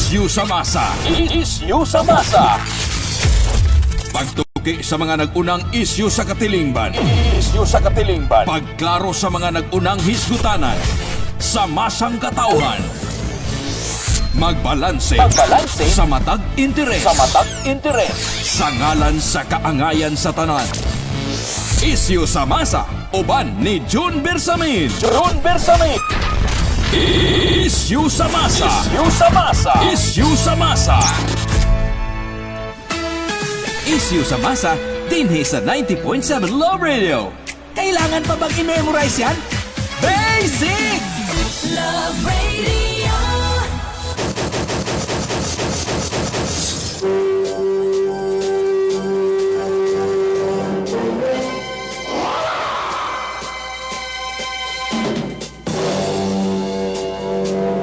Isyu sa masa. Isyu sa masa. Pagtuki sa mga nag-unang isyu sa katilingban. Isyu sa katilingban. Pagklaro sa mga nag-unang hisgutanan. Sa masang katauhan. Magbalanse Magbalanse sa matag interes. sa matag interes. Sa ngalan sa kaangayan sa tanan. Isyu sa masa. Uban ni June Bersamin. June Bersamin. Isyu sa masa. Isyu sa masa. Isyu sa masa. Isyu sa masa, dinhi sa 90.7 Love Radio. Kailangan pa bang i-memorize yan? Basic! Love Radio.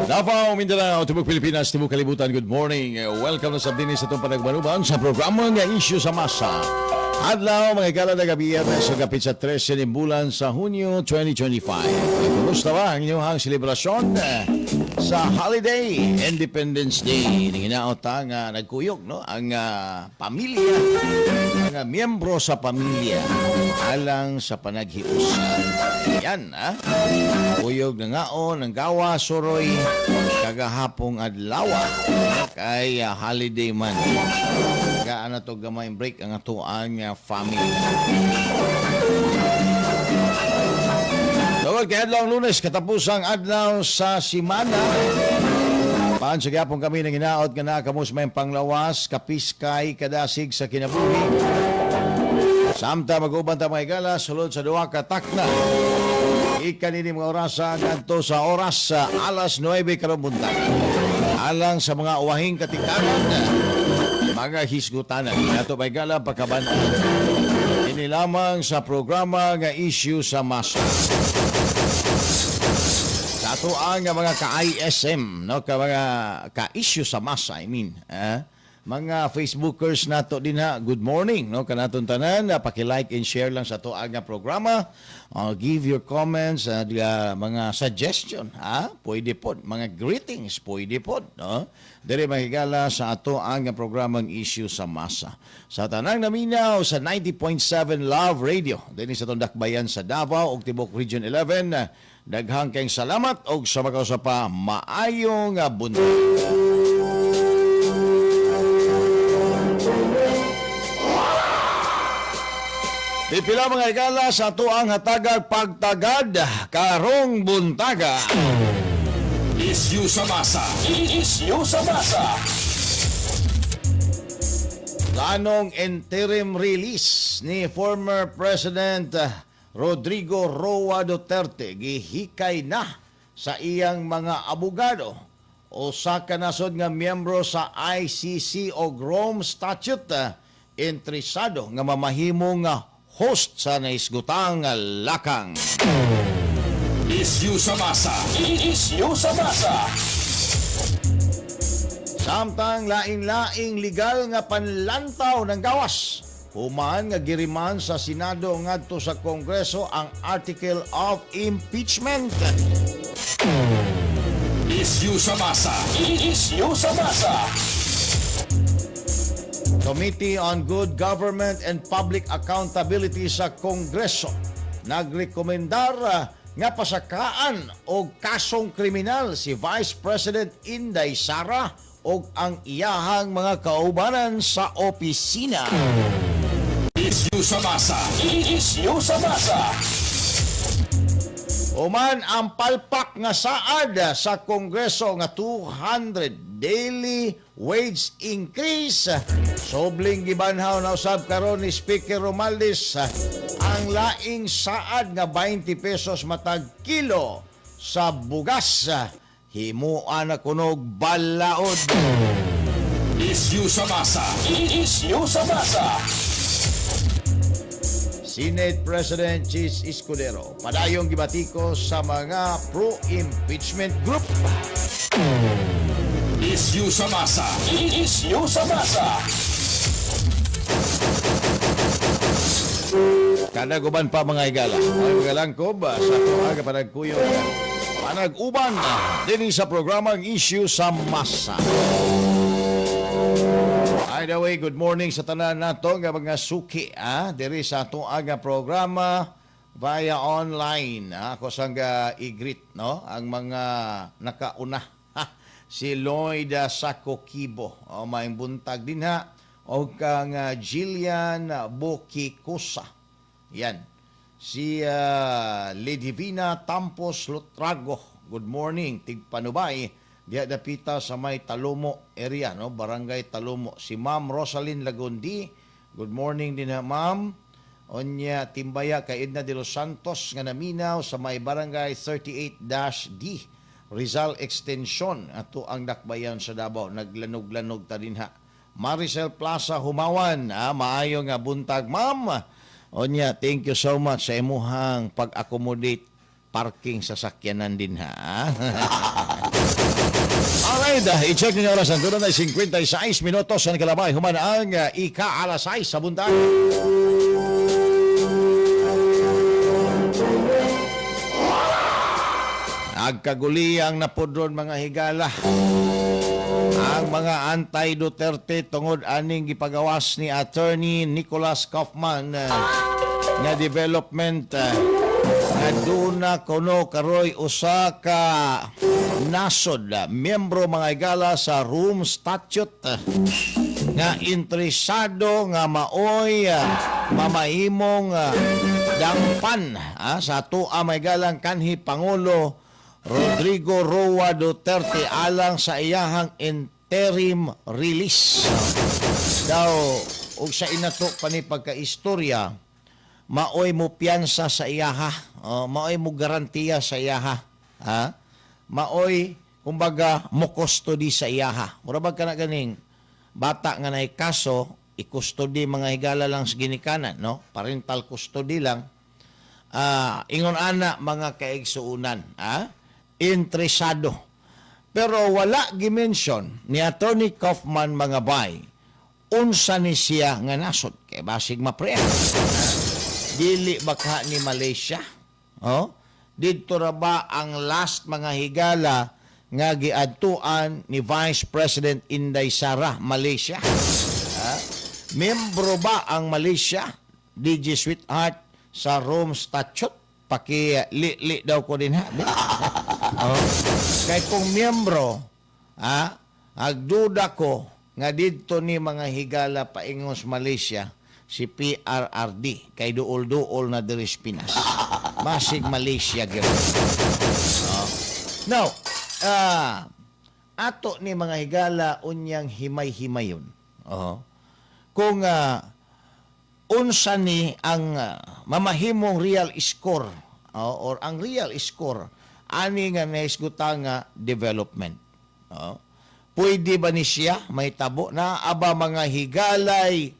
Davao, Mindanao, Tibok Pilipinas, Tibok Kalibutan, good morning. Welcome na sa dinis sa itong panagmanuban sa programa nga Isyu sa Masa. Adlaw, mga igala na gabi, sa kapit sa 13 ng bulan sa Hunyo 2025. Kumusta ba ang inyong selebrasyon sa holiday, Independence Day? Ninginaot ang nagkuyog, no? Ang pamilya, ang miyembro sa pamilya alang sa panaghiusa. Yan, ha? Kuyog na ngaon, ang gawa, suroy, kagahapong adlaw. Kay holiday man. Gaan na to gamay break ang atoang family. Tawag kay adlaw ang Lunes, katapusang adlaw sa simana. Paan sa gyapon kami nang hinaot nga nakamos may panglawas, kapiskay, kadasig sa kinabuhi. Samta mag-uban ta mga igala, sulod sa duha ka takna. Ikanini mga orasa ngadto sa oras sa alas 9 karong buntag. Alang sa mga uwahing katikanan, mga hisgutanan. Nato may gala pagkabanan. Ini lamang sa programa nga issue sa masa. Sa ato ang mga ka-ISM, no, ka mga ka-issue sa masa, I mean, eh? Mga Facebookers nato din ha, good morning, no, kanaton tanan, paki-like and share lang sa ato ang programa. Give your comments, mga suggestion, ha? Pwede pod, mga greetings, pwede pod, no? Diri mahigala sa ato ang programang issue sa masa. Sa tanang naminaw sa 90.7 Love Radio, dinhi sa atong dakbayan sa Davao ug Tibok Region 11, daghang kayong salamat og sa makausa pa maayong buntag. Pipila mga igala sa tuang hatagag pagtagad karong buntaga. Isyu sa masa. Isyu sa masa. Planong interim release ni former President Rodrigo Roa Duterte gihikay na sa iyang mga abogado. Usa ka nasod nga miyembro sa ICC o Rome Statute interesado nga mamahimong host sa naisgutang lakang. Isyu sa masa. Isyu sa masa. Samtang laing-laing legal nga panlantaw ng gawas. Human nga giriman sa Senado ngadto sa Kongreso ang Article of Impeachment. Isyu sa masa. Isyu sa masa. Committee on Good Government and Public Accountability sa Kongreso nagrekomendar nga pasakaan og kasong kriminal si Vice President Inday Sara og ang iyahang mga kaubanan sa opisina. Isyu sa masa. Isyu sa masa. Uman ang palpak nga saad sa Kongreso nga 200 daily wage increase. Sobling gibanhaw na usab karon ni Speaker Romualdez ang laing saad nga 20 pesos matag kilo sa bugas. Himuan na kunog balaod. Isyu sa masa. Isyu sa masa. Senate President Chis Escudero padayong gibatiko sa mga pro-impeachment group. Isyu sa masa. Isyu sa masa. Kanaguban pa mga igala. Ay mga langkob sa tuwaga panagkuyog. Panag-uban dinhi sa programang Issue sa Masa. By the way, good morning sa tanan nato nga mga suki diri sa ato nga programa via online. Ako sang i-greet, no, ang mga nakauna. Ha, si Lloyd Sakokibo. O, maayong buntag dinha og kang Jillian Bokikusa. Yan. Si Lady Vina Tampos Lutrago. Good morning, Tigpanubay. Diha dapita sa may Talomo area, no? Barangay Talomo. Si Ma'am Rosalyn Lagundi. Good morning din ha, Ma'am. Onya Timbaya kay Edna de los Santos nga naminaw sa may Barangay 38-D. Rizal Extension ato ang dakbayan sa Davao, naglanog-lanog ta dinha. Maricel Plaza Humawan, maayo nga buntag, ma'am. Onya, thank you so much sa imuhang pag-accommodate parking sa sakyanan din ha. Alright, i-check ninyo oras. Ang na 56 minutos sa nakalabay. Human ang ika-alas 6 sa buntag. Nagkaguliyang napudron, mga higala, ang mga anti-Duterte tungod aning gipagawas ni Attorney Nicholas Kaufman nga development nga duna kuno karoy usa ka nasod miyembro, mga higala, sa Rome Statute nga interesado nga maoy mamahimong dangpan sa ato may galang kanhi Pangulo Rodrigo Roa Duterte alang sa iyahang interim release. Daw, og sa inato pa ni pagkaistorya, maoy mo piyansa sa iyaha, o, maoy mo garantiya sa iyaha. Ha? Maoy, kumbaga, mo custody sa iyaha. Mura ba kana ganing bata nga naay kaso, i-custody, mga higala, lang sa ginikanan, no? Parental custody lang. Ingon ana, mga kaigsuunan, interesado. Pero wala gimension ni Attorney Kaufman, mga bay, unsa ni siya nga nasod kay basig mapre. Dili ba ka ni Malaysia? Oh? Didto ra ba ang last, mga higala, nga giadtuan ni Vice President Inday Sara, Malaysia? Ha? Membro ba ang Malaysia, DJ Sweetheart, sa Rome Statute? Paki li, li daw ko din ha. Oh. Kay kung miyembro, agduda ko nga didto ni, mga higala, paingon sa Malaysia si PRRD kay duol-duol na diri sa Pinas. Basig Malaysia gyud. Oh. Now, ato ni, mga higala, unyang himay-himayon. Oh. Kung unsa ni ang mamahimong real score, oh, or ang real score ani nga nahisgutan nga development. Oh. Pwede ba ni siya mahitabo na aba, mga higalay,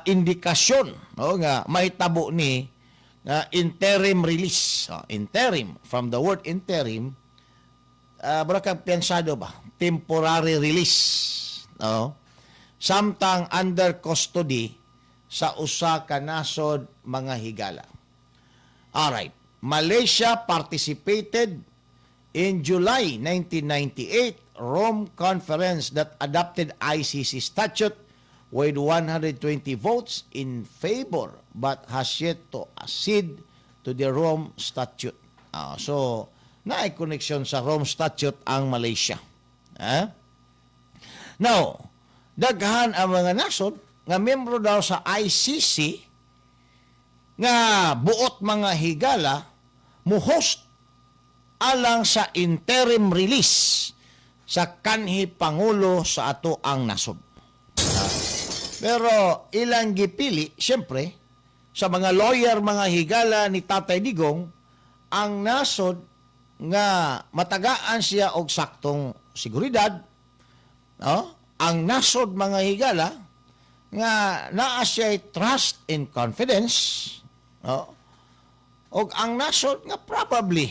indikasyon, no, nga mahitabo ni nga interim release? Oh, interim, from the word interim, uh, kang piyansado ba, temporary release, no, samtang under custody sa usa ka nasod, mga higala. Alright. Malaysia participated in July 1998 Rome Conference that adopted ICC statute with 120 votes in favor but has yet to accede to the Rome Statute. So, naay connection sa Rome Statute ang Malaysia. Eh? Now, daghan ang mga nasod nga membro daw sa ICC nga buot, mga higala, mo-host alang sa interim release sa kanhi pangulo sa ato ang nasod. Pero ilang gipili, siyempre, sa mga lawyer, mga higala, ni Tatay Digong, ang nasod nga matagaan siya og saktong seguridad, no? Ang nasod, mga higala, nga naa siya trust and confidence, no? Og ang nasod nga probably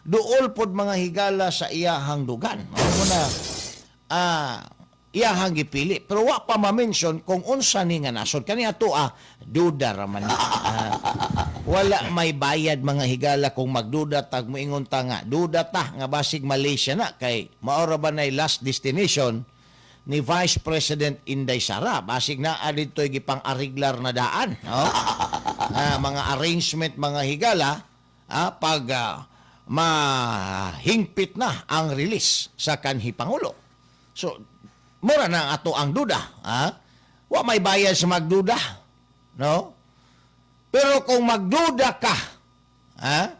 duol pod, mga higala, sa iyahang dugan. Mao na iyahang gipili, pero wa pa ma-mention kung unsa ni nga nasod. Kani ato duda ra man. Wala may bayad, mga higala, kung magduda tag moingon ta nga duda ta nga basig Malaysia na, kay mao ra ba nay last destination ni Vice President Inday Sara? Basig naa didto'y gipang ariglar na daan, no? Mga arrangement, mga higala, pag mahingpit na ang release sa kanhi pangulo. So mura na ang ato ang duda, ha? Wa may bayad sa magduda, no? Pero kung magduda ka, ha,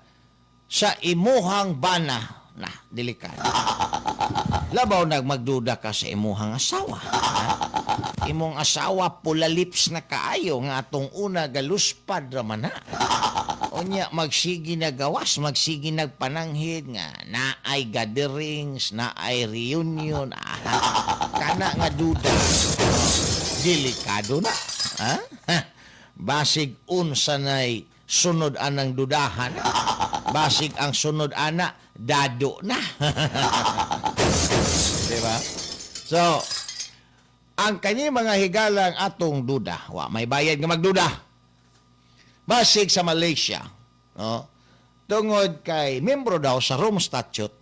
sa imuhang bana, na delikado. Labaw nag magduda ka sa imuhang asawa. Ha? Imong asawa pula lips na kaayo nga atong una galuspad ra man na. Unya magsigi na gawas, magsigi nagpananghid nga naay gatherings, naay reunion. Kana nga duda. Delikado na. Ha? Basig unsa nay sunod anang dudahan. Basig ang sunod ana dado na. Di ba? So, ang kani, mga higalang, atong duda, wa may bayad nga magduda. Basig sa Malaysia, no? Tungod kay membro daw sa Rome Statute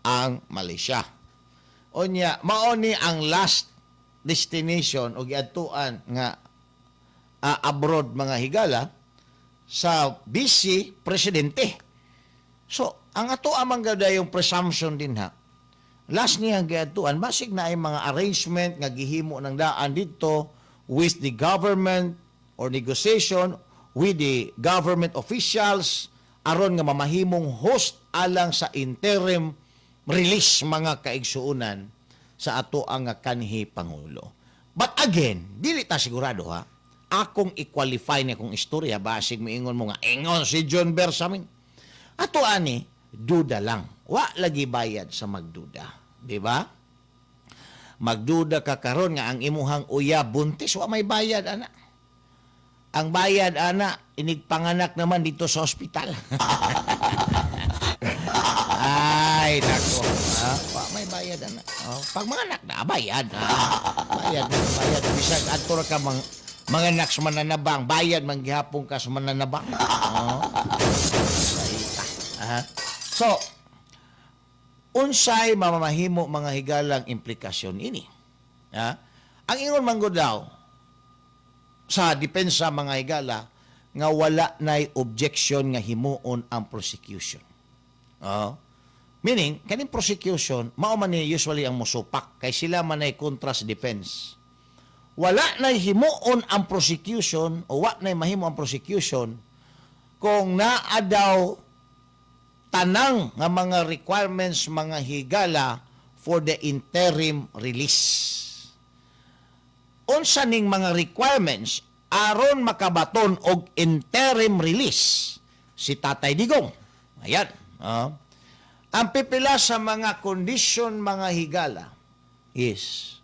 ang Malaysia. Unya, mao ni ang last destination o giadtuan nga abroad, mga higala, sa vice presidente. So, ang ato amang yung presumption din ha. Last niya giadtuan, basig na ay mga arrangement nga gihimo ng daan dito with the government or negotiation with the government officials aron nga mamahimong host alang sa interim release, mga kaigsuonan, sa ato ang kanhi pangulo. But again, dili ta sigurado ha. Akong i-qualify ni akong istorya, basig moingon mo nga ingon si John Bersamin. Ato ani duda lang. Wa lagi bayad sa magduda, di ba? Magduda ka karon nga ang imuhang uya buntis, wa may bayad ana. Ang bayad ana, inigpanganak naman dito sa ospital. Ay, nako. Wa may bayad ana. Oh, pag manganak na, bayad. Bayad na, bayad. Bisag adto ra ka manganak sa mananabang, bayad man gihapon ka sa mananabang. Oh. Baita. So, unsay mamamahimo, mga higalang, implikasyon ini? Ha? Ang ingon man gud daw sa depensa, mga higala, nga wala nay objection nga himuon ang prosecution. Oh. Meaning, kaning prosecution, mao man ni usually ang musupak kay sila man ay kontra sa defense. Wala nay himuon ang prosecution o wa nay mahimo ang prosecution kung naa daw tanang nga mga requirements, mga higala, for the interim release. Unsa ning mga requirements aron makabaton og interim release si Tatay Digong? Ayan. Ang pipila sa mga kondisyon, mga higala, is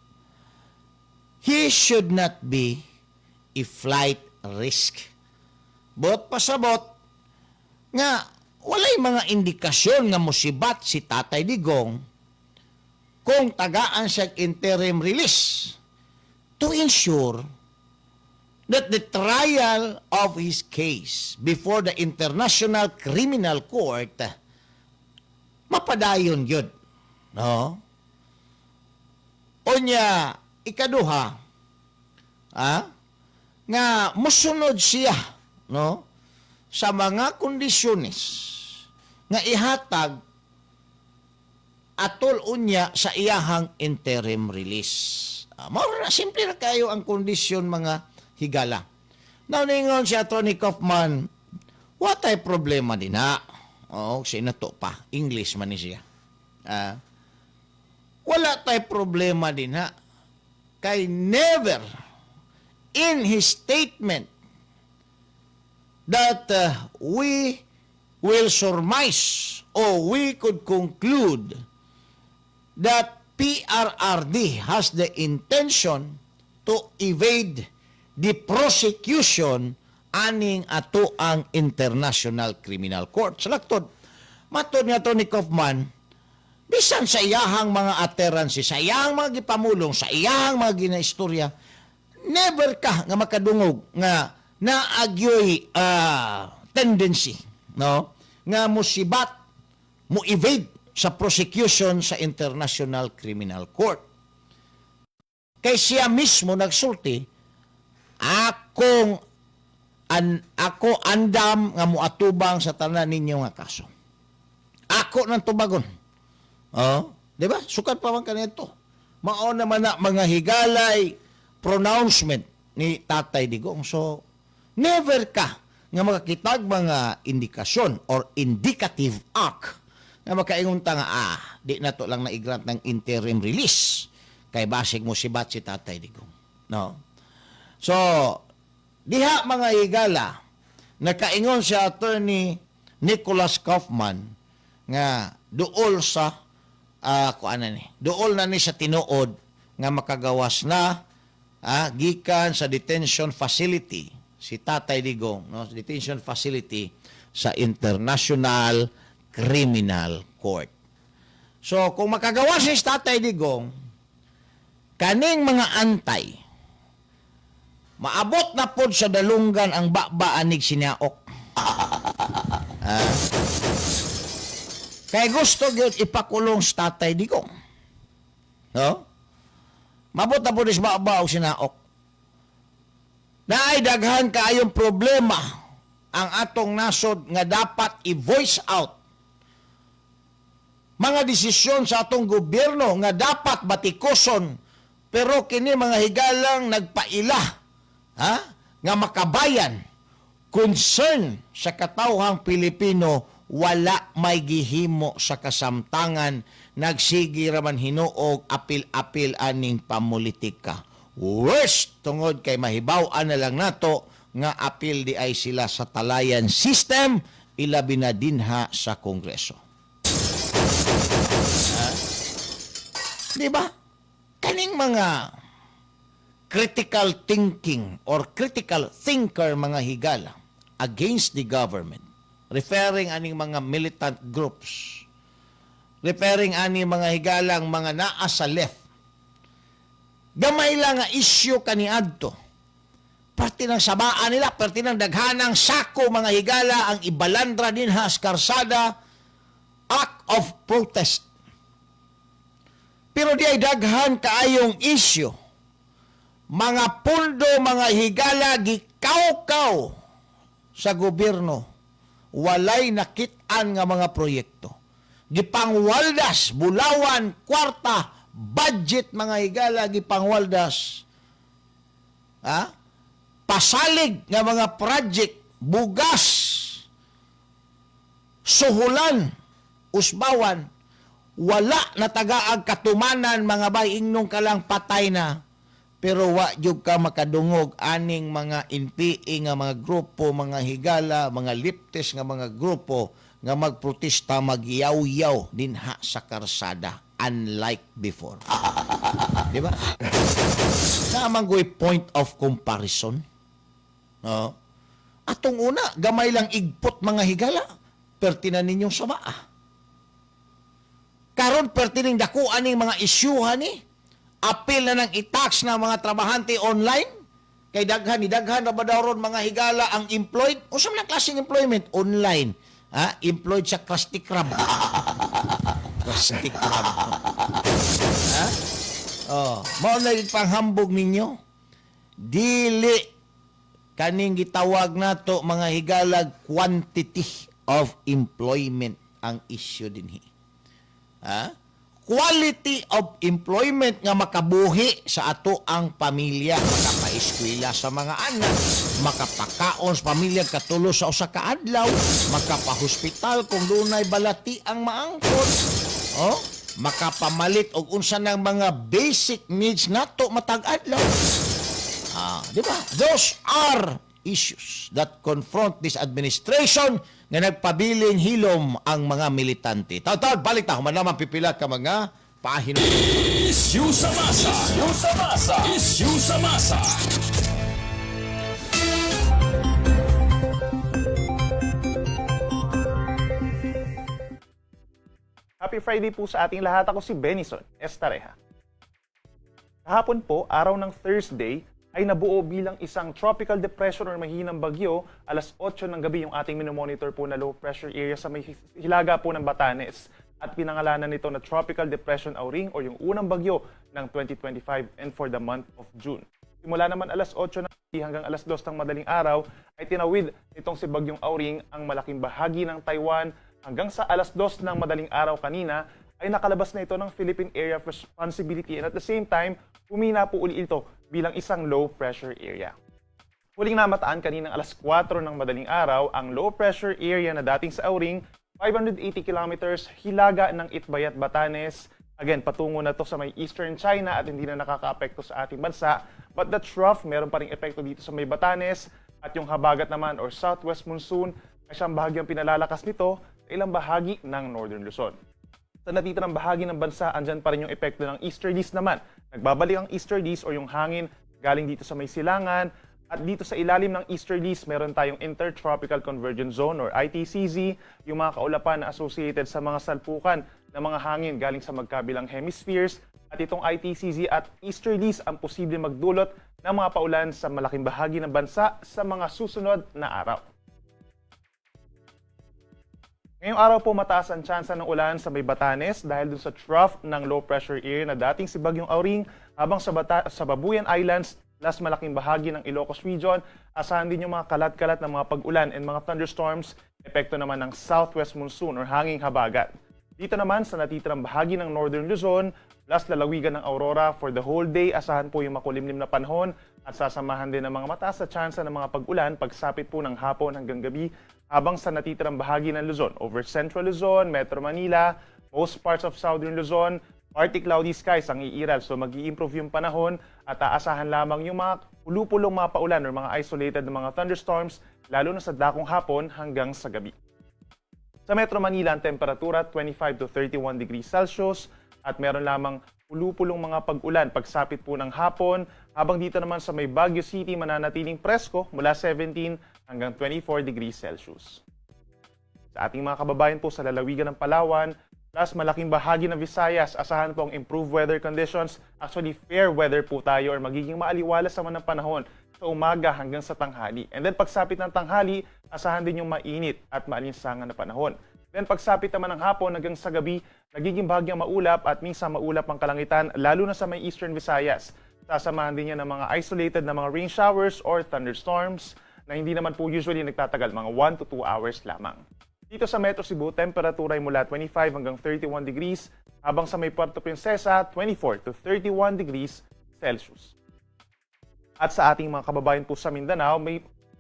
he should not be a flight risk. Bot pasabot nga walay mga indikasyon nga musibat si Tatay Digong kung tagaan siya interim release to ensure that the trial of his case before the International Criminal Court mapadayon yun. No? Unya, ikaduha, nga musunod siya, no, sa mga kondisyones nga ihatag atol unya sa iyahang interim release. Mao na, simple ra kayo ang kondisyon, mga higala. Now, ningon si Atty. Kaufman, watay problema din na. Oo, sinato pa. English man ni siya. Wala tay problema din ha. Kay never in his statement that we will surmise or we could conclude that PRRD has the intention to evade the prosecution aning ato ang International Criminal Court. Sa laktod, matod nga ni Kaufman, Bisan sa iyahang mga utterances, sa iyahang mga gipamulong, sa iyahang mga ginaistorya, never ka nga makadungog nga naagyoy tendency, no, nga musibat, mo evade sa prosecution sa International Criminal Court. Kay siya mismo nagsulti, ako andam nga moatubang sa tanan ninyo nga kaso. Ako nang tubagon. Oh, di ba? Sukat pa man kanito. Mao naman na mga higalay pronouncement ni Tatay Digong. So, never ka nga makakitag mga indikasyon or indicative act nga makaingon ta nga di na to lang na-grant ng interim release kay basig mo sibat si Tatay Digong. No? So, diha mga higala, nakaingon si Attorney Nicholas Kaufman nga duol sa kuan na ni, duol na ni sa tinuod nga makagawas na gikan sa detention facility si Tatay Digong, no, sa detention facility sa International Criminal Court. So kung makagawas si Tatay Digong, kaning mga antay maabot na pod sa dalunggan ang baba anig sinaok. Kay gusto gyud ipakulong sa Tatay Digong. No? Mabot na pod is baba og sinaok. Naay daghan kaayong problema ang atong nasod nga dapat i-voice out. Mga desisyon sa atong gobyerno nga dapat batikoson, pero kini mga higalang nagpaila, ha, nga makabayan concern sa katawhang Pilipino, wala may gihimo sa kasamtangan, nagsigi raman hinuog apil-apil aning pamulitika. Worst, tungod kay mahibaw-an na lang nato nga apil di ay sila sa talayan system, ilabi na dinha sa Kongreso. Ha? Di ba? Kaning mga critical thinking or critical thinker mga higala against the government, referring aning mga militant groups, referring aning mga higalang mga naa sa left, gamay lang nga issue kaniadto. Parte ng sabaan nila, parte ng daghanang sako mga higala ang ibalandra din sa karsada, act of protest. Pero di ay daghan kaayong issue. Mga pundo, mga higala, gikaw-kaw sa gobyerno. Walay nakit-an nga mga proyekto. Gipangwaldas, bulawan, kwarta, budget mga higala, gipangwaldas. Ha? Pasalig nga mga project, bugas, suhulan, usbawan, wala natagaag katumanan mga bay, ingnong ka lang patay na. Pero wa jud ka makadungog aning mga NPA nga mga grupo, mga higala, mga liptes nga mga grupo nga magprotesta, magyaw-yaw dinha sa karsada, unlike before. Di ba? Naman ko'y point of comparison. No? Atong una, gamay lang igpot mga higala, perti na ninyong sabaa. Karon perti ning dakuan ning mga isyuhan ni, apil na ng i-tax na mga trabahante online, kay daghan ni daghan ra ba daw ron mga higala ang employed? Unsa man ang klaseng employment? Online. Ha? Employed sa Krusty Krab. Krusty Krab. Ha? Oh, mao na gyud panghambog ninyo. Dili kaning gitawag nato mga higalag quantity of employment ang issue dinhi. Ha? Quality of employment nga makabuhi sa ato ang pamilya, makapaeskwela sa mga anak, makapakaon sa pamilya katulo sa usa ka adlaw, makapahospital kung dunay balati ang maangkon, oh, makapamalit og unsa nang mga basic needs nato matag adlaw. Di ba? Those are issues that confront this administration nga nagpabiling hilom ang mga militante. Taw-taw, balik ta, human naman pipila ka mga pahino. Issue sa masa. Issue sa masa. Issue sa masa. Happy Friday po sa ating lahat. Ako si Benison Estareja. Kahapon po, araw ng Thursday, ay nabuo bilang isang tropical depression or mahinang bagyo alas 8 ng gabi yung ating minomonitor po na low pressure area sa may hilaga po ng Batanes. At pinangalanan nito na Tropical Depression Auring or yung unang bagyo ng 2025 and for the month of June. Simula naman alas 8 ng gabi hanggang alas 2 ng madaling araw ay tinawid nitong si Bagyong Auring ang malaking bahagi ng Taiwan hanggang sa alas 2 ng madaling araw kanina ay nakalabas na ito ng Philippine Area of Responsibility and at the same time, humina po uli ito bilang isang low pressure area. Huling namataan kaninang alas 4 ng madaling araw ang low pressure area na dating sa Auring, 580 kilometers hilaga ng Itbayat, Batanes. Again, patungo na to sa may eastern China at hindi na nakakaapekto sa ating bansa. But the trough, meron pa ring epekto dito sa may Batanes at yung habagat naman or southwest monsoon ay siyang bahagyang pinalalakas nito sa ilang bahagi ng northern Luzon. Sa natitirang bahagi ng bansa, andyan pa rin yung epekto ng easterlies naman. Nagbabalik ang easterlies o yung hangin galing dito sa may silangan. At dito sa ilalim ng easterlies, meron tayong Intertropical Convergence Zone or ITCZ, yung mga kaulapan na associated sa mga salpukan ng mga hangin galing sa magkabilang hemispheres. At itong ITCZ at easterlies ang posible magdulot ng mga paulan sa malaking bahagi ng bansa sa mga susunod na araw. Ngayong araw po, mataas ang tsansa ng ulan sa may Batanes dahil dun sa trough ng low pressure area na dating si Bagyong Auring, habang sa Babuyan Islands plus malaking bahagi ng Ilocos Region, asahan din yung mga kalat-kalat na mga pag-ulan and mga thunderstorms, epekto naman ng southwest monsoon or hanging habagat. Dito naman sa natitirang bahagi ng Northern Luzon, plus lalawigan ng Aurora for the whole day, asahan po yung makulimlim na panahon at sasamahan din ng mga mataas na tsansa ng mga pag-ulan pagsapit po ng hapon hanggang gabi, habang sa natitirang bahagi ng Luzon, over Central Luzon, Metro Manila, most parts of Southern Luzon, partly cloudy skies ang iiral. So mag improve yung panahon at aasahan lamang yung mga pulupulong mga paulan or mga isolated na mga thunderstorms, lalo na sa dakong hapon hanggang sa gabi. Sa Metro Manila, ang temperatura 25 to 31 degrees Celsius at meron lamang pulupulong mga pag-ulan pagsapit po ng hapon, habang dito naman sa may Baguio City mananatiling presko mula 17 hanggang 24 degrees Celsius. Sa ating mga kababayan po sa lalawigan ng Palawan, plus malaking bahagi ng Visayas, asahan po ang improved weather conditions. Actually, fair weather po tayo or magiging maaliwalas naman ng panahon sa umaga hanggang sa tanghali. And then pagsapit ng tanghali, asahan din yung mainit at maalinsangan na panahon. Then pagsapit naman ng hapon hanggang sa gabi, nagiging bahagyang maulap at minsan maulap ang kalangitan, lalo na sa may eastern Visayas. Sasamahan din yan ng mga isolated na mga rain showers or thunderstorms na hindi naman po usually nagtatagal, mga 1 to 2 hours lamang. Dito sa Metro Cebu, temperatura ay mula 25 hanggang 31 degrees, habang sa may Puerto Princesa, 24 to 31 degrees Celsius. At sa ating mga kababayan po sa Mindanao,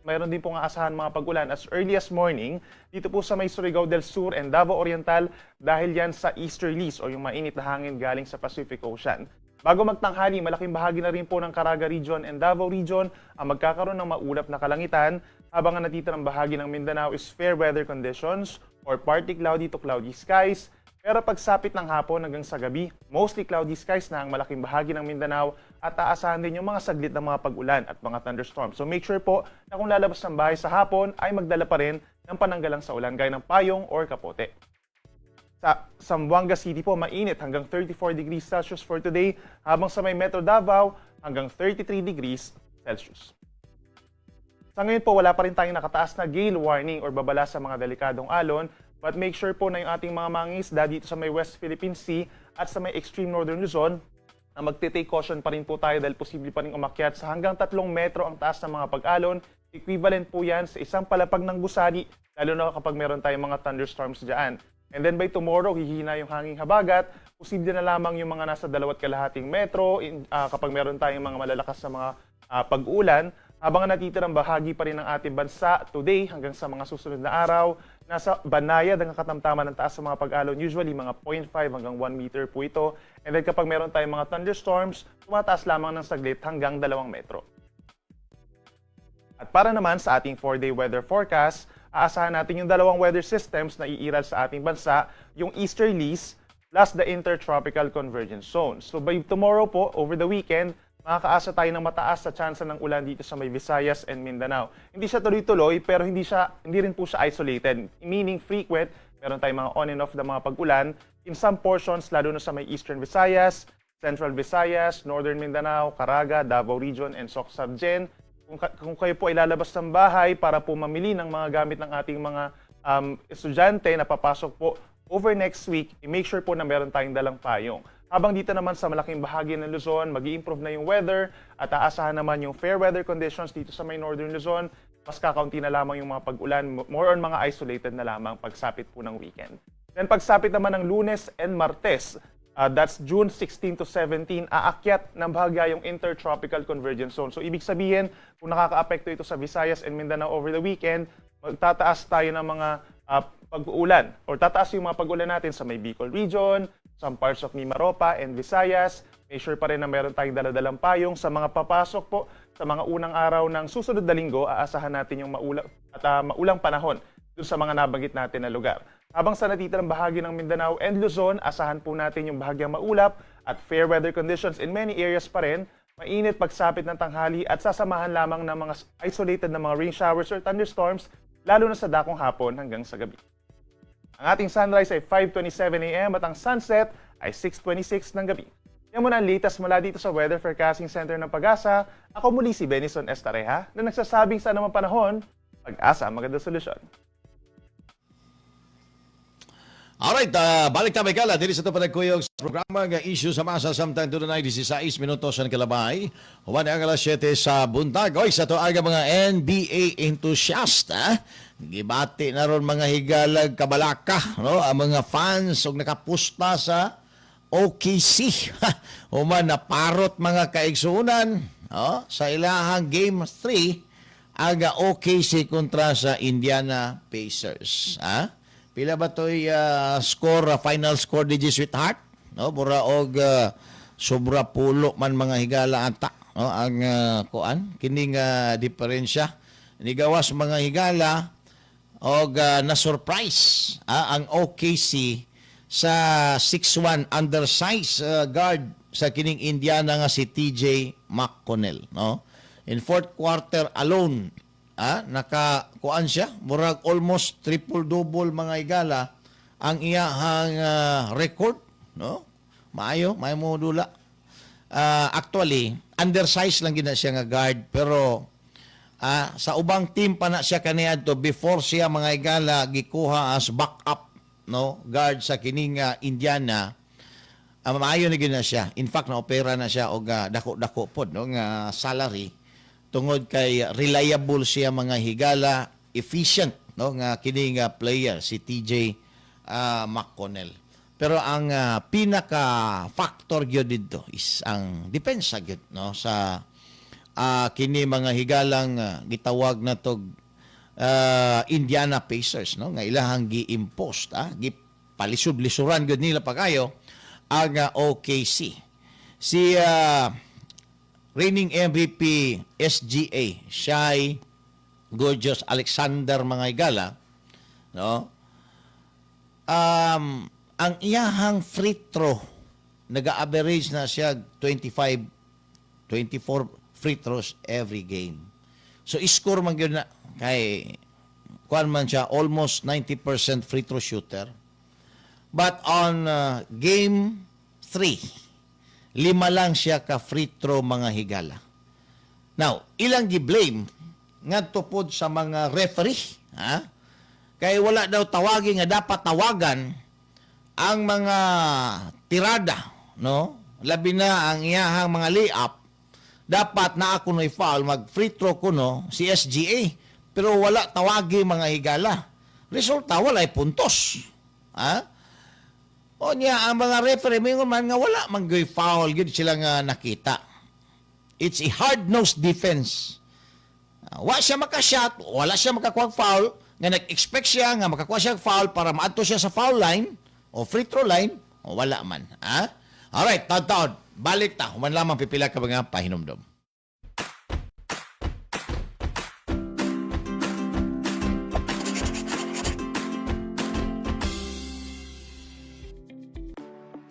mayroon din pong aasahan mga pag-ulan as early as morning dito po sa may Surigao del Sur and Davao Oriental dahil yan sa easterlies o yung mainit na hangin galing sa Pacific Ocean. Bago magtanghali, malaking bahagi na rin po ng Caraga Region and Davao Region ang magkakaroon ng maulap na kalangitan, habang ang natitirang bahagi ng Mindanao is fair weather conditions or partly cloudy to cloudy skies. Pero pagsapit ng hapon hanggang sa gabi, mostly cloudy skies na ang malaking bahagi ng Mindanao at aasahan din yung mga saglit na mga pag-ulan at mga thunderstorms. So make sure po na kung lalabas ng bahay sa hapon ay magdala pa rin ng pananggalang sa ulan gaya ng payong or kapote. Sa Zamboanga City po, mainit hanggang 34 degrees Celsius for today, habang sa may Metro Davao hanggang 33 degrees Celsius. Sa ngayon po, wala pa rin tayong nakataas na gale warning or babala sa mga delikadong alon. But make sure po na yung ating mga mangingisda dito sa may West Philippine Sea at sa may extreme northern Luzon na magte-take caution pa rin po tayo dahil posible pa rin umakyat sa hanggang 3 metro ang taas ng mga pag-alon. Equivalent po yan sa isang palapag ng gusali, lalo na kapag meron tayong mga thunderstorms dyan. And then by tomorrow, hihina yung hanging habagat. Posible na lamang yung mga nasa 2.5 metro kapag meron tayong mga malalakas na mga pag-ulan. Habang ang natitirang bahagi pa rin ng ating bansa today hanggang sa mga susunod na araw, nasa banayad ang katamtaman ng taas sa mga pag-alon. Usually mga 0.5 hanggang 1 meter po ito. And then kapag meron tayong mga thunderstorms, tumataas lamang ng saglit hanggang 2 metro. At para naman sa ating 4-day weather forecast, aasahan natin yung dalawang weather systems na iiral sa ating bansa, yung easterlies plus the intertropical convergence zone. So by tomorrow po, over the weekend, makakaasa tayo ng mataas na tsansa ng ulan dito sa may Visayas and Mindanao. Hindi siya tuloy-tuloy pero hindi rin po siya isolated, meaning frequent. Meron tayong mga on and off na mga pag-ulan. in some portions, lalo na sa may Eastern Visayas, Central Visayas, Northern Mindanao, Caraga, Davao Region, and Socsabgen. Kung kayo po ay lalabas ng bahay para po mamili ng mga gamit ng ating mga estudyante na papasok po over next week, i-make sure po na meron tayong dalang payong. Habang dito naman sa malaking bahagi ng Luzon, mag improve na yung weather at aasahan naman yung fair weather conditions dito sa may Northern Luzon. Mas kakaunti na lamang yung mga pag-ulan, more on mga isolated na lamang pagsapit po ng weekend. Then pagsapit naman ng Lunes and Martes, that's June 16 to 17, aakyat ng bahagya yung Intertropical Convergence Zone. So ibig sabihin, kung nakakaapekto ito sa Visayas and Mindanao over the weekend, magtataas tayo ng mga pag-uulan or tataas yung mga pag-ulan natin sa may Bicol Region, some parts of Mimaropa and Visayas. Make sure pa rin na meron tayong daladalang payong sa mga papasok po sa mga unang araw ng susunod na linggo, aasahan natin yung maulang panahon dun sa mga nabanggit natin na lugar. Habang sa natitirang bahagi ng Mindanao and Luzon, asahan po natin yung bahagyang maulap at fair weather conditions in many areas pa rin, mainit pagsapit ng tanghali at sasamahan lamang ng mga isolated na mga rain showers or thunderstorms, lalo na sa dakong hapon hanggang sa gabi. Ang ating sunrise ay 5:27 a.m. at ang sunset ay 6:26 ng gabi. Yan muna ang latest mula dito sa Weather Forecasting Center ng PAGASA. Ako muli si Benison Estareja na nagsasabing sa anumang panahon, pag-asa ang magandang solusyon. Alright, balik ta kala diri sa ato panagkuyog sa programa nga Issue sa Masa samtang dunay 16 minutos ang kalabay. Human ang alas 7 sa buntag. Oy, sa ato aga mga NBA enthusiast, ha? Gibati na ron mga higalag kabalaka, no? Ang mga fans og nakapusta sa OKC. Human naparot mga kaigsuunan, no? Sa ilahang Game 3 aga OKC kontra sa Indiana Pacers. Ha? Pila ba to'y score, final score DJ Sweetheart? No, mura og sobra pulo man mga higala ata, no, ang kuan kining diferensya. Nigawas mga higala og na surprise ang OKC sa 6'1 undersized guard sa kining Indiana nga si TJ McConnell, no? In fourth quarter alone, naka kuan siya, murag almost triple double mga higala ang iyahang record, no? Maayo, maayo mo dula. Actually, undersized lang gina siya nga guard, pero sa ubang team pa na siya kaniadto before siya mga higala gikuha as backup, no, guard sa kining Indiana. Maayo na gyud na siya. In fact, na opera na siya og dako-dako pod, no, nga salary tungod kay reliable siya mga higala, efficient, no, nga kini nga player si TJ McConnell. Pero ang pinaka factor gyud didto is ang depensa gyud, no, sa kini mga higalang gitawag na tog Indiana Pacers, no, nga ilahang gi-impose, gipalisod-lisuran gyud nila pagayo ang OKC. Si reigning MVP SGA, Shai Gorgeous Alexander mga higala, no, ang iyahang free throw naga-average na siya 25, 24 free throws every game. So score man gyud na kay kuan man siya, almost 90% free throw shooter. But on game 3, lima lang siya ka free throw mga higala. Now, ilang gi-blame ngadto pod sa mga referee, ha? Kay wala daw tawagi nga dapat tawagan ang mga tirada, no? Labi na ang iyahang mga layup, dapat na ako no'y foul, mag free throw ko, no, si SGA. Pero wala tawagi mga higala. Resulta, wala'y puntos. Ha? O niya, ang mga referee, mingon man nga wala man gyud foul, gyud sila nga nakita. It's a hard-nosed defense. Wa siya makashot, wala siya makakuha foul, nga nag-expect siya nga makakuha siya foul para maadto siya sa foul line o free throw line, o wala man. Ha? Alright, taon-taon. Balik ta. Human lamang pipila ka mga pahinumdom.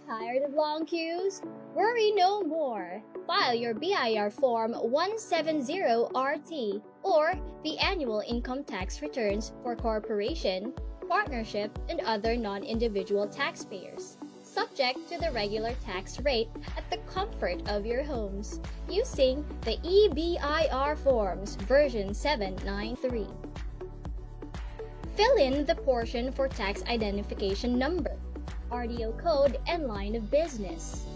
Tired of long queues? Worry no more. File your BIR Form 170RT or the annual income tax returns for corporation, partnership, and other non-individual taxpayers. subject to the regular tax rate at the comfort of your homes using the eBIR forms version 793. Fill in the portion for tax identification number, RDO code, and line of business.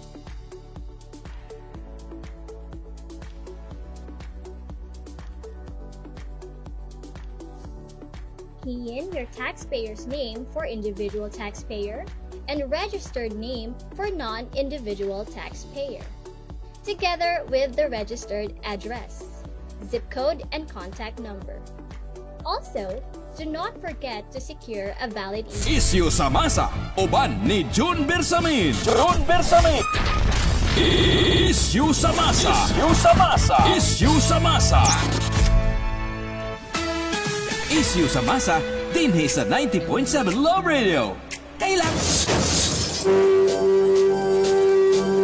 Key in your taxpayer's name for individual taxpayer and registered name for non-individual taxpayer, together with the registered address, zip code, and contact number. Also, do not forget to secure a valid Isyu sa masa, uban ni June Bersamin. June Bersamin. Isyu sa masa. Isyu sa masa. Isyu sa masa. Isyu sa masa, dinhi sa 90.7 Love Radio. Kailang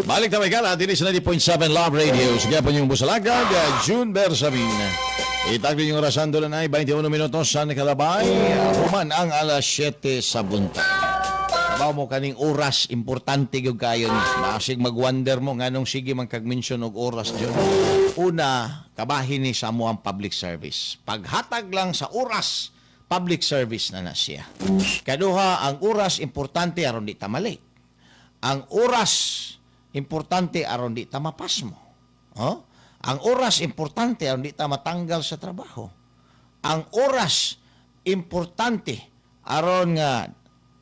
Balik na may gala, din sa 90.7 Love Radio. Sige po niyong busalagad, June Bersamin. Itagli yung orasan doon ay 21 minutos sa Nakalabay. Human ang alas 7 sa buntag. Sabaw mo kaning oras, importante gyud kayo ni. Masig mag-wonder mo nganong sige man kag-mention og oras dyan. Una, kabahin ni sa mo ang public service. Paghatag lang sa oras, public service na na siya. Kaduha, ang oras importante aron di ta malate. Ang oras importante aron di ta mapasmo. Oh? Ang oras importante aron di ta matanggal sa trabaho. Ang oras importante aron nga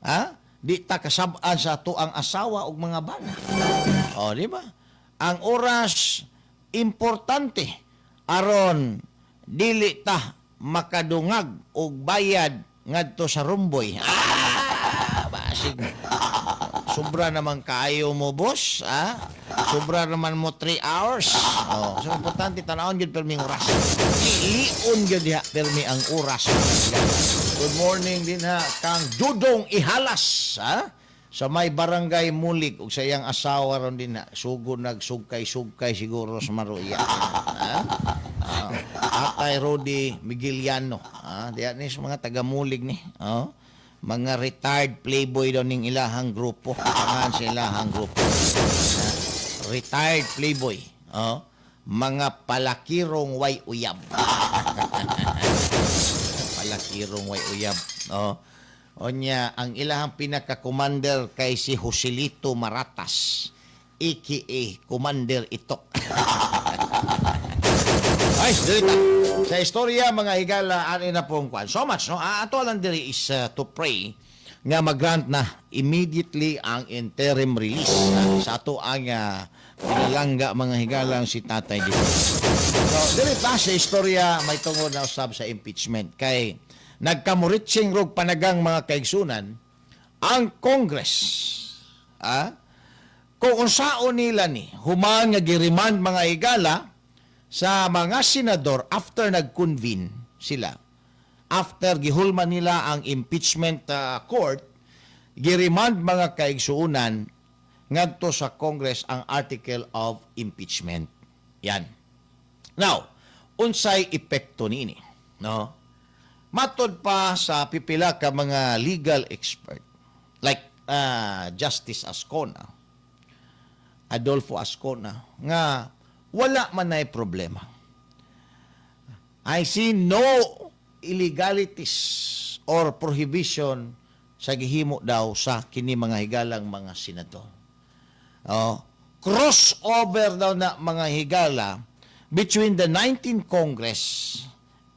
ha di ta kasab-an sa ato ang asawa ug mga bana. O, di ba? Ang oras importante aron dili ta makadungag og bayad ngadto sa rumboy. Ah, basig. Sobra naman kaayo mo, boss, ah. Sobra naman mo 3 hours. Oh, so importante tanawon gyud permi ang oras. Lion gyud diha permi ang oras. Good morning din ha kang Dudong Ihalas, ha? Sa may barangay Mulig ug sa iyang asawa ron din ha. Sugod nagsugkay-sugkay siguro sa Maruya. Ha? Ah, Atay Rodi Migueliano. Ah, diya ni sa mga taga-Mulig ni. Oh. Mga retired playboy daw ning ilahang grupo. Pangan sa ilahang grupo. Ah, retired playboy. Oh. Mga palakirong way uyab. Palakirong way uyab. Oh. Onya, ang ilahang pinaka-commander kay si Joselito Maratas, aka Commander Itok. Ay, dili ta. Sa istorya mga higala ani na pong kwan. So much no. Ah, ato lang diri is to pray nga mag-grant na immediately ang interim release sa ato ang pinalangga mga higalang si Tatay Digong. So, dili ta sa istorya may tungod na usab sa impeachment kay nagkamuritsing rog panagang mga kaigsunan ang Congress kung unsaon nila ni human nga giremand mga higala sa mga senador after nag-convene sila, after gihulman nila ang impeachment court, giremand mga kaigsuunan ngadto sa Congress ang article of impeachment. Yan. Now, unsay epekto niini, no? Matod pa sa pipila ka mga legal expert like Justice Ascona, Adolfo Ascona, nga wala man ay problema. I see no illegalities or prohibition sa gihimo daw sa kini mga higalang mga senador. Oh, crossover daw na mga higala between the 19th Congress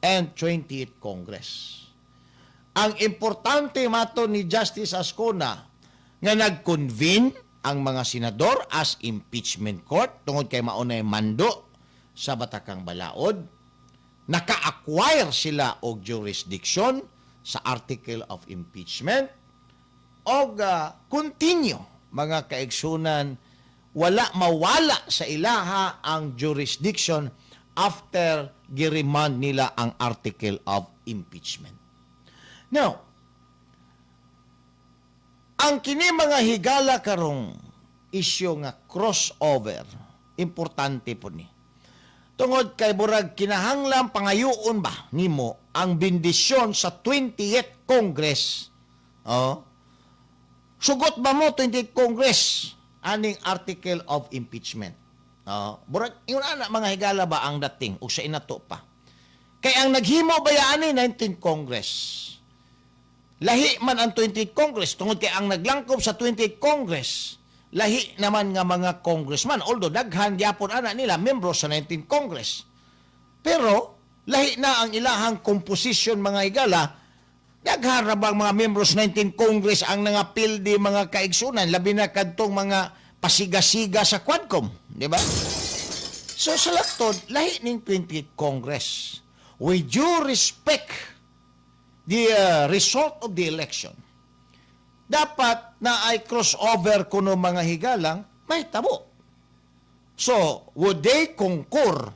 and 20th Congress. Ang importante mato ni Justice Ascona nga nag-convene ang mga senador as impeachment court tungod kay maunay mando sa Batakang Balaod, naka-acquire sila og jurisdiction sa article of impeachment og continue mga kaigsunan, wala mawala sa ilaha ang jurisdiction after giremand nila ang article of impeachment. Now, ang kini mga higala karong isyu nga crossover, importante po ni. Tungod kay burag kinahanglan pangayoon ba nimo ang bendisyon sa 20th Congress, oh, Sugot ba mo 20 Congress aning article of impeachment? Oh, burag ingon ana, mga higala ba, ang dating ug sa inato pa. Kay ang naghimo baya ani 19 Congress. Lahi man ang 20 Congress tungod kay ang naglangkob sa 20 Congress lahi naman nga mga congressman, although daghan gyapon ana nila membro sa 19 Congress. Pero lahi na ang ilahang composition, mga higala. Daghan ra bang mga membros 19 Congress ang nangapildi, mga kaigsunan, labi na kadtong mga pasiga-siga sa Quadcom, di ba? So sa laktod, lahi ning 20 Congress. With due respect the result of the election, dapat na ay crossover kuno, mga higalang, may tabo. So, would they concur,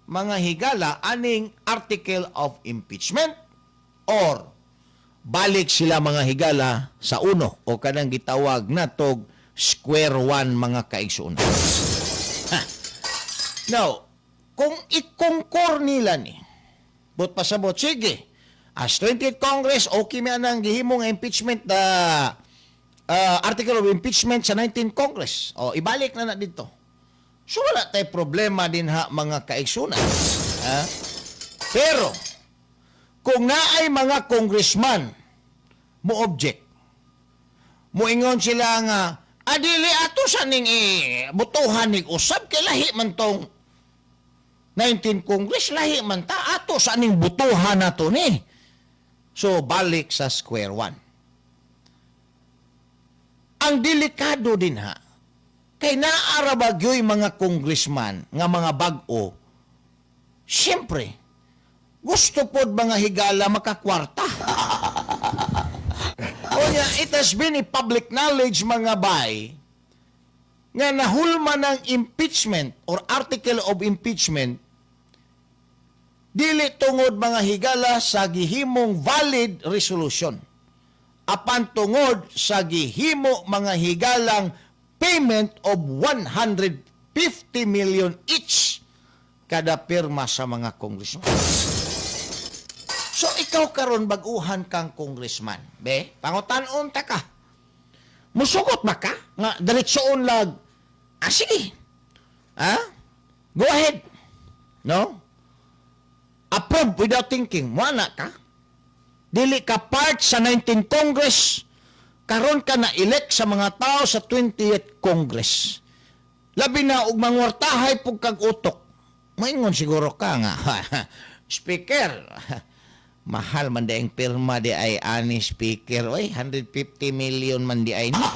mga higala, aning article of impeachment or balik sila, mga higala, sa uno o kanang gitawag natog square one, mga kaigsuonan? Ha. Now, kung i-concur nila ni, but pasabot, sige, as 20th Congress, okay mi anang gihimong impeachment, the article of impeachment sa 19th Congress. O, ibalik na na dito. So wala tay problema din ha, mga kaigsunan. Ha? Pero, kung naay mga congressman mo object, moingon sila nga, adili ato sa ning butuhan ning usab kay lahi man tong 19 Congress, lahi man ta, ato sa ning butuhan nato ni. So balik sa square one. Ang delikado din ha, kay naa ra ba gyoy mga congressman nga mga bag-o, siyempre, gusto pod, mga higala, makakwarta. Unya, it has been a public knowledge, mga bay, nga nahulma ng impeachment or article of impeachment dili tungod, mga higala, sa gihimong valid resolution apan tungod sa gihimo, mga higalang, payment of 150 million each kada pirma sa mga congressman. So ikaw karon bag-uhan kang congressman, be, pangutan-on ta ka. Musugot ba ka nga diretsoon lag, ah, sige. Ha? Go ahead. No? Approve without thinking. Mo-ana ka? Dili ka part sa 19 Congress. Karon ka na elect sa mga tao sa 20th Congress. Labi na og mangwartahay pug kag utok. Maingon siguro ka nga, "Speaker, mahal man di ang pirma di ay ani, Speaker. Oy, 150 million man di ay ni.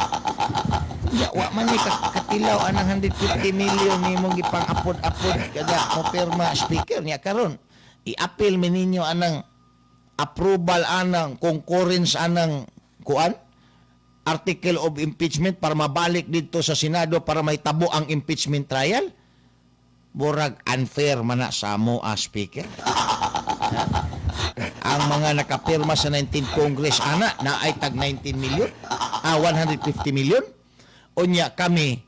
Ya, wa man ni katilaw anang 150 million nimong gipang apod-apod kada mo pirma, Speaker. Nya karon i-appeal mi ninyo anang approval anang concurrence anang kuan article of impeachment para mabalik dito sa Senado para may tabo ang impeachment trial. Burag unfair man na sa amo, ah, Speaker. Ang mga nakapirma sa 19 Congress ana na ay tag 19 million, ah, 150 million. Unya kami,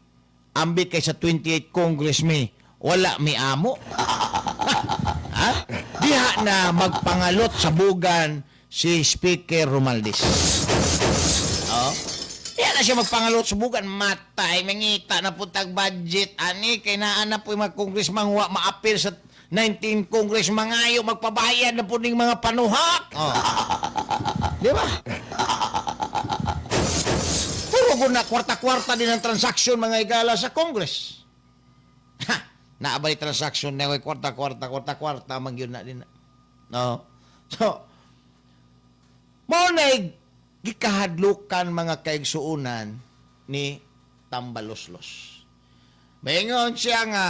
ambi kay sa 28 Congress mi, wala mi amo." Ha? Diha na magpangalot sa bugan si Speaker Romualdez. Oh. Diha na siya magpangalot sa bugan. Matay, mangita na po tag budget. Ani, kay naa na po yung mga congressman wa maapil sa 19 Congress, mangayo, magpabayad na po ning mga panuhak. Oh. Di ba? Puro ko na kwarta-kwarta din ang transaction, mga igala, sa Congress. Ha, naabay transaction na kwarta-kwarta, kwarta-kwarta, man yun na din. No? So, mao na gikahadlukan, mga kaigsuunan, ni Tambaloslos. Maingon siya nga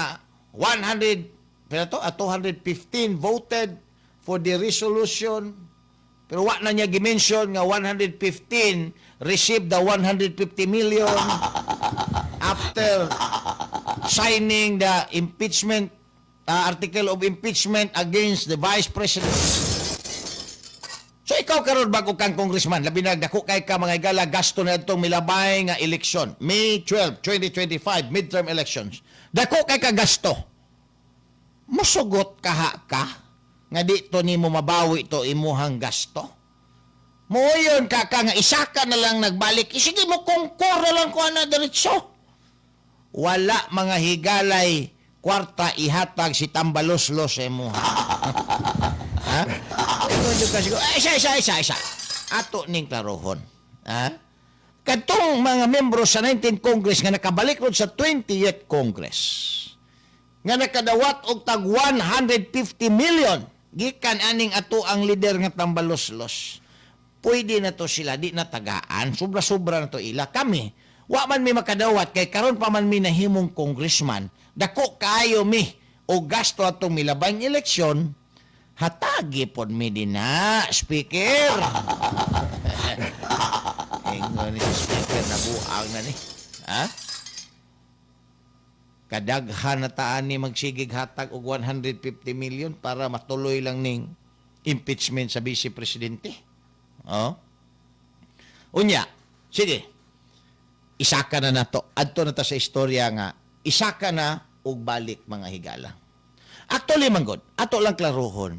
100 pero to, 215 voted for the resolution, pero wa na niya gi-mention nga 115 received the 150 million after signing the impeachment article of impeachment against the Vice President. So ikaw karon bago kang congressman, labi na dako kay ka, mga igala, gasto na itong milabay nga eleksyon. May 12, 2025 midterm elections. Dako kay ka gasto. Musugot kaha ka nga dito nimo mabawi to imuhang gasto? Moyon ka ka nga isa ka na lang nagbalik. Eh, sige mo kungkur na lang ko ana diretso. Wala mga higalay kwarta ihatag si Tambaloslos sa imo. Ha? Ingon ka siguro, ay, isa, isa, isa, isa. Ato ning klarohon. Ha? Katong mga membro sa 19th Congress nga nakabalik ron sa 20th Congress nga nakadawat og tag 150 million gikan aning ato ang leader nga Tambaloslos, pwede na to sila, di na tagaan, sobra-sobra na to ila. Kami, wa man mi makadawat kay karon pa man mi nahimong congressman, dako kaayo mi o gasto atong milabang eleksyon, hatagi pod mi din na, Speaker. Ingon ni si Speaker, nabuang na ni. Ha? Kadaghan na taan ni magsigig hatag og 150 million para matuloy lang ning impeachment sa vice presidente. Oh. Unya, sige. Isaka na nato. Adto na ta sa istorya nga isaka na og balik, mga higala. Actually man gud, ato lang klarohon.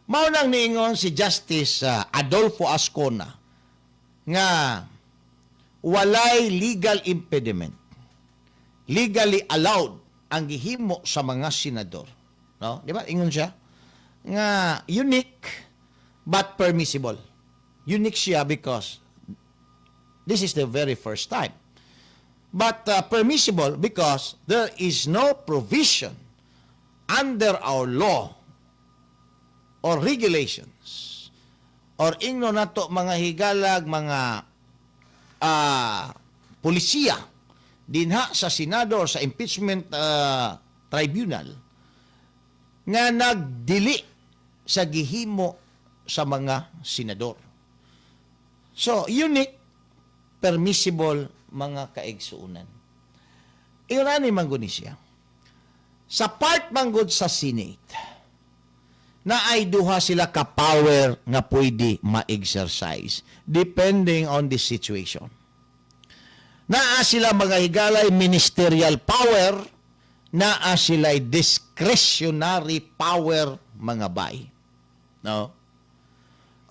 Mao nang niingon si Justice Adolfo Azcuna nga walay legal impediment, legally allowed ang gihimo sa mga senador. No? Di ba? Ingon siya nga unique but permissible. Unique siya because this is the very first time. But permissible because there is no provision under our law or regulations or ingno nato mga higalag mga polisiya dinha sa Senado or sa impeachment tribunal nga nagdili sa gihimo sa mga senador. So, unique, permissible, mga kaigsuunan. Ingon ani man gud ni siya. Sa part manggod sa Senate, na ay duha sila ka power nga pwede ma-exercise depending on the situation. Naa sila, mga higalay, ministerial power, naa sila discretionary power, mga bay. No?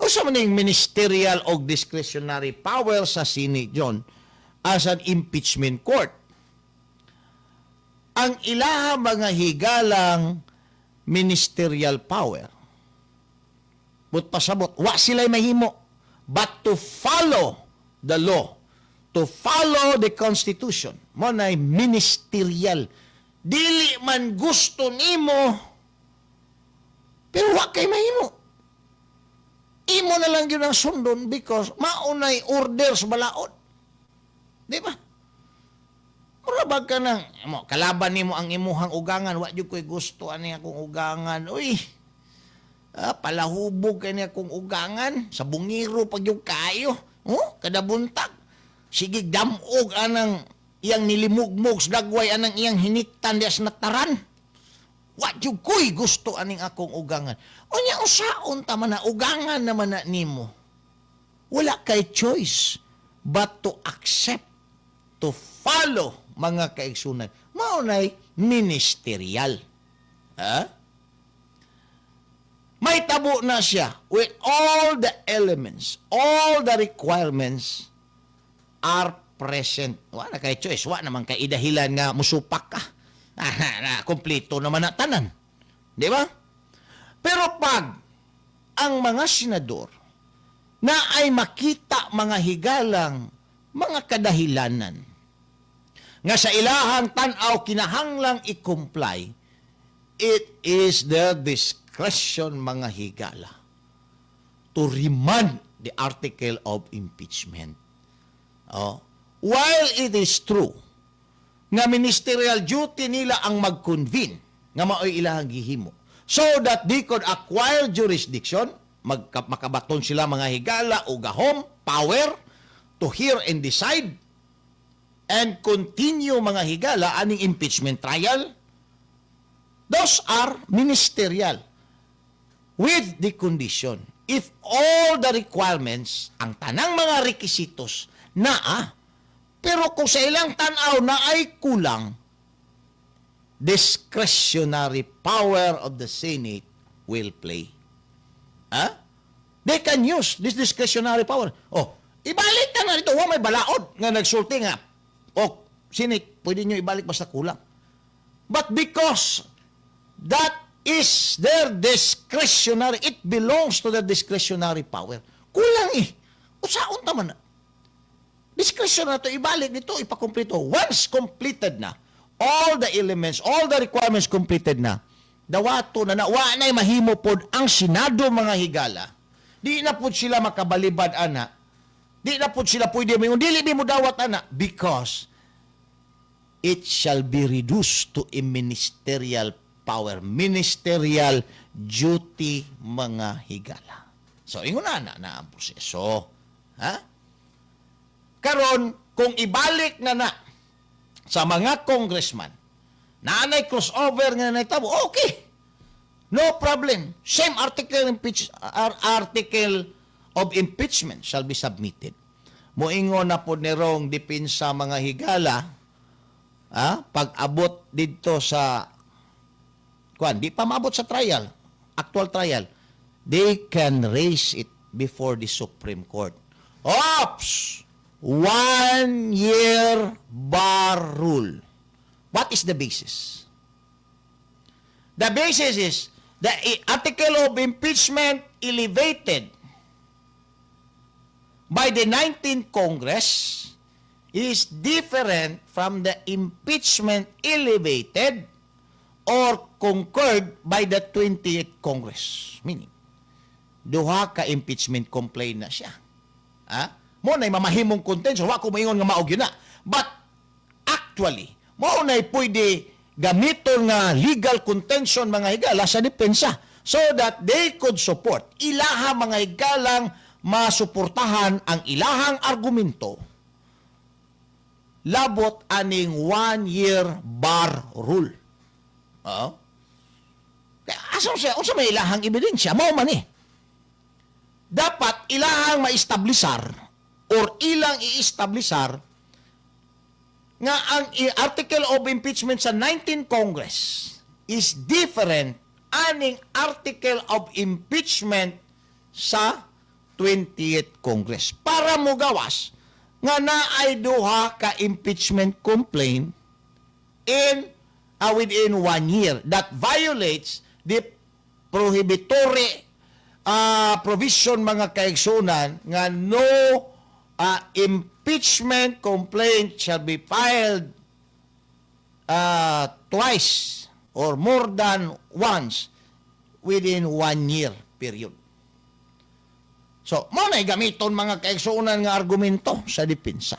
Usa man ning ministerial o discretionary power sa Senate, John, as an impeachment court. Ang ilaha, mga higalang, ministerial power. But pasabot, wa sila'y mahimo but to follow the law, to follow the Constitution. Mao na'y ministerial. Dili man gusto nimo, pero wa kay mahimo. Imo na lang yun ang sundon because maunay orders balaod. Di ba? Mura ba ka nang, mo, kalaban nimo ang imuhang ugangan, wa jud ko'y gusto ani akong ugangan. Uy, palahubog kay ni akong ugangan, sa bungiro pag yung kayo. Oh, kada buntag. Sige, damog anang iyang nilimugmog sa dagway anang iyang hiniktan diya sa nataran. Wa jud ko'y gusto aning akong ugangan. Unya usaon ta man na ugangan naman na nimo? Wala kay choice but to accept, to follow, mga kaigsunan. Mao nay ministerial. Ha? May tabo na siya with all the elements, all the requirements are present. Wala kay choice, wa naman kay idahilan nga musupak ka. Ah, na, kompleto naman na tanan. Di ba? Pero pag ang mga senador na ay makita, mga higalang, mga kadahilanan nga sa ilahang tan-aw kinahanglang i-comply, it is their discretion, mga higala, to remand the article of impeachment. Oh. While it is true nga ministerial duty nila ang mag-convene nga mao'y ilahang gihimo so that they could acquire jurisdiction, makabaton sila, mga higala, o gahom, power to hear and decide and continue, mga higala, aning impeachment trial, those are ministerial with the condition if all the requirements, ang tanang mga requisitos naa. Pero kung sa ilang tanaw na ay kulang, discretionary power of the Senate will play. Ha? They can use this discretionary power. Oh, ibalik na na dito. Wa may balaod nga nagsulti nga. O, Senate, pwede nyo ibalik basta kulang. But because that is their discretionary, it belongs to their discretionary power. Kulang eh. Usaon ta man na. Discretion na to, ibalik nito, ipakumpleto. Once completed na, all the elements, all the requirements completed na, dawato na na, wa na'y mahimo pod ang Senado, mga higala. Di na pod sila makabalibad ana. Di na pod sila pwede mo, dili mi mo dawat ana because it shall be reduced to a ministerial power, ministerial duty, mga higala. So, ingon na na, na ang proseso. Ha? Karon, kung ibalik na na sa mga congressman, naanay crossover nga naitabo, okay. No problem. Same article of impeachment shall be submitted. Moingon na po nirong depensa, mga higala, ah, pag abot didto sa kuan, di pa maabot sa trial, actual trial, they can raise it before the Supreme Court. Oops! One year bar rule. What is the basis? The basis is the article of impeachment elevated by the 19th Congress is different from the impeachment elevated or concurred by the 20th Congress. Meaning, duha ka impeachment complaint na siya. Ha? Mo na mamahimong contention, wa ko moingon nga mao gyud na. But actually, mao na pwede gamiton nga legal contention, mga higala, sa depensa so that they could support ilaha, mga higalang, masuportahan ang ilahang argumento labot aning one year bar rule. Oo. Kaya asa siya, unsa may ilahang ebidensya? Mao man eh. Dapat ilahang maestablisar or ilang i-establisar nga ang article of impeachment sa 19 Congress is different aning article of impeachment sa 20th Congress para mogawas nga naay duha ka impeachment complaint in within one year that violates the prohibitory provision, mga kaigsunan, nga no impeachment complaint shall be filed twice or more than once within one year period. So, mo na gamiton, mga kaigsunan, nga argumento sa depensa.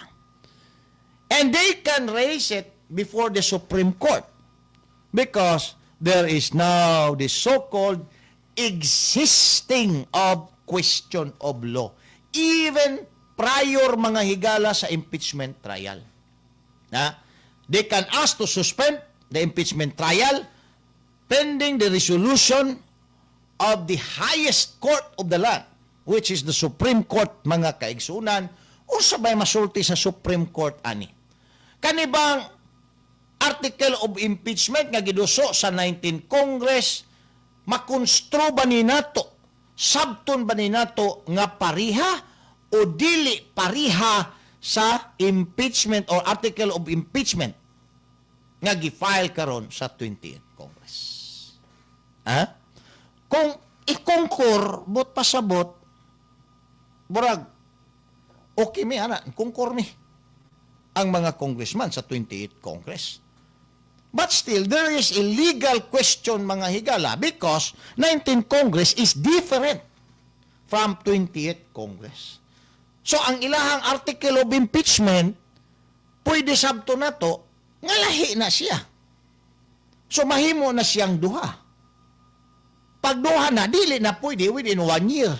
And they can raise it before the Supreme Court because there is now the so-called existing of question of law even prior, mga higala, sa impeachment trial. Na they can ask to suspend the impeachment trial pending the resolution of the highest court of the land, which is the Supreme Court, mga kaigsunan. Unsa bay masulti sa Supreme Court ani? Kani bang article of impeachment nga giduso sa 19 Congress, makonstro ba ni nato, sabton ba ni nato nga pariha o dili pariha sa impeachment or article of impeachment nga gi-file karon sa 20th Congress? Ha? Kung i-concur, bot pasabot, murag, okay mi, ana, concur mi ang mga congressman sa 28th Congress. But still, there is a legal question, mga higala, because 19th Congress is different from 20th Congress. So, ang ilahang article of impeachment, pwede sabto na to, nga lahi na siya. So, mahimo na siyang duha. Pag duha na, dili na pwede within one year.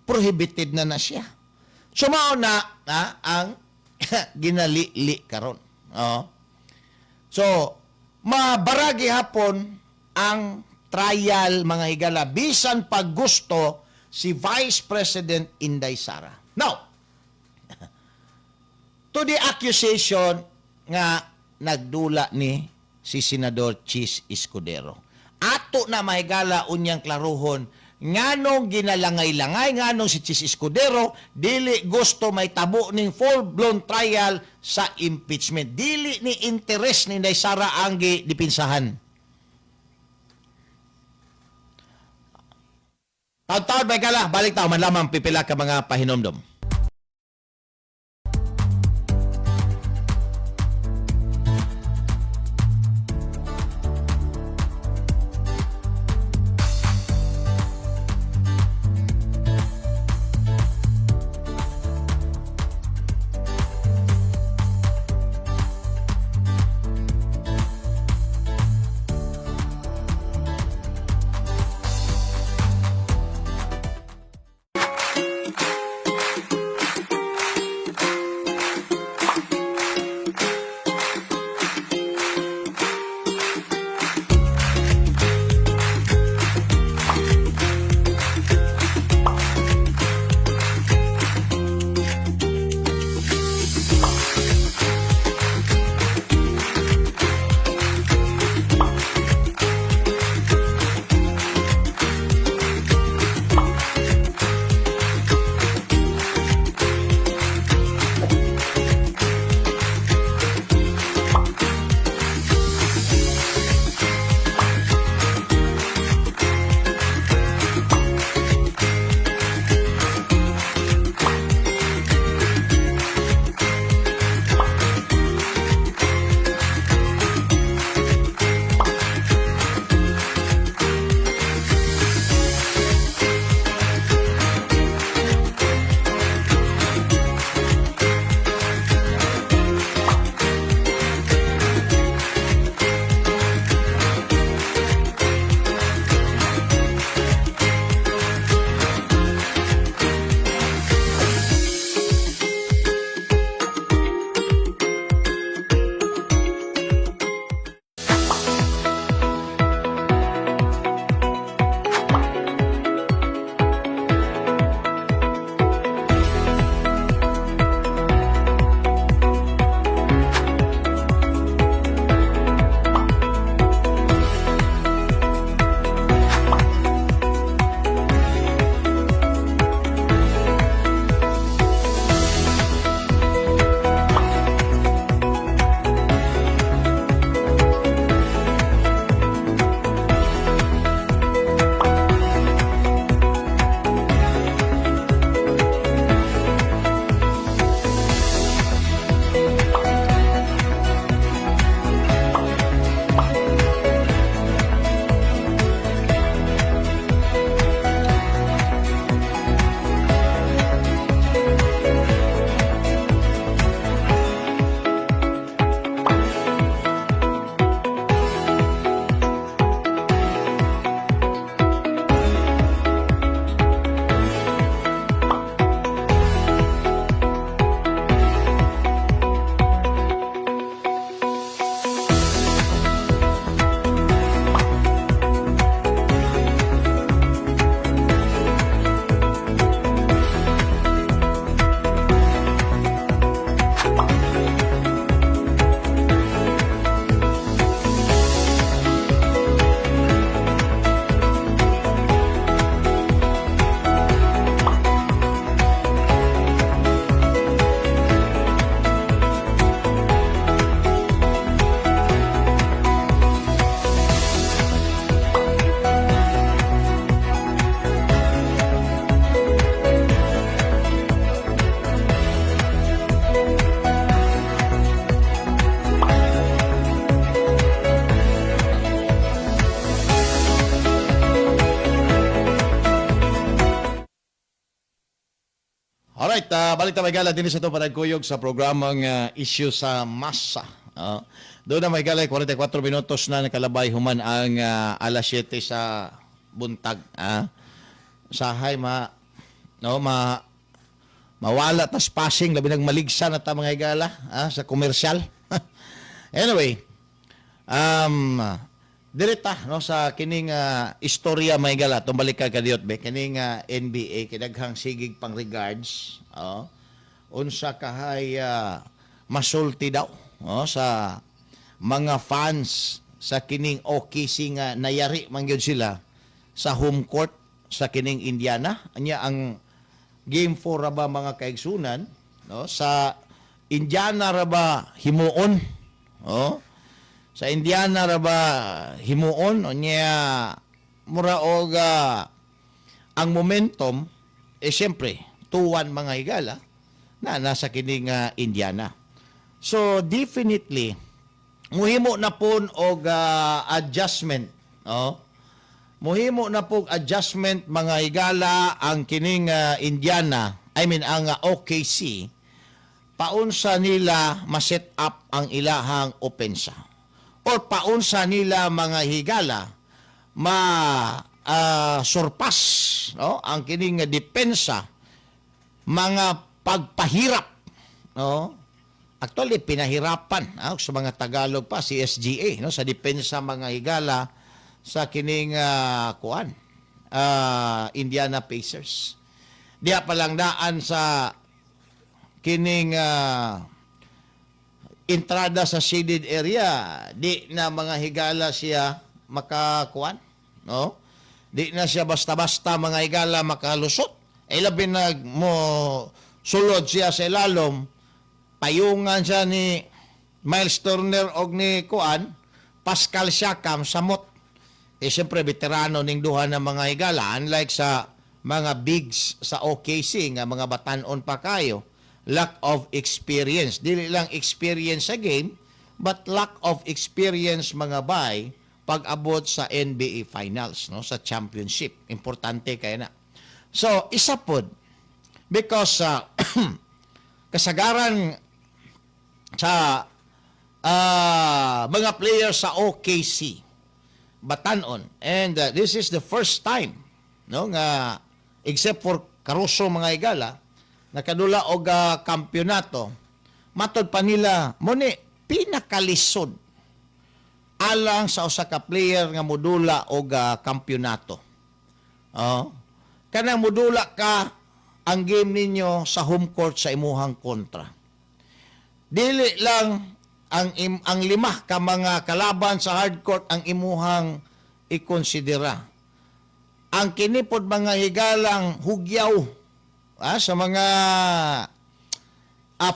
Prohibited na na siya. So, mao na ang ginalili karon. Oo. So, mabaragi hapon ang trial, mga higala, bisan pag gusto si Vice President Inday Sara. Now, to the accusation nga nagdula ni si Senador Chiz Escudero. Ato na, mahigala, unyang klaruhon Nganong ginalangay-langay, nganong si Chis Escudero dili gusto may tabo ning full-blown trial sa impeachment. Dili ni interes ni Inday Sara ang gidipinsahan. Taon-taon, may kala, balik tao man lamang pipila ka mga pahinomdom. Alright, balik ta may gala din sa itong panagkuyog sa programang Issue sa Masa. Doon na may gala, 44 minutos na nakalabay human ang alas 7 sa buntag. Sahay ma no ma mawala tas passing labi nag maligsa na ta mga higala sa komersyal. Anyway, direta no sa kining istorya may gala tumbalik ka kadiyot be kining NBA kidaghang sigig pang regards, oh, unsa kahay masulti daw, oh, sa mga fans sa kining OKC nga nayari man gyud sila sa home court. sa kining Indiana. Anya ang game 4 ra ba, mga kaigsunan, no, sa Indiana ra ba himuon, oh, sa Indiana ra ba himuon. Unya mura og ang momentum eh, siyempre 2-1, mga higala, na nasa kining Indiana. So definitely muhimo na pon og adjustment, oh, muhimo na po adjustment, mga higala, ang kining Indiana, I mean ang OKC, paunsa nila ma-set up ang ilahang opensa or paunsa nila, mga higala, ma surpass, no, ang kining depensa, mga pagpahirap, no. Actually pinahirapan sa mga Tagalog pa si SGA, no, sa depensa, mga higala, sa kining kuan Indiana Pacers. Diya pa lang daan sa kining entrada sa shaded area, di na, mga higala, siya makakuan, no? Di na siya basta-basta, mga higala, makalusot. Eh labi na mo sulod siya sa ilalom, payungan siya ni Miles Turner og ni kuan Pascal Siakam, samot. Eh siyempre veterano ning duha ng mga higala, unlike sa mga bigs sa OKC nga mga batanon pa kayo, lack of experience. Dili lang experience sa game but lack of experience, mga bay, pag-abot sa NBA Finals, no, sa championship. Importante kay na. So isa pod because kasagaran sa mga players sa OKC batanon and this is the first time, no, nga except for Caruso, mga higala, nakadula og kampyonato. Matod pa nila mo ni pinakalisod alang sa usa ka player nga modula og kampyonato. Oh. Kanang modula ka ang game ninyo sa home court sa imuhang kontra. Dili lang ang lima ka mga kalaban sa hard court ang imuhang ikonsidera. Ang kinipod, mga higalang hugyaw sa mga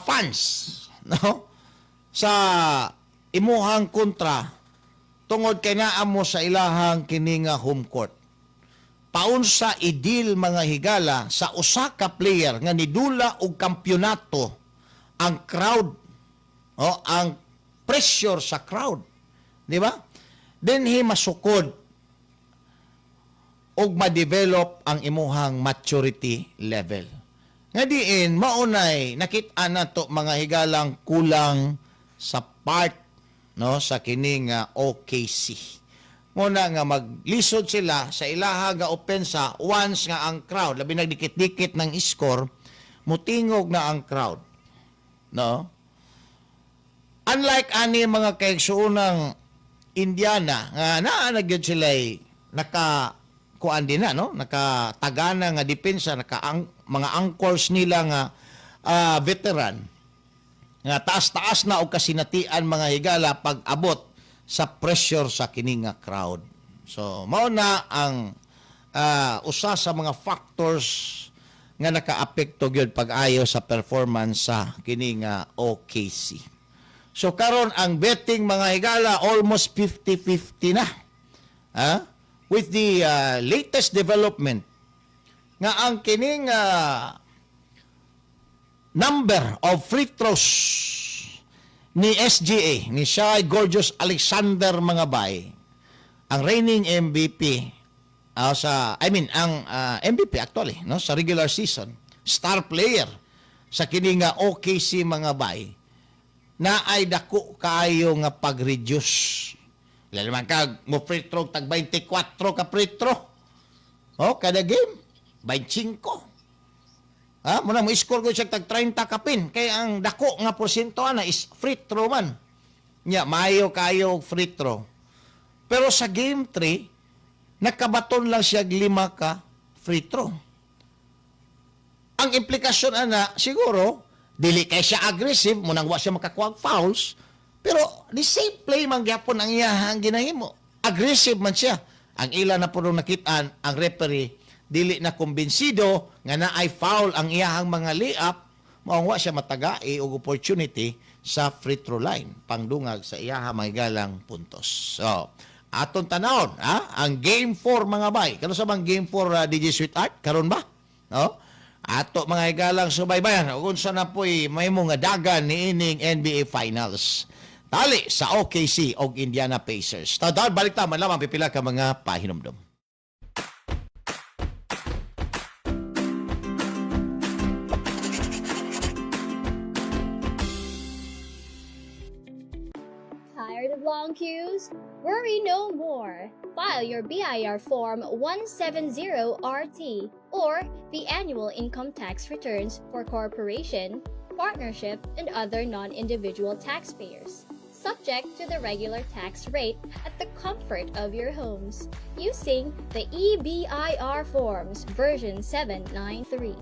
fans, no, sa imuhang kontra tungod kay naa mo sa ilahang kini nga home court. Paunsa i-deal, mga higala, sa usa ka player nga nidula og kampyonato ang crowd o ang pressure sa crowd, di ba? Dinhi masukod og ma-develop ang imuhang maturity level. Nga diin maunay nakit-an nato, mga higalang, kulang sa part, no, sa kining nga OKC. Muna nga maglisod sila sa ilaha nga opensa once nga ang crowd, labi nagdikit-dikit ng score, mutingog na ang crowd. No? Unlike ani, mga kaigsuonang Indiana nga naa na gyud sila naka kuan din na, no, nakatagana nga depensa, naka ang, mga anchors nila nga veteran nga taas-taas na og kasinatian, mga higala, pag abot sa pressure sa kini nga crowd. So mao na ang usa sa mga factors nga nakaapekto gyud pag-ayo sa performance sa kini nga OKC. So karon ang betting, mga higala, almost 50-50 na. Ha? With the latest development nga ang kining number of free throws ni SGA, ni Shai Gorgeous Alexander, mga bay, ang reigning MVP sa, I mean ang MVP actually, no, sa regular season, star player sa kini nga OKC, mga bay, na ay dako kaayo nga pag-reduce. Lalo man kag mo free throw tag 24 ka free throw. Oh, kada game 25. Ha, muna mo score ko siya tag 30 kapin kay ang dako nga porsyento ana is free throw man. Nya maayo kayo og free throw. Pero sa game 3, nakabaton lang siya og lima ka free throw. Ang implikasyon ana siguro dili kay siya aggressive, munang wa siya makakuha og fouls, pero the same play man gyapon ang iyahang ginahimo. Aggressive man siya. Ang ila na puro nakitaan ang referee. Dili na kumbinsido nga naay foul ang iyahang mga layup, mao wa siya matagai og opportunity sa free throw line pangdungag sa iyaha mga higalang puntos. So, atong tanawon, ha? Ang game 4, mga bay. Kano sa bang game 4, DJ Sweetheart? Karon ba? No? Ato mga higalang subaybayan ug unsa na po'y may nga dagan niining NBA Finals. Tali sa OKC og Indiana Pacers. Tawad balik ta man lamang pipila ka mga pahinumdom. Tired of long queues? Worry no more. File your BIR Form 170RT or the annual income tax returns for corporation, partnership, and other non individual taxpayers, subject to the regular tax rate at the comfort of your homes, using the eBIR Forms version 793.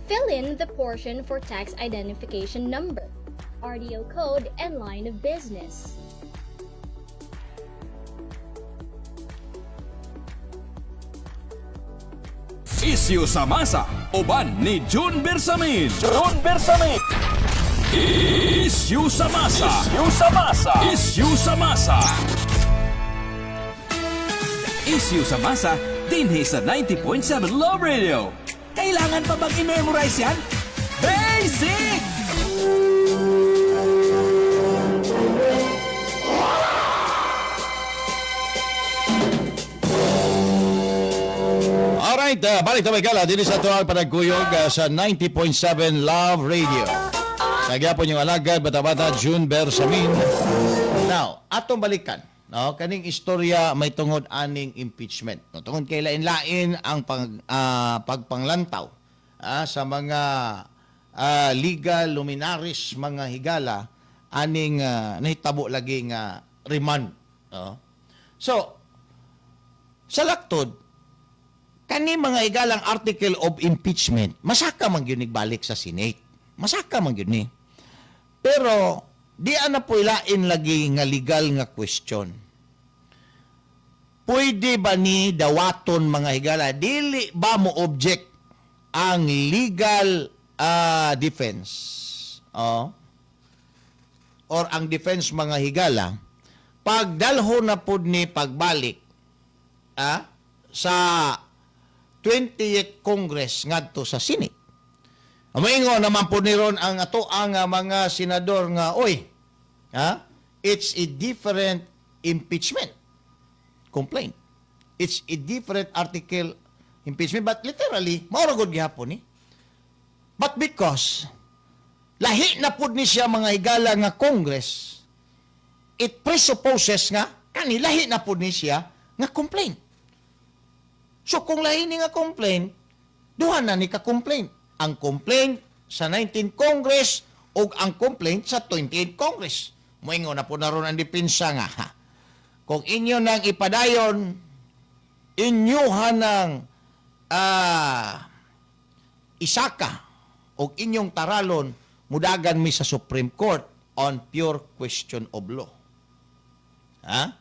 Fill in the portion for tax identification number, RDO code, and line of business. Isyu sa masa, uban ni June Bersamin. June Bersamin. Isyu sa masa. Isyu sa masa. Isyu sa masa. Isyu sa masa, dinhi sa 90.7 Love Radio. Kailangan pa bang i-memorize yan? Basic! Alright, balik tayo gala dinhi sa atuang panagkuyog sa 90.7 Love Radio. Sa gyapon yung alagad, bata-bata, June Bersamin. Now, atong balikan. No, kaning istorya may tungod aning impeachment. No, tungod kay lain-lain ang pagpanglantaw sa mga legal luminaries, mga higala, aning nahitabo lagi nga remand, no? So, sa laktod kani mga higalang article of impeachment, masaka man gyud balik sa Senate. Masaka man gyud ni. Pero di ana po ilain lagi nga legal nga question. Pwede ba ni dawaton, mga higala? Dili ba mo object ang legal defense? Oh. Or ang defense, mga higala, pagdalho na pud ni pagbalik sa 20th Congress ngadto sa Senate. Moingon naman po ni ron ang ato ang mga senador nga, oy, ha? It's a different impeachment complaint. It's a different article impeachment, but literally mao ra gud gihapon ni. But because lahi na pud ni siya, mga higala, nga Congress, it presupposes nga kani lahi na pud ni siya nga complaint. So kung lahi ni nga complaint, duha na ni ka complaint. Ang complaint sa 19 Congress ug ang complaint sa 28 Congress. Moingon na po na ron ang depensa nga, ha, kung inyo nang ipadayon, inyuha ng isaka o inyong taralon, mudagan mi sa Supreme Court on pure question of law. Ha?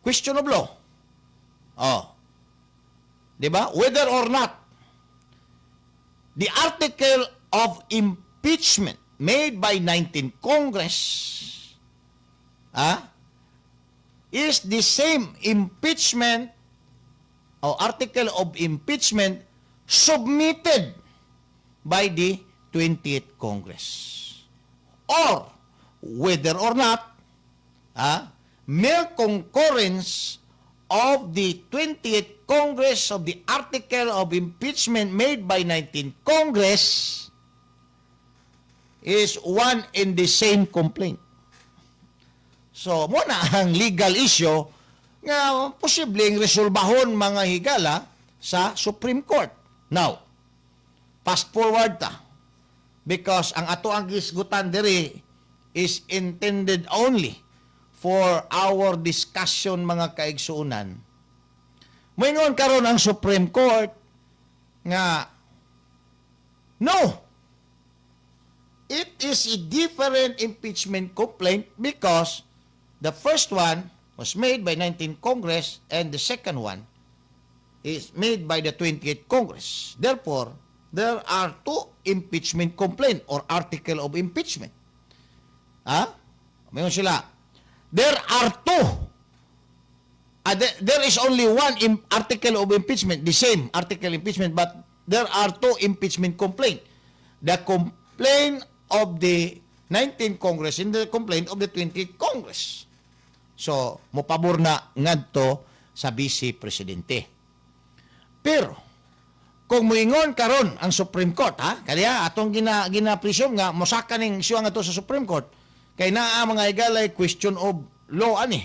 Question of law. Oh. 'Di ba? Whether or not the article of impeachment made by 19 Congress is the same impeachment o article of impeachment submitted by the 20th Congress. Or whether or not mere concurrence of the 20th Congress of the article of impeachment made by 19th Congress is one and the same complaint. So, mo na ang legal issue nga posibleng resolbahon, mga higala, sa Supreme Court. Now, fast forward ta. Because ang ato ang gisgutan diri is intended only for our discussion, mga kaigsuunan. Moingon karon ang Supreme Court nga no, it is a different impeachment complaint because the first one was made by 19 Congress and the second one is is made by the 28th Congress. Therefore, there are two impeachment complaint or article of impeachment. Ha? Mayon sila. There are two. There is only one article of impeachment, the same article impeachment, but there are two impeachment complaint. The complaint of the 19th Congress and the complaint of the 20th Congress. So, mopabor na ngadto sa Vice Presidente. Pero, kung muingon karon ang Supreme Court, ha? Kaya atong gina-presume nga mosaka ning isyu nga to sa Supreme Court, kay naa, mga higalay, question of law ani.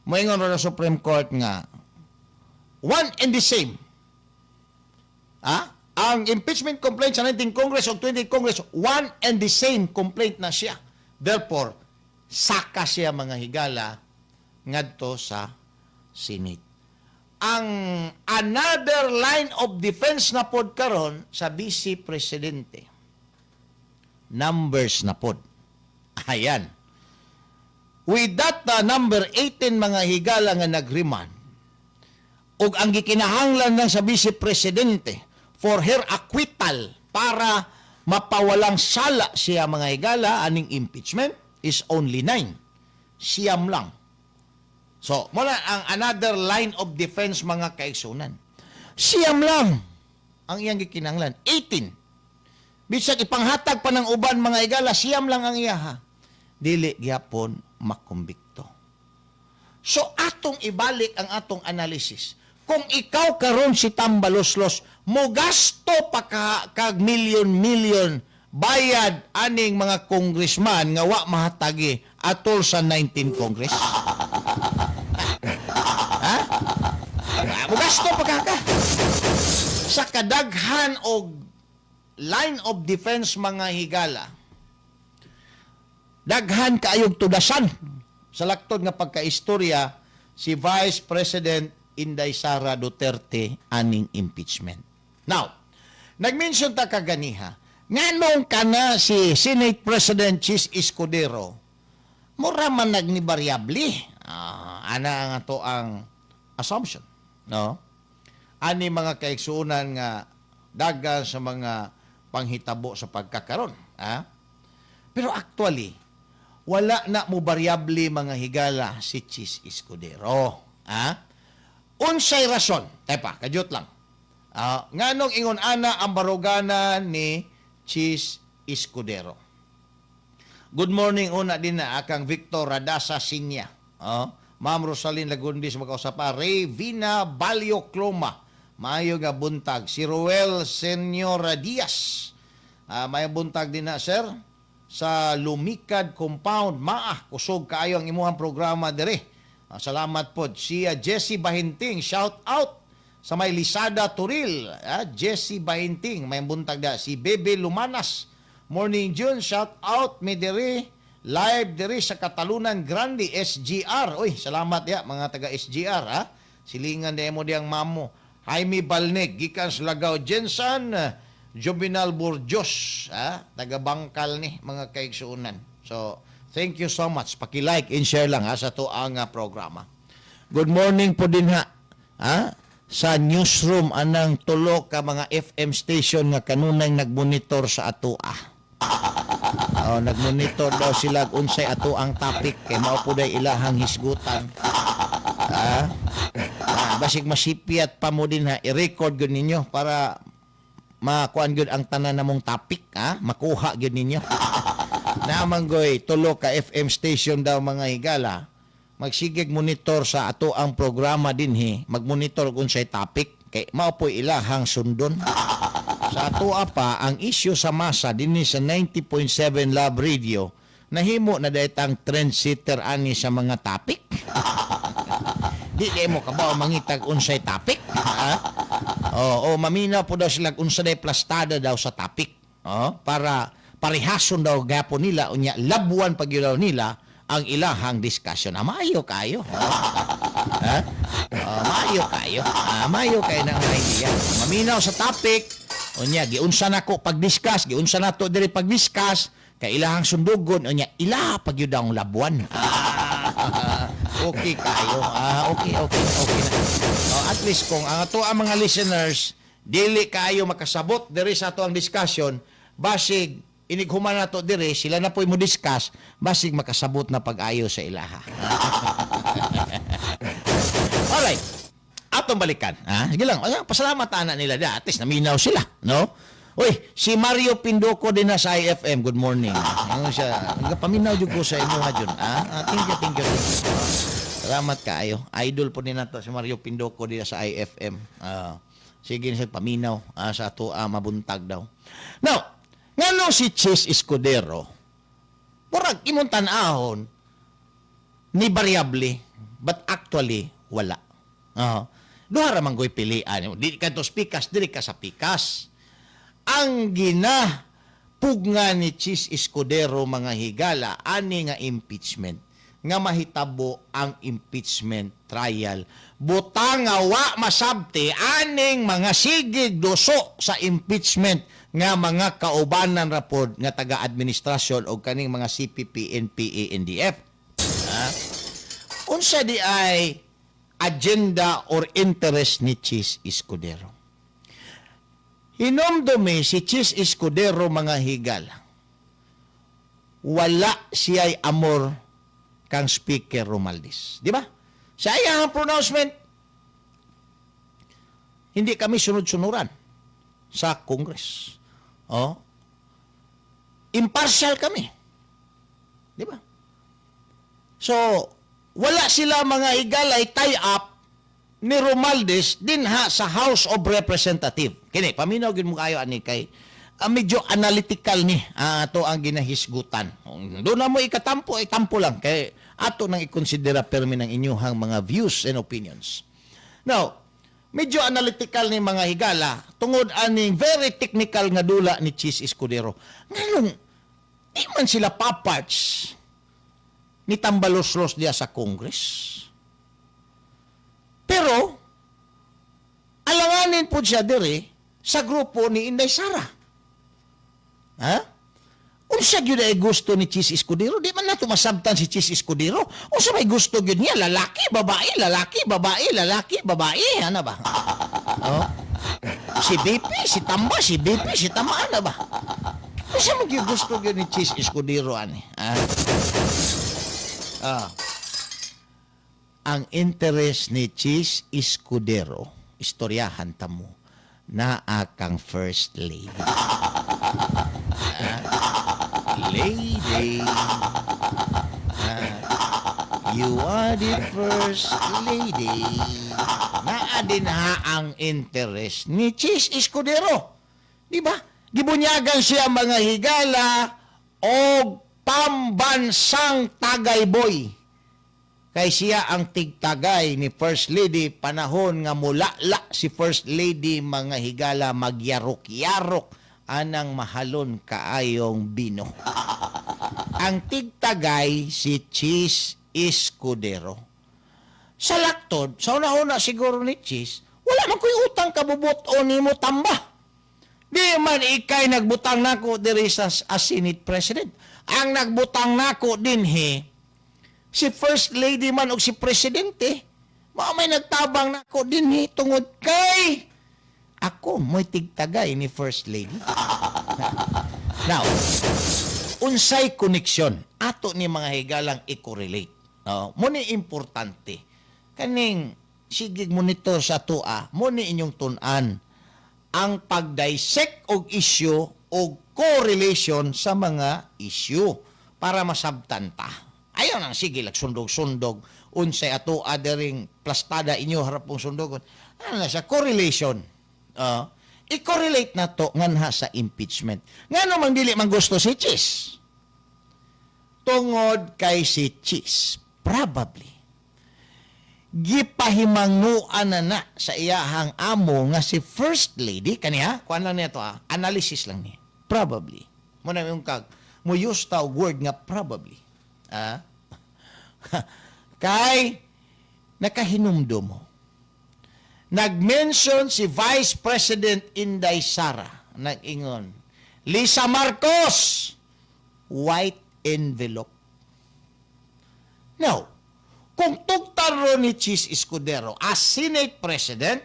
Moingon ron ang Supreme Court nga one and the same. Ha? Ang impeachment complaint sa 19th Congress o 20th Congress, one and the same complaint na siya. Therefore, saka siya, mga higala, ngadto sa Senate. Ang another line of defense na pod karon sa Vice Presidente, numbers na pod. Ayan. With that number 18, mga higala, nga nagremand, ug ang gikinahanglan lang sa Vice Presidente for her acquittal, para mapawalang sala siya, mga higala, aning impeachment is only 9. 9 lang. So, mula ang another line of defense, mga kaigsunan. 9 lang ang iyang gikinahanglan. 18. Bisag ipanghatag pa ng uban, mga higala, 9 lang ang iyaha. Dili gyapon makumbikto. So atong ibalik ang atong analysis. Kung ikaw karon si Tambaloslos, mogasto pa ka kag milyon-milyon bayad aning mga congressman nga wa mahatagi atol sa 19 Congress? Ha? Mogasto pa ka ka. Sa kadaghan og line of defense, mga higala, daghan kaayog tudasan sa laktod nga pagkaistorya si Vice President Inday Sara Duterte aning impeachment. Now, nag-mention ta kaganiha, nganong kana si Senate President Chis Escudero, mura man nag ni variable. Ana ang ato ang assumption, no? Ani, mga kaigsuonan, nga dagan sa mga panghitabo sa pagkakaron, ah? Pero actually, wala na mo variable, mga higala, si Chis Escudero. Ah? Unsay rason? Tepa, kadyot lang. Nganong ingon ana ang barugana ni Chis Escudero? Good morning una din na akang Victor Radasa Sinya. Oh, Ma'am Rosalyn Lagundis makausap pa. Ray Vina Balio Cloma. Maayo nga buntag. Si Ruel Senora Diaz. May buntag din na, sir, sa Lumikad Compound. Maa, kusog kaayo ang imuhang programa dire. Salamat po. Si Jesse Bahinting, shout out sa may Lisada Turil. Jesse Bahinting, may buntag da. Si Bebe Lumanas. Morning June, shout out mi dire. Live dire sa Catalunan Grande SGR. Uy, salamat ya mga taga SGR ha. Silingan de mo diyang mamo. Jaime Balneg gikan sa Lagaw Jensen, Juvenal Burjos, ha, taga Bangkal ni mga kaigsuonan. So, thank you so much. Paki-like and share lang ha sa to ang programa. Good morning po din ha. Ha? Sa newsroom anang tulo ka mga FM station nga kanunay nagmonitor sa atoa. Oh, nagmonitor daw sila unsay ato ang topic kay mao po day ilahang hisgutan. Ha? Basig masipyat pa mo din ha, i-record gyud ninyo para makuan gyud ang tanan namong topic ha, makuha gyud ninyo. Naman goy tulo ka FM station daw, mga higala, magsigig monitor sa ato ang programa dinhi, magmonitor kung unsay topic kay mao po'y ilahang sundon. Sa atoa pa ang Isyu sa Masa dinhi sa 90.7 Love Radio, nahimo na daytang trendsetter ani sa mga topic. Di di mo kabaw mangitag unsay topic, ha? Oo, oh, maminaw po daw sila unsa day plastada daw sa topic. Oh, para parehason daw gapon nila unya labuan pag daw nila ang ilahang discussion. Maayo kayo. Oh. Ha? Oh, maayo kayo. Maayo kayo ng idea. Maminaw sa topic. Unya giunsa nako pag-discuss, giunsa nato diri pag-discuss kay ilahang sundugon unya ilaha pag yun ang labuan. Okay kayo. Ah, okay na. Oh, at least kung ang ato ang mga listeners dili kayo makasabot diri sa ato ang discussion, basig inighuman nato diri sila na po'y mo discuss, basig makasabot na pag-ayo sa ilaha. Alright. Atong balikan. Ha? Sige lang. Ay, pasalamat ana nila da. At least naminaw sila, no? Uy, si Mario Pindoco din na sa IFM. Good morning. Ano siya? Nagapaminaw jud ko sa imo ha jud. Ha? Ah, thank you, thank you, thank you. Salamat kaayo. Idol po ni nato si Mario Pindoco din sa IFM. Ah, sige siya paminaw sa ato mabuntag daw. Now, ngano si Chiz Escudero? Murag imong tan-ahon ni variable, but actually wala. Oo. Duha ra man goy pilian. Di ka to pikas, diri ka sa pikas. Ang gina pugna ni Chiz Escudero, mga higala, ani nga impeachment, nga mahitabo ang impeachment trial. Butang nga wa masabti aning mga sigig duso sa impeachment nga mga kaubanan rapod nga taga-administrasyon o kaning mga CPP, NPA, NDF. Unsa di ay agenda or interest ni Chiz Escudero? Hinomdumi si Chiz Escudero, mga higala. Wala siya'y amor kang Speaker Romualdez. Di ba? Sa iyang pronouncement, hindi kami sunod-sunuran sa Congress. Oh. Impartial kami. Di ba? So, wala sila, mga higalay, tie up ni Romualdez dinha sa House of Representative. Kini, paminaw gyud mo kayo ani kay medyo analytical ni ato ang ginahisgutan. Doon na mo ikatampo, itampo lang kay ato nang ikonsidera permi ng inyuhang mga views and opinions. Now, medyo analytical ni, mga higala, tungod aning very technical nga dula ni Chiz Escudero. Nganong di man sila paparts ni Tambaloslos diya sa Congress? Pero, alanganin po siya diri sa grupo ni Inday Sara. Ha? Unsa gyud ay gusto ni Chiz Escudero? Di man nato masabtan si Chiz Escudero. Unsa may gusto gyud niya? Lalaki, babae, lalaki, babae, lalaki, babae. Ano ba? Oh? Si BP, si Tamba, si BP, si Tamba, ano ba? Unsa man gyud gusto gyud ni Chiz Escudero ani? Ha? Ah. Ang interest ni Chiz Escudero, istoryahan ta mo, naa kang First Lady. Ah, lady. Ah, you are the First Lady. Naa din ha ang interest ni Chiz Escudero. Di ba? Gibunyagan siya, mga higala, og pambansang tagay boy. Kay siya ang tigtagay ni First Lady panahon nga mulala si First Lady, mga higala, magyarok-yarok anang mahalon kaayong bino. Ang tigtagay si Chiz Escudero. Sa laktod, sa una-una siguro ni Chiz, wala man ko'y utang kabubot o nimo, Tamba. Di man ikay nagbutang nako diri sa as Senate President. Ang nagbutang nako dinhi si First Lady man og si Presidente. Mao may nagtabang nako dinhi tungod kay ako mo'y tigtagay ni First Lady. Now, unsay koneksyon ato ni, mga higalang, i-correlate? No, mo ni importante. Kaning sigig monitor sa tua, mo ni inyong tun-an ang pag-dissect og issue o correlation sa mga issue para masabtan ta. Ayaw nang sige lag sundog-sundog unsay ato adering plastada inyo harap pong sundogon. Ano na siya correlation? I-correlate na to nganha sa impeachment. Ngano man dili man gusto si Chiz? Tungod kay si Chiz probably gipahimanguan na na sa iyahang amo nga si First Lady kaniya. Kuan lang niya to, ah, analysis lang ni. Probably mo na yung kag mo use ta og word nga probably, ah, kay nakahinumdum mo nag-mention si Vice President Inday Sara, nag-ingon, "Lisa Marcos, white envelope." Now, Kung tugtan ro ni Chiz Escudero as Senate President,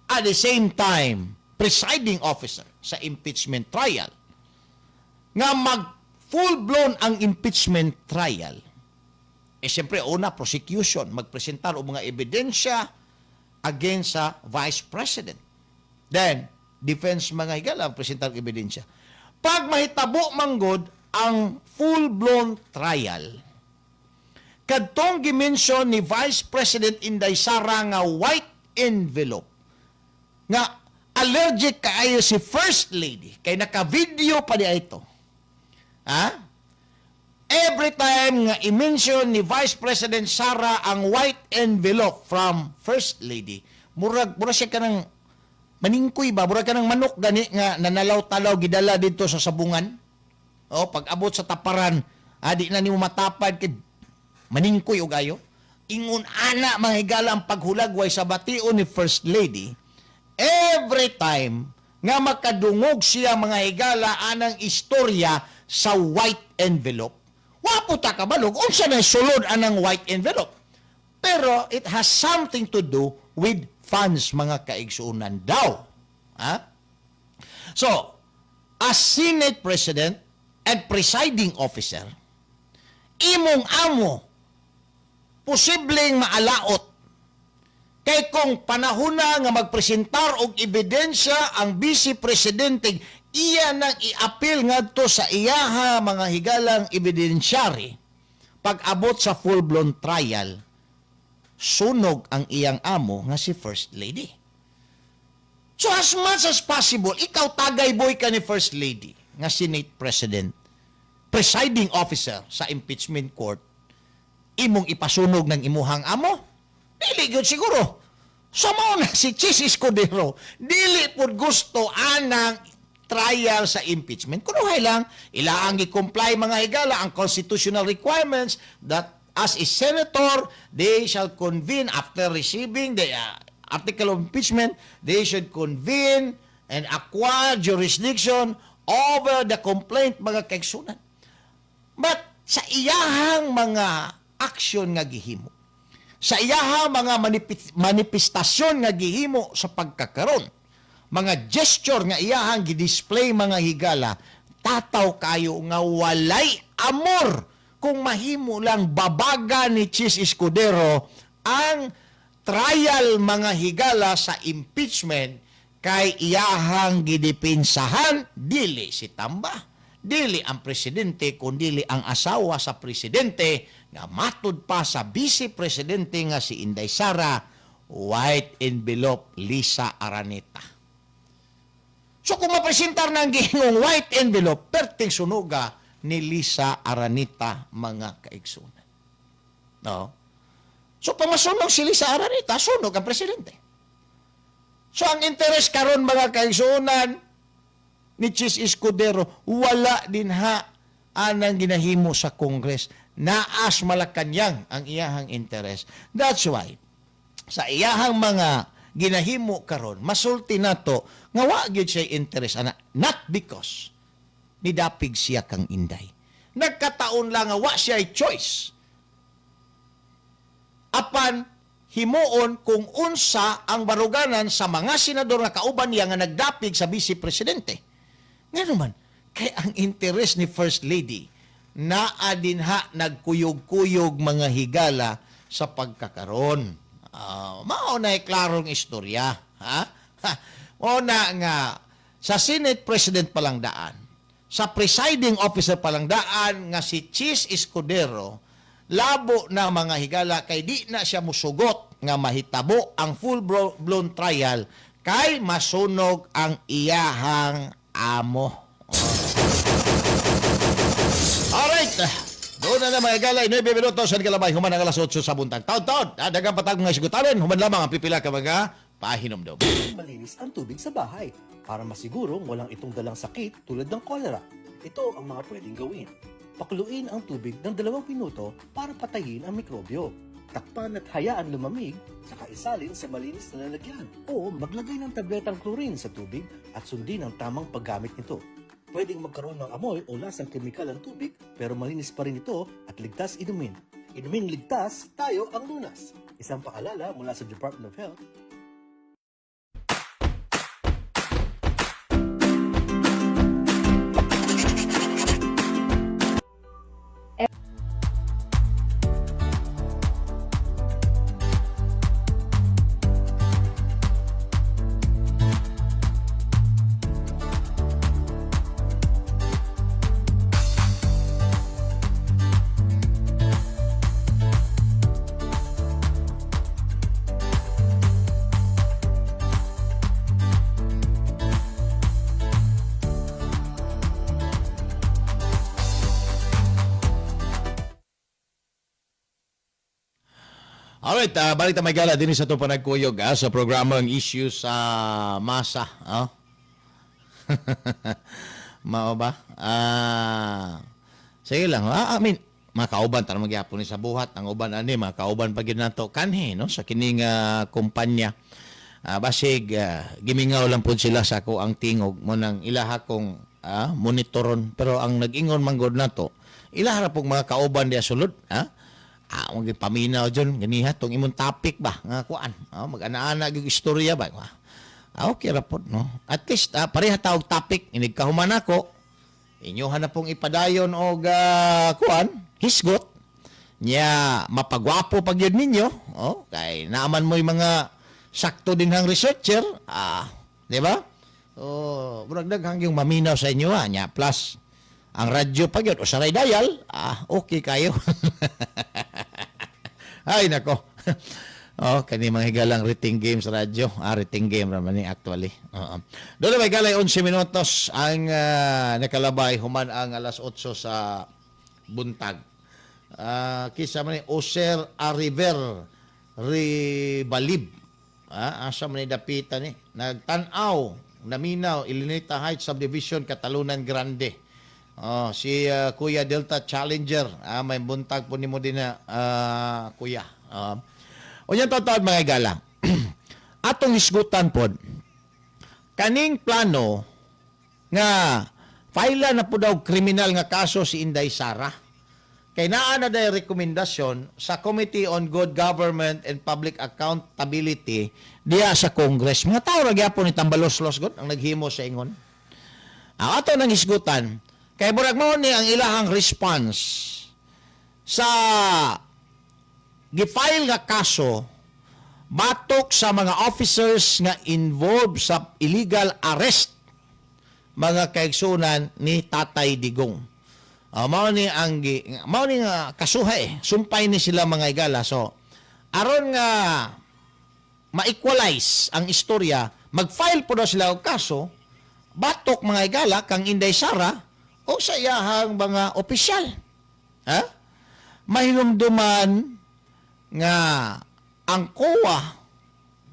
at the same time, presiding officer sa impeachment trial, nga mag full-blown ang impeachment trial, eh siyempre, una, prosecution, magpresentar og mga ebidensya against sa Vice President. Then, defense, mga higala, presentar og ebidensya. Pag mahitabo manggod ang full-blown trial, kadtong gimension ni Vice President Inday Sara nga white envelope, nga allergic kaayo si First Lady, kay naka-video pa di ito. Ha? Every time nga i-mention ni Vice President Sara ang white envelope from First Lady, murag siya kanang maningkoy ba, murag kanang manok gani nga nanalaw-talaw gidala dito sa sabungan. O pag abot sa taparan, adi na nimo matapad kay maningkoy og ayo. Ingon ana, mga higala, ang paghulagway sa bation ni First Lady every time nga makadungog siya, mga higala, anang istorya sa white envelope. Wa po ta kabalo unsa na sulod anang white envelope. Pero it has something to do with funds, mga kaigsuonan, daw. Ha? So, as Senate President and presiding officer, imong amo posibleng maalaot kay kung panahon na nga magpresentar og ebidensya ang vice presidente, iya nang iapil ngadto sa iyaha, mga higalang ebidensyari, pag abot sa full-blown trial, sunog ang iyang amo nga si First Lady. So as much as possible, ikaw tagay boy ka ni First Lady nga Senate President, presiding officer sa impeachment court, imong ipasunog ng imuhang amo? Dili gyud siguro. So mao na si Chiz Escudero, dili pud gusto anang trial sa impeachment. Kunuhay lang, ilaang i-comply, mga higala, ang constitutional requirements that as a senator, they shall convene after receiving the article of impeachment, they should convene and acquire jurisdiction over the complaint, mga kaigsuonan. But sa iyahang mga aksyon nga gihimo, sa iyahang mga manifestasyon nga gihimo sa pagkakaron, mga gesture nga iyahang gidisplay, mga higala, tataw kayo nga walay amor kung mahimo lang babaga ni Chiz Escudero ang trial, mga higala, sa impeachment kay iyahang gidipinsahan dili si Tamba, dili ang presidente, kundili ang asawa sa presidente nga matud pa sa vice presidente nga si Inday Sara, white envelope Lisa Araneta. So kung mapresentar ng gihingong white envelope, perting sunuga ni Lisa Araneta, mga kaigsunan. No? So pag masunog si Lisa Araneta, sunog ang presidente. So ang interes karon, mga kaigsunan, ni Chiz Escudero, wala din ha anang ginahimo sa Congress. Naas Malacanang ang iyahang interes. That's why, sa iyahang mga ginahimo karon, masulti nato nga wa gyud siya interes ana, not because nidapig siya kang Inday. Nagkataon lang nga wa siya choice apan himuon kung unsa ang baruganan sa mga senador nga kauban niya nga nagdapig sa vice presidente. Nga naman, kay ang interes ni First Lady naa dinha nagkuyog-kuyog, mga higala, sa pagkakaron. Mao na klarong istorya. Ha? Ha? Mao na nga sa Senate President pa lang daan, sa presiding officer pa lang daan nga si Chiz Escudero, labo na, mga higala, kay di na siya musugot nga mahitabo ang full-blown trial kay masunog ang iyahang amo. Alright. Doon na na, mga higala, 9 minuto sa kalabay, human ang alas 8 sa buntag. Taon-taon, dagang patag mga sigutanan, human lamang ang pipila ka mga pahinomdom. Malinis ang tubig sa bahay para masigurong walang itong dalang sakit tulad ng kolera. Ito ang mga pwedeng gawin. Pakuluin ang tubig ng 2 minuto para patayin ang mikrobyo. Takpan at hayaan lumamig, saka isalin sa malinis na lalagyan. O maglagay ng tabletang chlorine sa tubig at sundin ang tamang paggamit nito. Pwedeng magkaroon ng amoy o lasang kemikal ang tubig, pero malinis pa rin ito at ligtas inumin. Inuming ligtas, tayo ang lunas. Isang paalala mula sa Department of Health. Alright, balik ta may gala din sa itong panagkuyog sa programang Issues sa Masa. Ah. Mao ba? Sige lang. I mean, makauban tanong magyapon ni sa buhat ang uban ani makauban pa gyud nato kanhi no sa kining kumpanya. Basig gimingaw lang pud sila sa ako ang tingog mo nang ilaha kong monitoron, pero ang nag-ingon man gud nato ilaha ra pug mga kauban diya sulod ha. Mag paminaw dyan, ganiha, tong imong topic ba, nga kuan, mag-ana-ana gyud istorya ba. Okay ra pod, no? At least, pareha tawag topic, inig kahuman ako, inyohan na pong ipadayon og kuan, hisgot, nya mapagwapo pag yun ninyo, oh, kay naaman mo'y mga sakto din hang researcher, di ba? Oh, murag daghang yung maminaw sa inyo, nya, plus, ang radyo pag yun, usaray dial, okay kayo. Ay, nako. Oh, kani mga higalang rating game sa radyo. Rating game raman ni actually. Oo. Doon may galay 11 minutos ang nakalabay human ang alas 8 sa buntag. Kisa man ni Oser Ariver Ribalib. Asa man ni dapita ni. Nagtan-aw, naminaw, Ilinita Heights Subdivision, Catalunan Grande. Oh, si Kuya Delta Challenger, may buntag po nimo din na kuya. Unya totoo mga gala. Atong hisgutan pod kaning plano nga file na po daw kriminal nga kaso si Inday Sara. Kay naa na day rekomendasyon sa Committee on Good Government and Public Accountability diya sa Congress. Mga tao ra gyapon ni Tambaloslos god ang naghimo sa ingon. Ang ato nang hisgutan kay murag mao ni ang ilahang response sa gi-file nga kaso batok sa mga officers nga involved sa illegal arrest mga kaigsunan ni Tatay Digong. Mao ni ang mao ni nga kasuha eh. Sumpay ni sila mga igala. So aron nga ma-equalize ang istorya, mag-file po daw sila og kaso batok mga igala kang Inday Sara o sa iyahang mga opisyal. Ha? Mahinumduman nga ang COA,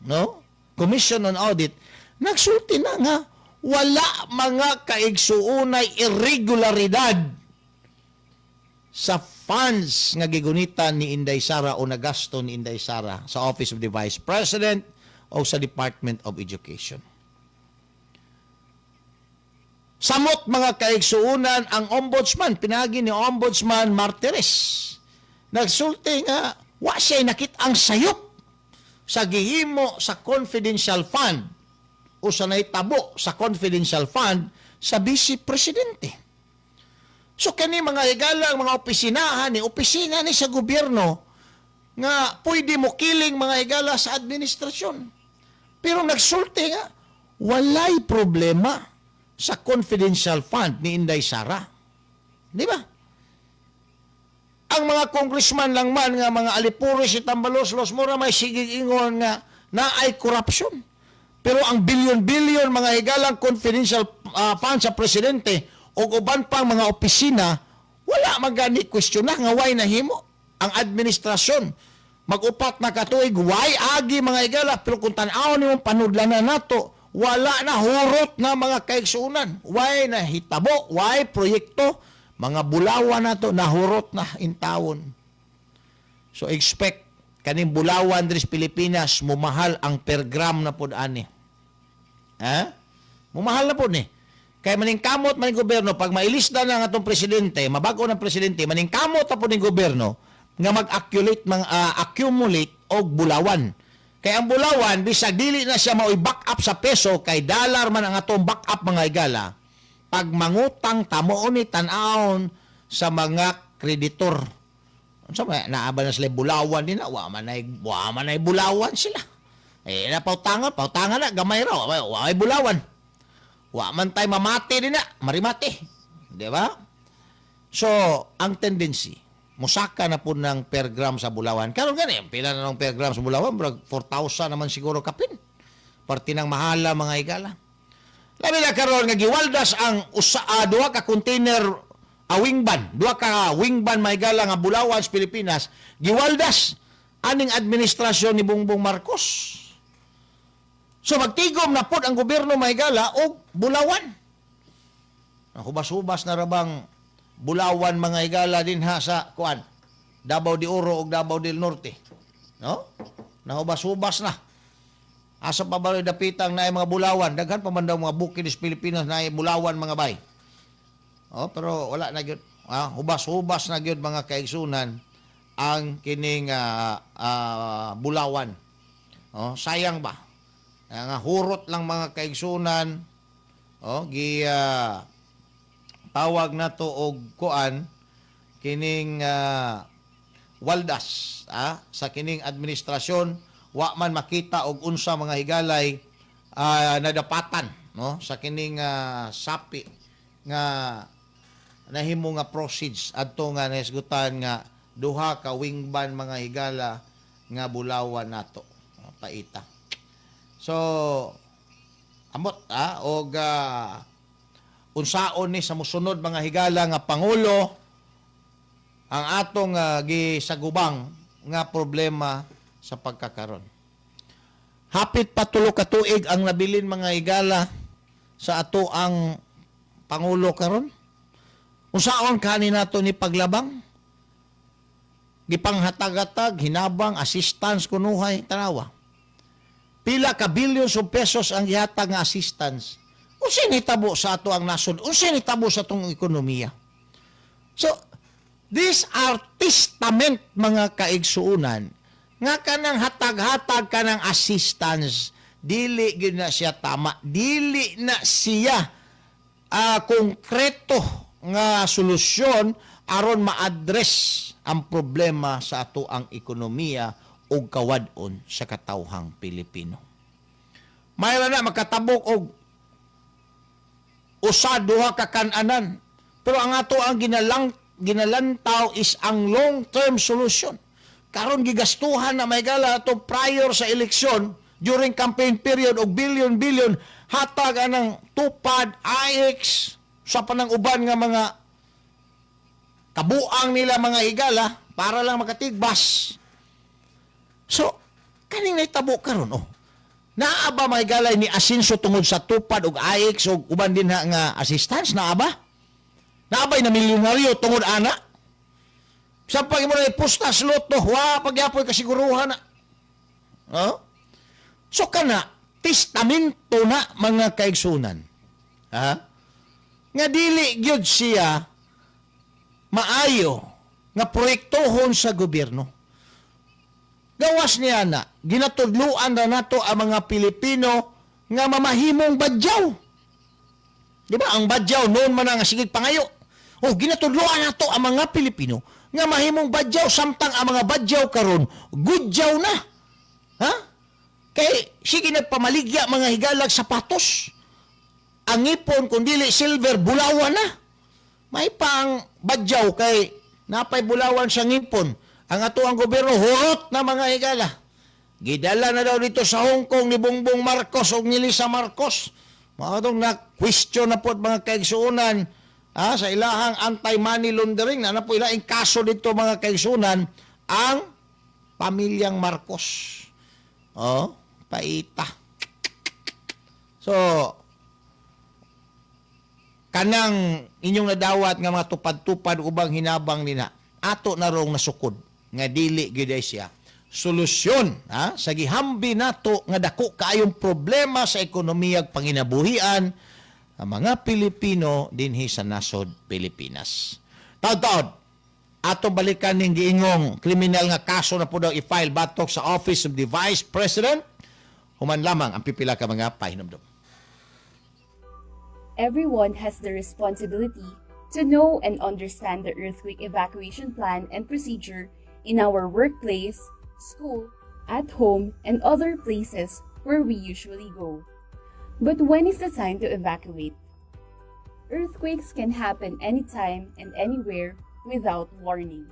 no? Commission on Audit, nagsulti na nga wala mga kaigsuunay irregularidad sa funds nga gigunitan ni Inday Sara o nagasto ni Inday Sara sa Office of the Vice President o sa Department of Education. Samot mga kaigsuunan ang ombudsman, pinagi ni Ombudsman Martires. Nagsulti nga, wa siya'y nakit-ang sayop sa gihimo sa confidential fund o sa naitabo sa confidential fund sa Vice Presidente. So kani mga higalang mga opisinahan ni opisina ni sa gobyerno nga pwede mo kiling mga higala sa administrasyon. Pero nagsulti nga, walay problema sa confidential fund ni Inday Sara. Di ba? Ang mga congressman lang man nga mga alipuri si Tambaloslos mura may sigig ingon nga naay corruption. Pero ang bilyon-bilyon mga higalang confidential fund sa presidente o uban pang mga opisina, wala magani question na nga why nahimo ang administrasyon. Mag-upat na katuig, why agi mga higala, pero kung tan-aw nimong panudlanan nato, wala na hurot na mga kaigsunan. Why na hitabo, why proyekto, mga bulawan nato nahurot na intawon. So expect kaning bulawan diri sa Pilipinas mumahal ang per gram na pod ani. Ha? Mumahal na pod ni. Kay maningkamot man gobyerno pag mailisda na ang atong presidente, mabago ng presidente, maningkamot na pod ning gobyerno nga mag-accumulate mga accumulate og bulawan. Kay ang bulawan, bisag dili na siya maoy back up sa peso, kay dollar man ang atong back up, mga higala. Pag mangutang ta, mao ni tan-awon sa mga kreditor. Unsa man naa ba na sila bulawan din na? Wa man nay bulawan sila. Eh na pautangan, pautangan na gamay ra, wa may bulawan. Wa man tay mamati din na, marimati. Di ba? So, ang tendency, musaka na po ng per gram sa bulawan. Karon gani, pila na ng per gram sa bulawan? Murag 4,000 naman siguro kapin. Parte ng mahala, mga higala. Labi na karon nga giwaldas ang usa duha ka container, a wingban, duha ka wingban, mga higala, nga bulawan sa Pilipinas, giwaldas aning administrasyon ni Bongbong Marcos. So magtigom na pod ang gobyerno, mga higala, og bulawan. Hubas-hubas na rabang bulawan, mga higala, dinha sa kuan, Davao de Oro ug Davao del Norte. No? Nahubas-hubas na. Asa pa ba dapitang naay mga bulawan? Daghan pa man daw mga bukid sa Pilipinas naay bulawan, mga bay. Oh, pero wala na gyud. Hubas-hubas na gyud, mga kaigsunan, ang kining bulawan. Oh, sayang ba? Nga hurot lang, mga kaigsunan. Oh, gi tawag na to og kuan kining waldas sa kining administrasyon, wa man makita og unsa, mga higalay, nadapatan, no, sa kining sapi nga nahimo nga proceeds adto nga nahisgutan nga duha ka wingban, mga higala, nga bulawan nato. Oh, paita. So amot og unsaon ni sa musunod, mga higala, nga pangulo ang atong gisagubang nga problema sa pagkakaron. Hapit pa 3 ka tuig ang nabilin, mga higala, sa ato ang pangulo karon. Unsaon kani nato ni paglabang? Gipanghatag-hatag, hinabang, assistance kunuhay, tanawa. Pila ka billions of pesos ang gihatag nga assistance. Unsa nitabo sa ato ang nasod? Unsa nitabo sa atong ekonomiya? So, these are testament, mga kaigsuunan, nga kanang hatag-hatag kanang assistance, dili gyud na siya tama, dili na siya konkreto nga solusyon aron ma-address ang problema sa ato ang ekonomiya ug kawad-on sa katawhang Pilipino. Mayra na makatabok og usa duha ka kananan. Pero ang ato ang ginalantaw is ang long-term solution. Karon gigastuhan na, mga higala, ato prior sa eleksyon, during campaign period, og billion-billion hatag anang TUPAD, AICS, sa panang uban nga mga kabuang nila, mga higala, para lang makatigbas. So, kaning nahitabo karon, oh. Naa ba, mga higala, ni asinso tungod sa TUPAD ug AICS ug uban din ha nga assistance? Naa ba? Naa ba'y na milyonaryo tungod ana? Sa pag mo na ipusta sa lotto, wa pagyapoy kasiguruhan na. Oh? So kana, testamento na, mga kaigsunan. Ha? Nga dili gyud siya maayo nga proyektohon sa gobyerno. Gawas niya na, ginatudluan na nato ang mga Pilipino nga mamahimong badyaw. Di ba? Ang badyaw noon man ang sigig pangayo. Oh, ginatudluan nato ang mga Pilipino nga mahimong badyaw samtang ang mga badyaw karon gudyaw na. Ha? Kay sige nagpamaligya, mga higalag, sapatos. Ang ngipon kung dili silver, bulawan na. May pang badyaw kay napay bulawan sa ngipon. Ang ato ang gobyerno hurot na, mga higala. Gidala na daw dito sa Hong Kong ni Bongbong Marcos o ni Lisa Marcos. Mga itong na-question na po at mga kaigsuunan sa ilahang anti-money laundering na na po ilaing kaso dito, mga kaigsuunan, ang pamilyang Marcos. Oh, paita. So, kanang inyong nadawat nga mga tupad-tupad ubang hinabang nina, ato na rong nasukod nga dili gyud ay siya solusyon ha, sa gihambi nato nga dako kaayong problema sa ekonomiya ug panginabuhian ang mga Pilipino dinhi sa nasod Pilipinas. Taod-taod, Atong balikan ning giingong kriminal nga kaso na po daw i-file batok sa Office of the Vice President human lamang ang pipila ka mga pahinumdum. Everyone has the responsibility to know and understand the earthquake evacuation plan and procedure in our workplace, school, at home, and other places where we usually go. But when is the time to evacuate? Earthquakes can happen anytime and anywhere without warning.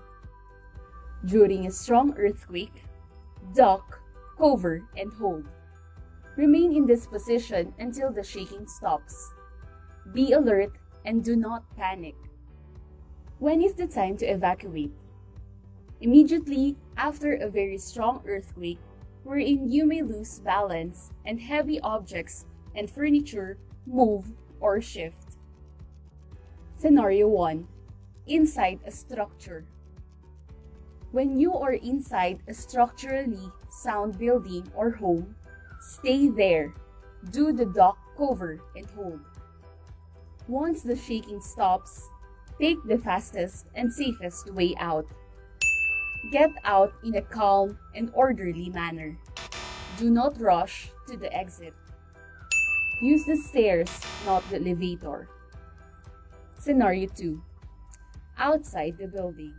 During a strong earthquake, duck, cover, and hold. Remain in this position until the shaking stops. Be alert and do not panic. When is the time to evacuate? Immediately after a very strong earthquake, wherein you may lose balance and heavy objects and furniture move or shift. Scenario 1: Inside a structure. When you are inside a structurally sound building or home, stay there. Do the duck, cover, and hold. Once the shaking stops, take the fastest and safest way out. Get out in a calm and orderly manner. Do not rush to the exit. Use the stairs, not the elevator. Scenario 2: Outside the building.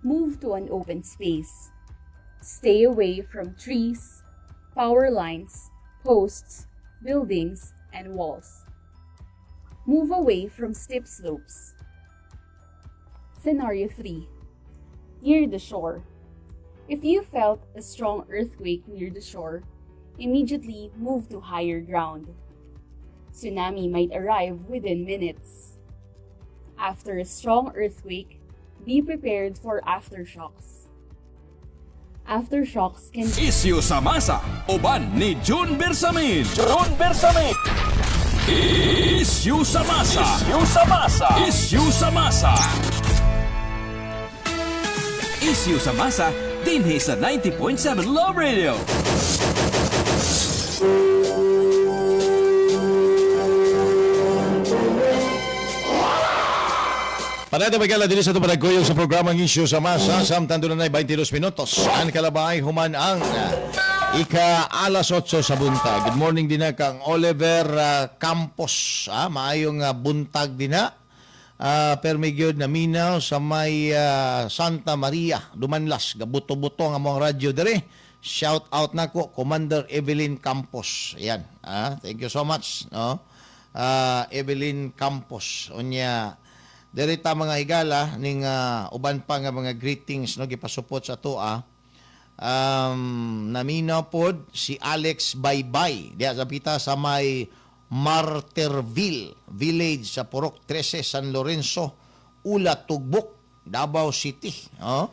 Move to an open space. Stay away from trees, power lines, posts, buildings, and walls. Move away from steep slopes. Scenario 3: Near the shore. If you felt a strong earthquake near the shore, immediately move to higher ground. Tsunami might arrive within minutes. After a strong earthquake, be prepared for aftershocks. Aftershocks can Isyu sa masa, uban ni June Bersamin. June Bersamin. Isyu sa masa. Isyu sa masa. Isyu sa masa. Isyu sa masa, dinhi sa 90.7 Love Radio. Panata magkala din sa itong sa programang Isyu sa Masa. Samtang doon na 22 minutos. Ang kalabay human ang ika alas 8 sa buntag. Good morning din na kang Oliver Campos. Maayong buntag din na. Permi gyud na minaw sa may Santa Maria, Dumanlas. Gabuto-buto ang among radyo dire. Shout out nako Commander Evelyn Campos. Ayan. Thank you so much, no? Evelyn Campos. Unya diri ta, mga higala, ning uban pa nga mga greetings, no, gipasupot sa atoa. Naminaw pod si Alex Baybay diya sa pita sa may Marterville Village sa Purok 13, San Lorenzo, Ula, Tugbok, Davao City, oh.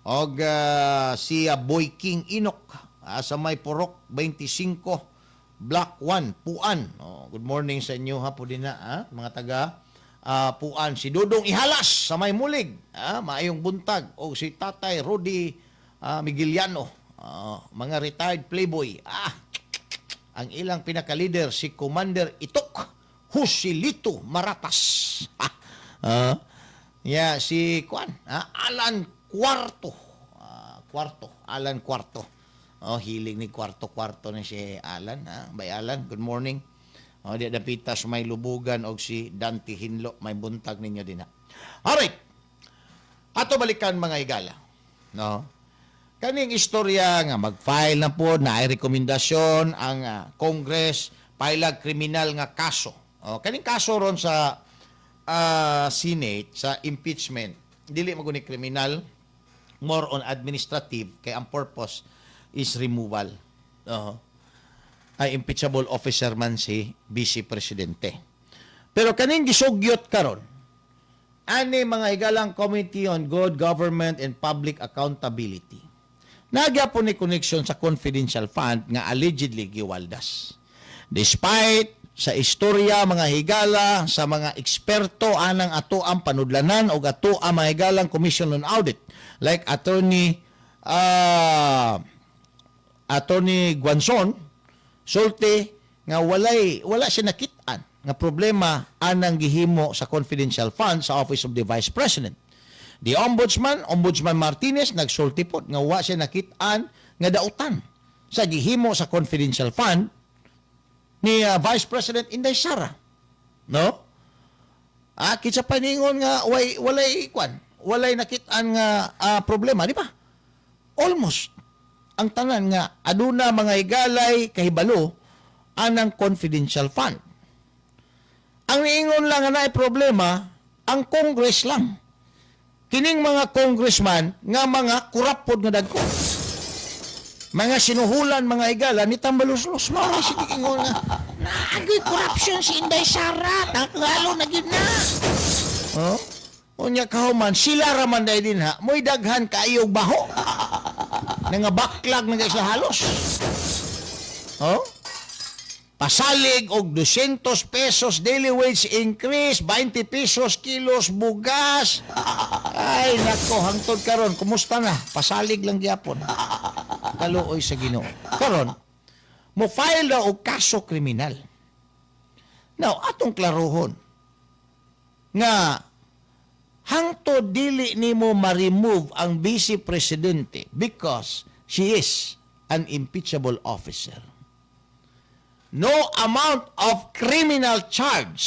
Og si Boy King Inok sa may Purok 25, Block 1, Puan. Oh, good morning sa inyo ha po din na, mga taga Puan. Si Dudong Ihalas sa may Mulig. Maayong buntag. O si Tatay Rudy Migueliano. Mga retired playboy. Ang ilang pinaka-leader si Commander Itok Husilito Maratas. Yeah, si Kuan, Alan Cuarto. Cuarto, Alan Cuarto. Oh, hilig ni Cuarto Cuarto ni si Alan, ha? Bay Alan, good morning. Oh, di dapita sa may Lubugan og si Dante Hinlo, may buntag ninyo din ha. Alright. Ato balikan, mga higala. No? Kaning istorya nga mag-file na po na ay rekomendasyon ang Congress file kriminal nga kaso. Oh, kaning kaso ron sa Senate sa impeachment, dili man ni kriminal, more on administrative kay ang purpose is removal. Oo. Ay impeachable officer man si Vice Presidente. Pero kaning gisugyot karon ani, mga higalang, Committee on Good Government and Public Accountability. Nagyapon ni connection sa confidential fund nga allegedly giwaldas. Despite sa istorya, mga higala, sa mga eksperto anang ato ang panudlanan o ato ang mga higalang Commission on Audit like Attorney Guanzon sulti nga wala siya nakit-an nga problema anang gihimo sa confidential fund sa Office of the Vice President. The Ombudsman, Ombudsman Martinez, nagsulti pod nga wa siya nakit-an nga dautan sa gihimo sa confidential fund ni Vice President Inday Sara. No? Ah, kinsa pa ningon nga walay kwan, walay nakit-an nga problema, di ba? Almost ang tanan nga aduna mga higalay kahibalo anang confidential fund. Ang niingon lang nga naay problema, ang Congress lang. Kining mga congressman nga mga kurapod nga dagko. Mga sinuhulan, mga higala ni Tambaluslos, mao na sige ingon nga naagay corruption si Inday Sara, tangalo na gyud na. Oh? Unya kahuman, sila ra man dahil din ha, mo'y daghan kaayog baho. Nga backlog na sila halos. Oh? Pasalig og 200 pesos daily wage increase, 20 pesos kilos bugas. Ay nako, hangtod karon, kumusta na? Pasalig lang gyapon. Kaluoy sa Ginoo. Karon, mo file daw og kaso kriminal. Now, atong klarohon nga hangtod dili nimo ma-remove ang vice presidente because she is an impeachable officer. No amount of criminal charge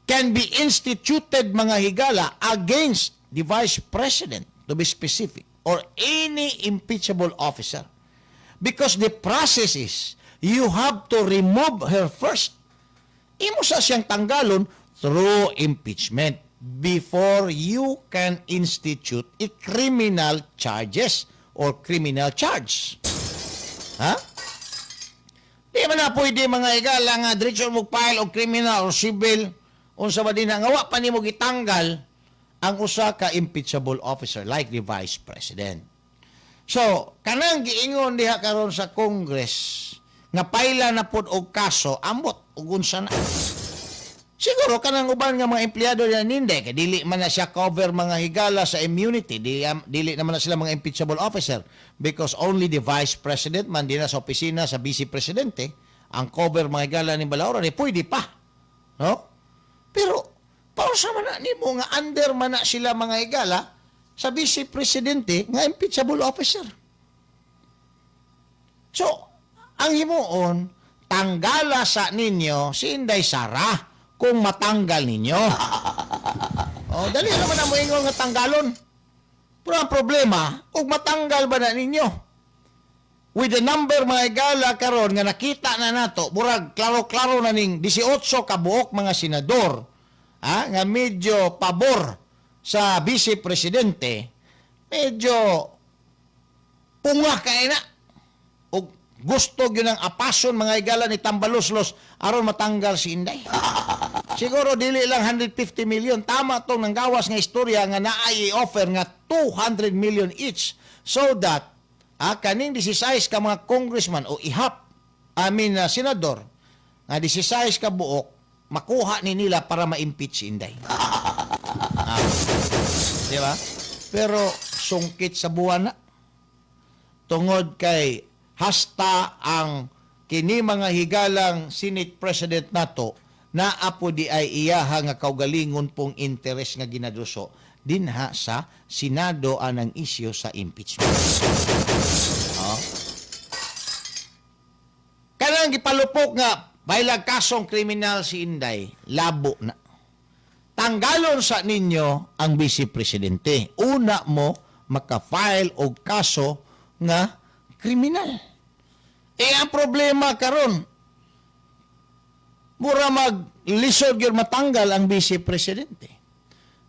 can be instituted, mga higala, against the vice president, to be specific, or any impeachable officer. Because the process is, you have to remove her first. Imo sa siyang tanggalon through impeachment before you can institute a criminal charges or criminal charge. Ha? Di man na pwede, mga higala, nga diretso mo file og criminal or civil unsa ba din nga wa pa nimo gitanggal ang usa ka impeachable officer like the vice president. So, kanang giingon diha karon sa Congress nga paila na pod og kaso, ambot ug unsa na. Siguro kanang uban nga mga empleyado niya ninde kay dili man na siya cover, mga higala, sa immunity, dili naman na sila mga impeachable officer because only the vice president man din na sa opisina sa vice presidente ang cover, mga higala, ni Balaura ni pwede pa, no? Pero pausa man na nimo nga under man na sila, mga higala, sa vice presidente nga impeachable officer. So ang himuon, tanggala sa ninyo si Inday Sara kung matanggal ninyo. Oh, dali naman na mo ingon nga tanggalon. Pero ang problema, ug matanggal ba na ninyo? With the number, mga higala, karon nga nakita na nato, murag klaro-klaro na ning 18 ka buok mga senador, ha, nga medyo pabor sa vice presidente, medyo punga kay na. Og gusto gyud ang apason, mga higala, ni Tambaluslos aron matanggal si Inday. Siguro dili lang 150 million. Tama tong nanggawas nga istorya nga naay offer nga 200 million each so that kaning 16 ka mga congressman o ihap, I mean, senador nga 16 ka buok makuha ni nila para ma-impeach si Inday. Ah. Di ba? Pero sungkit sa buwan na tungod kay hasta ang kini, mga higalang Senate President nato, naa po di ay iyaha nga kaugalingon pong interes nga ginaduso dinha sa Senado anang isyu sa impeachment. Oh. Kanang gipalupok nga bailag kasong kriminal si Inday, labo na. Tanggalon sa ninyo ang vice presidente. Una mo maka-file og kaso nga kriminal. Eh ang problema karon, mura maglisod gyud matanggal ang vice presidente.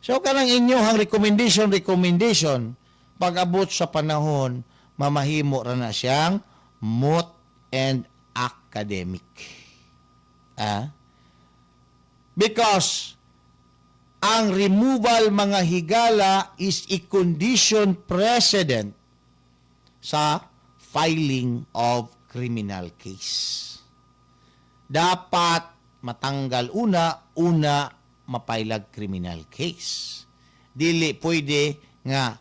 So kanang inyohang recommendation recommendation, pag-abot sa panahon, mamahimo ra na siyang moot and academic. Ah? Because ang removal, mga higala, is a condition precedent sa filing of criminal case. Dapat matanggal una, una mapailag criminal case. Dili pwede nga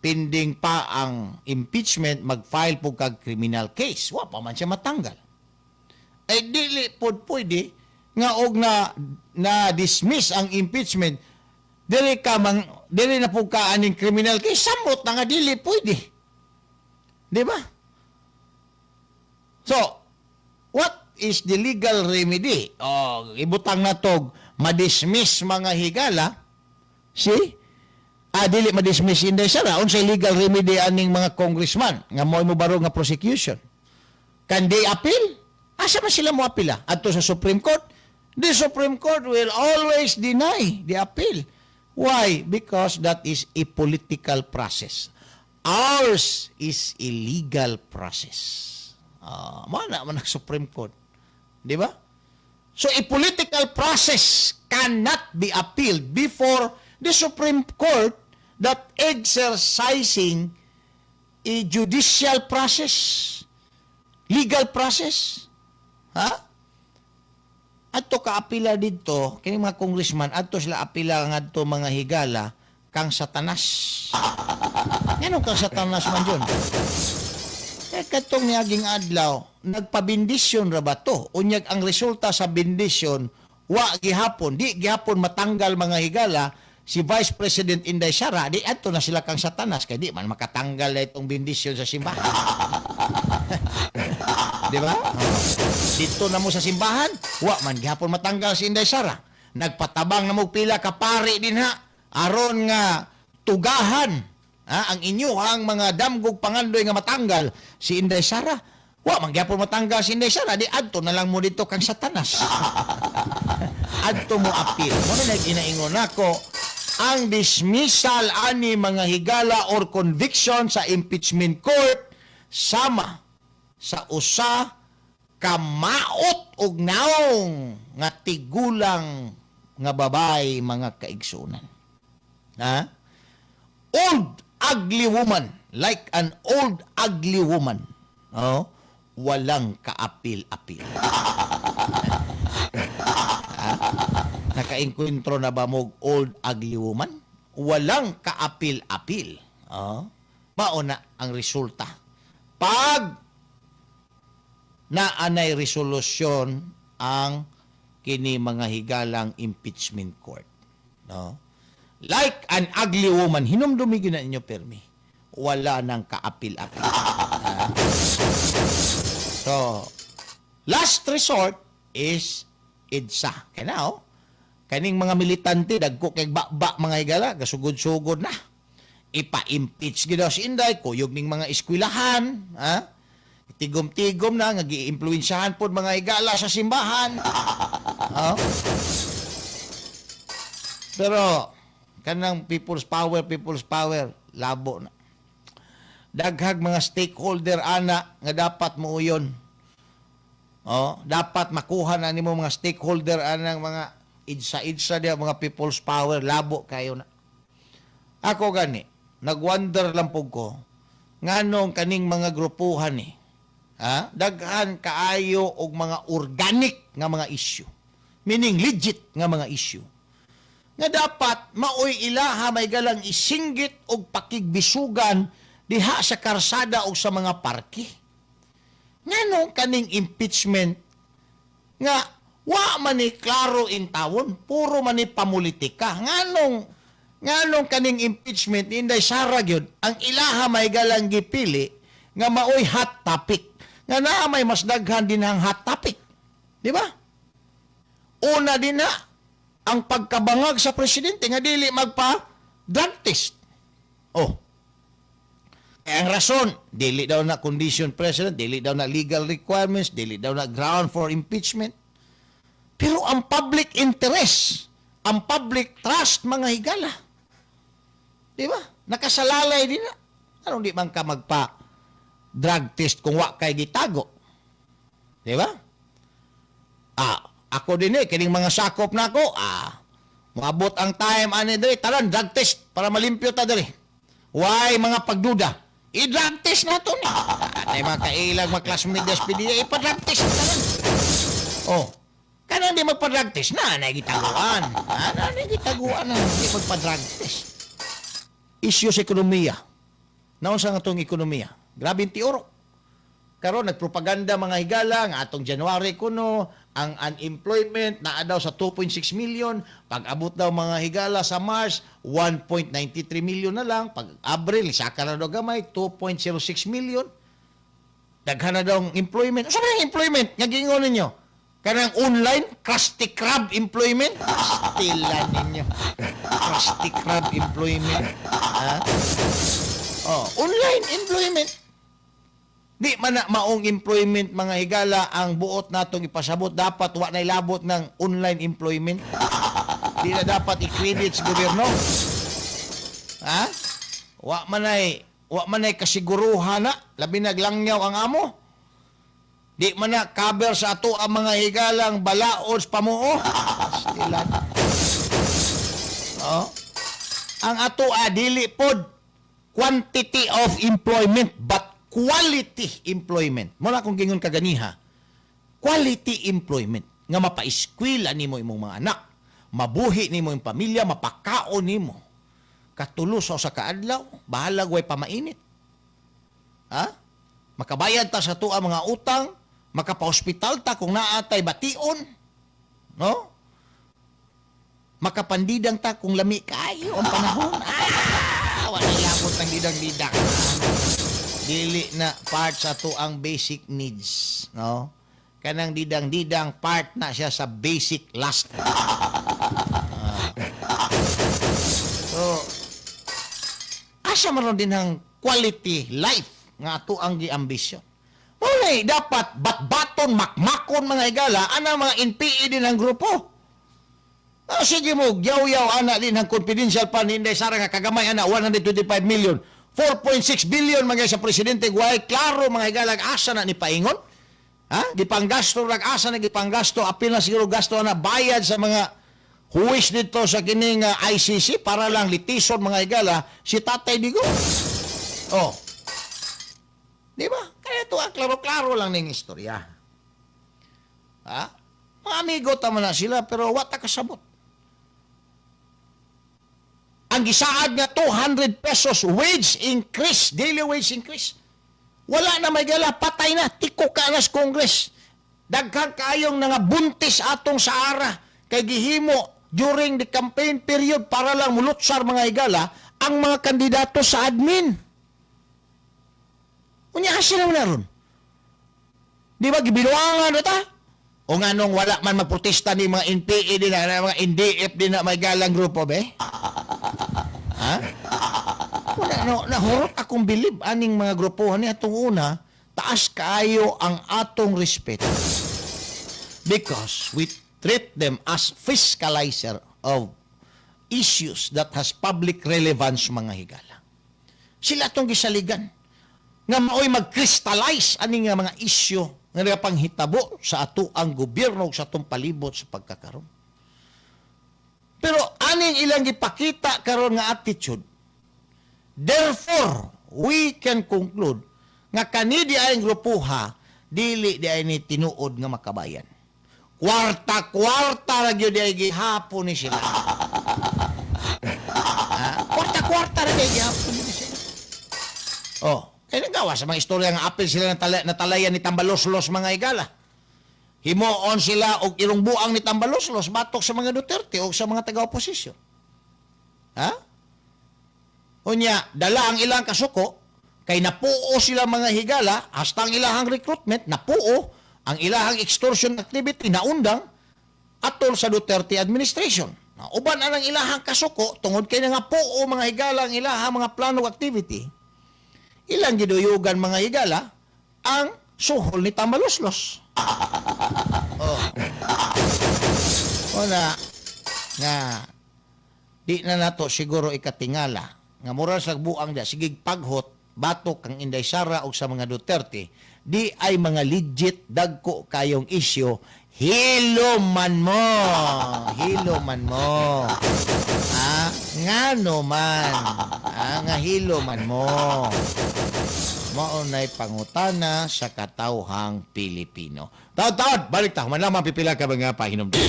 pending pa ang impeachment, mag-file po kag criminal case. Wa pa man siya matanggal. Eh dili pod pwede nga og na na dismiss ang impeachment, Dili ka mang dili na pud ka aning criminal kay samot na nga dili pwede. Di ba? So, what is the legal remedy? Oh, ibutang na tog ma-dismiss, mga higala. See? Ah, dili ma-dismiss Inday Sara. Unsay legal remedy aning mga congressman nga mo'y mobaro nga prosecution? Can they appeal? Asa man sila mo apila? Adto sa Supreme Court? The Supreme Court will always deny the appeal. Why? Because that is a political process. Ours is a legal process. Ah, mana man ang Supreme Court. Di ba? So a political process cannot be appealed before the Supreme Court that exercising a judicial process, legal process. Ha? Adto ka apila didto, kini mga congressman, adto sila apila ngadto, mga higala, kang Satanas. Nganong kang Satanas man yun? Eh, katong niaging adlaw, nagpabindisyon ra ba to? Unyag ang resulta sa bindisyon, wa gihapon, di gihapon matanggal, mga higala, si Vice President Inday Sara, di adto na sila kang Satanas, kay di man makatanggal na itong bindisyon sa simbahan. Di ba? Dito na mo sa simbahan, wa man gihapon matanggal si Inday Sara. Nagpatabang na mo pila ka pari din ha, aron nga tugahan ha, ang inyuhang mga damgog pangandoy nga matanggal si Inday Sara. Wa man gihapon matanggal si Inday Sara, di adto na lang mo dito kang Satanas. Adto mo apil. Mo na ginaingon nako, ang dismissal ani, mga higala, or conviction sa impeachment court sama sa usa ka maot og naong nga tigulang nga babay, mga kaigsunan. Ha? Old ugly woman, like an old ugly woman. Oh, walang kaapil-apil. Ha? Nakaengkwentro na ba mo old ugly woman? Walang kaapil-apil. Oh, mao na ang resulta. Pag naanay resolusyon ang kini, mga higalang, impeachment court. No? Like an ugly woman, hinumdumi na ninyo permi. Wala nang kaapil-apil. Ah. So, last resort is EDSA. Kaya na, oh. Kaning mga militante, dagko kay ba mga higala, gasugod-sugod na. Ipa-impeach gid daw si Inday, kuyog ning mga eskwelahan, ha? Tigom-tigom na, nga giimpluwensyahan pod, mga higala, sa simbahan. Ha? Pero, kanang people's power, labo na. Daghag mga stakeholder ana nga dapat muuyon. Oh, dapat makuha na nimo mga stakeholder anang mga EDSA-EDSA diya, mga people's power, labo kayo na. Ako gani, nagwonder lang pud ko nganong kaning mga grupuhan ni. Ha? Daghan kaayo og mga organic nga mga issue. Meaning legit nga mga issue. Nga dapat maoy ilaha may galang isinggit og pakigbisugan diha sa karsada o sa mga parke. Nganong kaning impeachment nga wa man ni klaro in tawon, puro man ni pamulitika? Nganong kaning impeachment ni Inday Sara gyud ang ilaha may galang gipili nga maoy hot topic? Nga naa may mas daghan din ang hot topic. Di ba? Una din na ang pagkabangag sa presidente nga dili magpa drug test. Oh. Eh, ang rason, dili daw na condition precedent, dili daw na legal requirements, dili daw na ground for impeachment. Pero ang public interest, ang public trust, mga higala, di ba? Nakasalalay din na. Anong di man ka magpa drug test kung wa kay gitago? Di ba? Ah, ako din eh, kining mga sakop na ako, moabot ang time ani diri, tanan drug test para malimpyo ta diri. Why mga pagduda? I-drug test na to ni. Ay mga kailang mga classmate des PDEA, ipa-drug test tanan. Oh. Kanang di magpa-drug test na, nagitaguan. Ah, na nagitaguan na di magpa-drug test. Issue sa ekonomiya. Naunsa nga tong ekonomiya? Grabe ang tiuro. Karon nagpropaganda, mga higala, nga atong January kuno Ang unemployment naa daw sa 2.6 million, pag abot daw mga higala sa March, 1.93 million na lang, pag Abril saka na daw gamay 2.06 million. Daghan na daw ang employment. Unsa man ang employment nga giingon ninyo? Kanang online Krusty Krab employment? Pastila ninyo. Krusty Krab employment. Ha? Oh, online employment. Di man na maong employment, mga higala, ang buot natong ipasabot. Dapat wa na ilabot ng online employment. Di na dapat i-credit sa gobyerno. Ha? Wa man ay kasiguruhan na labi naglangyaw ang amo. Di man na cover sa ato ang mga higalang balaod sa pamuo. Pastilan. Oh. Ang ato dili pod quantity of employment but quality employment. Mao kung gingon kaganiha. Quality employment nga mapaeskwela nimo imong mga anak, mabuhi nimo imong pamilya, mapakaon nimo. Katulo sa usa ka adlaw, bahalag way pamainit. Ha? Makabayad ta sa tuwa mga utang, makapaospital ta kung naa tay bation. No? Makapandidang ta kung lami kaayo ang panahon. Ah, wala labot ng didang-didang. Dili na part sa ato ang basic needs, no? Kanang didang-didang part na siya sa basic last. Ah. So, asa man ron din ang quality life nga ato ang giambisyon? Mao dapat batbaton, makmakon, mga higala, ana mga NPA din ang grupo. Ah, sige mo, yaw-yaw ana din ang confidential fund Inday Sara nga kagamay ana 125 million. 4.6 billion mga sa presidente guay klaro, mga higala, asa na ni paingon? Ha? Gipanggasto rag asa na gipanggasto, apil na siguro gasto na bayad sa mga huwis dito sa kining ICC para lang litison, mga higala, si Tatay Digong. Oh. Di ba? Kaya ito ang klaro-klaro lang ning istorya. Ha? Mga amigo tama na sila pero wa ta kasabot. Ang gisaad nga 200 pesos wage increase, daily wage increase. Wala na may gala, patay na, tiko ka na sa Congress. Daghan kaayong nangabuntis atong sa ara kay gihimo during the campaign period para lang mulutsar, mga higala, ang mga kandidato sa admin. Unya asa na na ron? Di ba gibinuangan na ta? O nga nung wala man magprotesta ni mga NPA din na, mga NDF din na may galang grupo be? Ha? Wala no, nahurot akong bilib aning mga grupo ni atong una, taas kaayo ang atong respeto. Because we treat them as fiscalizer of issues that has public relevance, mga higala. Sila atong gisaligan nga maoy mag-crystallize ani nga mga isyu nga nagapanghitabo sa ato ang gobyerno ug sa atong palibot sa pagkakaron. Pero aning ilang gipakita karon nga attitude, therefore, we can conclude nga kani di ay grupuha dili di ay ni tinuod nga makabayan. Kwarta-kwarta ra gyud di ay gihapon ni sila. Ha? Kwarta-kwarta ra di ay gihapon ni sila. Oh, kaya nagawa sa mga istorya nga apil sila natalayan ni Tambaloslos, mga higala. Himuon sila og irong buang ni Tambaloslos batok sa mga Duterte o sa mga taga-oposisyon. Ha? Unya, dala ang ilang kasuko kay napuo sila, mga higala, hasta ang ilahang recruitment napuo, ang ilahang extortion activity naundang atol sa Duterte administration. Na, uban ang ilahang kasuko tungod kay nga puo, mga higala, ang ilahang mga plano activity. Ilang giduyugan, mga higala, ang suhol ni Tambaloslos. Oh. Una nga di na nato siguro ikatingala nga mura sa buang dia sige paghot batok kang Inday Sara og sa mga Duterte di ay mga legit dagko kayong isyu. Hilo man mo, hilo man mo, ah, ngano man, ah, nga hilo man mo, mao nay pangutana sa katawhang Pilipino. Taod-taod, balik ta human lamang pipila ka mga pahinumdum.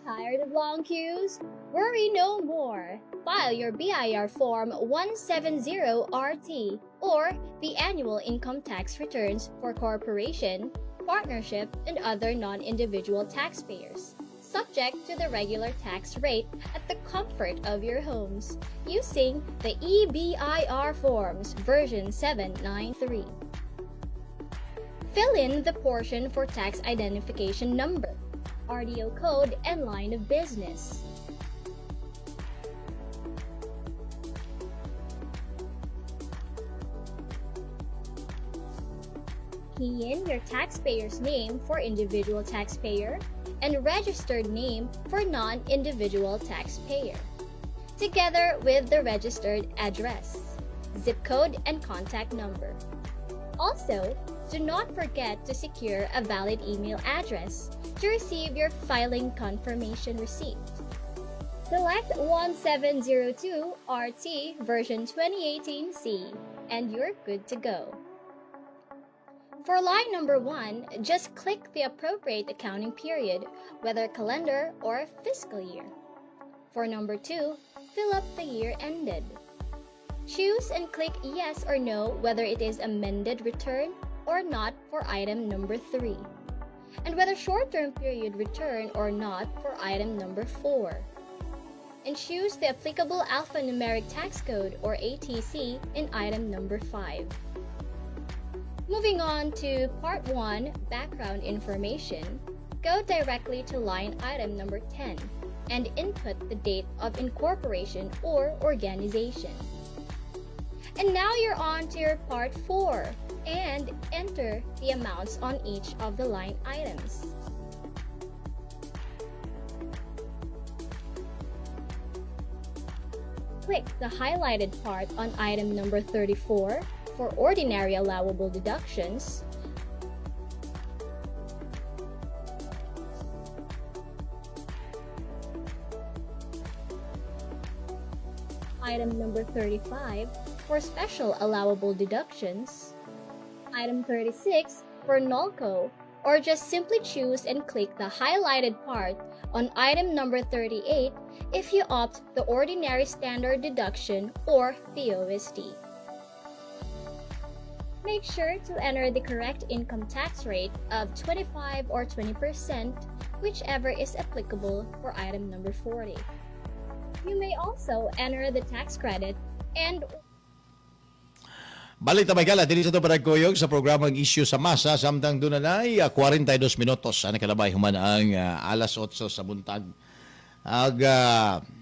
Tired of long queues? Worry no more. File your BIR Form 170RT or the annual income tax returns for corporation, partnership, and other non individual taxpayers, subject to the regular tax rate at the comfort of your homes using the EBIR Forms version 793. Fill in the portion for tax identification number, RDO code, and line of business. Key in your taxpayer's name for individual taxpayer and registered name for non individual taxpayer, together with the registered address, zip code, and contact number. Also, do not forget to secure a valid email address to receive your filing confirmation receipt. Select 1702 RT version 2018C and you're good to go. For line number 1, just click the appropriate accounting period, whether calendar or fiscal year. For number 2, fill up the year ended. Choose and click yes or no whether it is amended return or not for item number 3, and whether short-term period return or not for item number 4. And choose the applicable alphanumeric tax code or ATC in item number 5. Moving on to Part 1, Background Information, go directly to line item number 10 and input the date of incorporation or organization. And now you're on to your Part 4 and enter the amounts on each of the line items. Click the highlighted part on item number 34 for ordinary allowable deductions, item number 35 for special allowable deductions, item 36 for NOLCO, or just simply choose and click the highlighted part on item number 38 if you opt the ordinary standard deduction or the OSD. Make sure to enter the correct income tax rate of 25 or 20%, whichever is applicable for item number 40. You may also enter the tax credit and Balik ta gala diri sa ato panagkuyog sa programang Isyu sa Masa samtang dunay 42 minutos ana kalabay human ang alas 8 sa buntag. Ag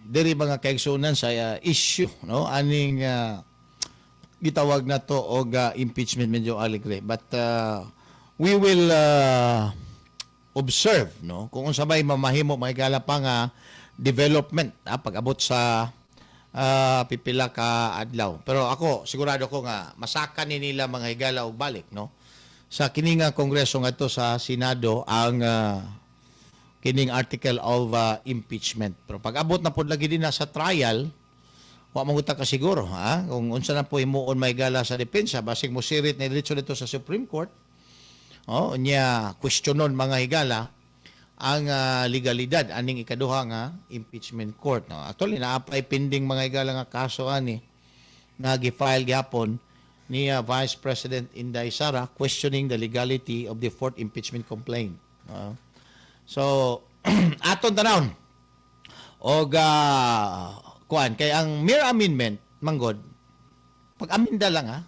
diri mga kaigsuonan sa issue, no, aning gitawag na to og impeachment, medyo alegre, but we will observe, no, kung unsa may mamahimo, mga higala, pa nga development pag-abot sa pipila ka adlaw. Pero ako, sigurado ko nga masaka ni nila, mga higala, og balik, no, sa kini nga kongreso ngadto sa Senado ang kining article of impeachment. Pero pag abot na pod lagi din na sa trial, wa man ta kasiguro ha kung unsa na po himuon may gala sa depensa. Basig mosirit na diretso dito sa Supreme Court. Oh, nya questionon, mga higala, ang legalidad aning ikaduha nga impeachment court, no. Actually, naapay pending, mga higala, nga kaso ani nga gi-file gyapon ni Vice President Inday Sara questioning the legality of the fourth impeachment complaint, no? So aton tanawon og kuan kay ang mere amendment manggod, pag aminda lang ha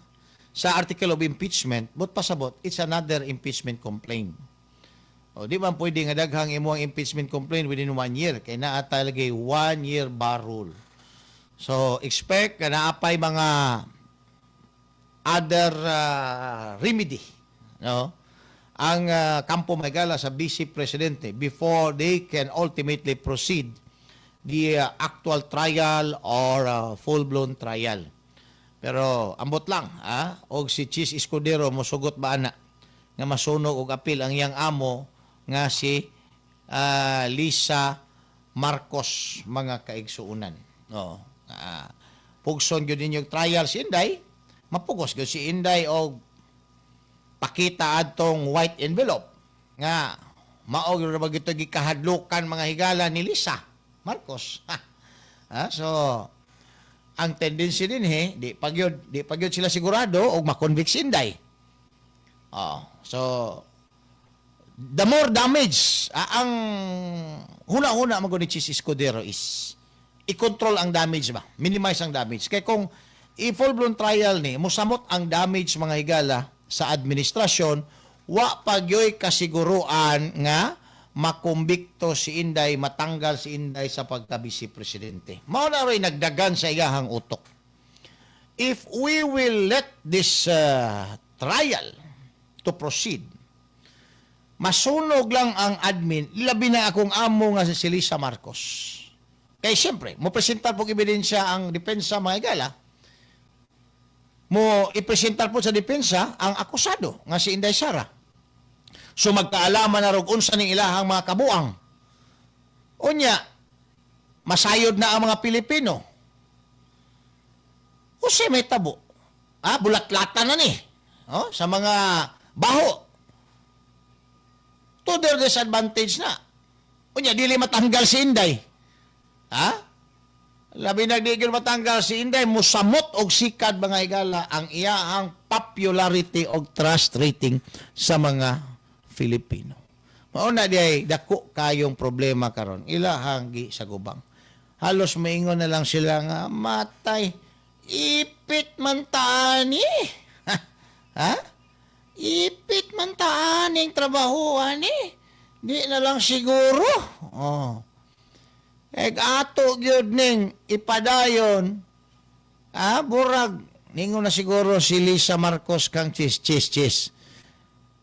sa article of impeachment, but pasabot it's another impeachment complaint. O di man pwede nga daghang imong impeachment complaint within one year kay naa lagi one year bar rule. So expect nga naapay mga other remedy, no, ang kampo Megala sa vice presidente before they can ultimately proceed the actual trial or full-blown trial. Pero ambot lang, ah, og si Chiz Escudero mosugot ba ana nga masunog og apil ang iyang amo nga si Lisa Marcos, mga kaigsuonan. No. Pugson gyud ninyo trial si Inday, mapugos gyud si Inday og pakita adtong white envelope nga mao gyud ba gito gikahadlukan, mga higala, ni Lisa. Marcos. Ha? So, ang tendency din eh, di pa gyud sila sigurado og ma-convict si Inday. Oh, so the more damage, ang huna-huna man ni Chiz Escudero is i-control ang damage ba, minimize ang damage. Kay kung i-full blown trial ni, musamot ang damage, mga higala, sa administrasyon, wa pa gyoy kasiguruan nga makumbikto si Inday, matanggal si Inday sa pagka-vice presidente. Mao na rin nagdagan sa iyahang utok. If we will let this trial to proceed, masunog lang ang admin, labi na akong amo nga si Lisa Marcos. Kay siyempre, mo presentar po ebidensya ang depensa, mga higala, mo ipresentar po sa depensa ang akusado nga si Inday Sara. So magkaalaman na rog unsa ning ilahang mga kabuang. Unya, masayod na ang mga Pilipino. Unsay mahitabo? Ah, bulatlatan na ni. Oh, sa mga baho. To their disadvantage na. Unya, dili matanggal si Inday. Ha? Labi na di gyud matanggal si Inday, musamot og sikad, mga higala, ang iyahang popularity og trust rating sa mga Filipino. Mao na diay dako kayong problema karon. Ilahang gi sa gubang. Halos maingon na lang sila nga matay. Ipit man tani. Ha? Ipit man taaning trabaho ani. Di na lang siguro. Oh. Eg ato gyud ning ipadayon. Ah, burag ningon na siguro si Lisa Marcos kang Chiz, Chiz, Chiz.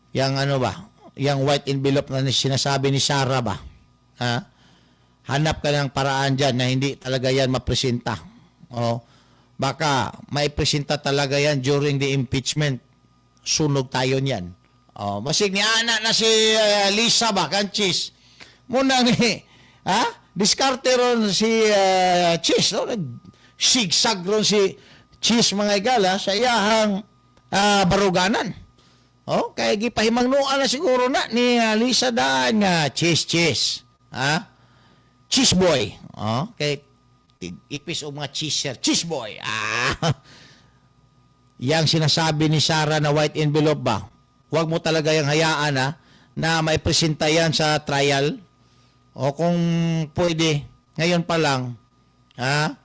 Yang ano ba? Yang white envelope na sinasabi ni Sara ba? Ha? Hanap ka ng paraan dyan na hindi talaga yan mapresenta. Oh. Baka maipresenta talaga yan during the impeachment. Sunog tayo niyan. Oh, basig ni ana na si Lisa ba kan Chiz. Muna ni ha? Diskarte ron si Chiz, no? Nag-sigsag ron si Chiz, mga higala, sa iyahang baruganan. Oh, kay gipahimangnuan na siguro na ni Lisa daan nga Chiz, Chiz. Ha? Cheese boy. Oh, kay ipis og mga cheeser. Cheese boy. Ah. Yang sinasabi ni Sara na white envelope ba? Huwag mo talaga yung hayaan ha, na maipresenta yan sa trial. O kung pwede, ngayon pa lang, ha?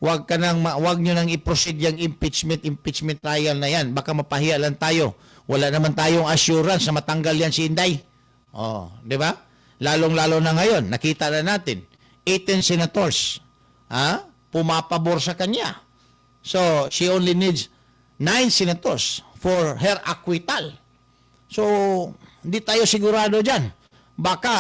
Wag nyo nang i-proceed yung impeachment trial na yan. Baka mapahiya lang tayo. Wala naman tayong assurance na matanggal yan si Inday. Oh, di ba? Lalong-lalo na ngayon, nakita na natin, 18 senators, ha, pumapabor sa kanya. So, she only needs 9 senators for her acquittal. So, hindi tayo sigurado dyan. Baka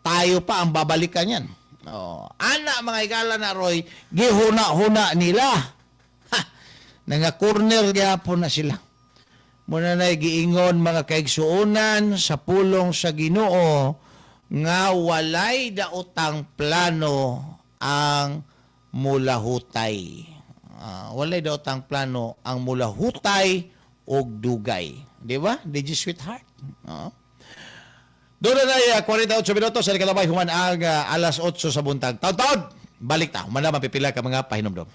tayo pa ang babalikan yan. Oh, ana, mga higala, na roy, gihuna-huna nila. Ha, nanga corner gyapon na sila. Muna na giingon, mga kaigsuonan, sa pulong sa Ginoo nga walay daotang plano ang mulahutay. Walay daotang plano ang mulahutay og dugay. Di ba? Did you, sweetheart? Oo. Doon na 48 minutos sa ikalabay human ang alas 8 sa buntag. Taon-taon! Balik ta. Human na mapipila ka mga pahinomdom.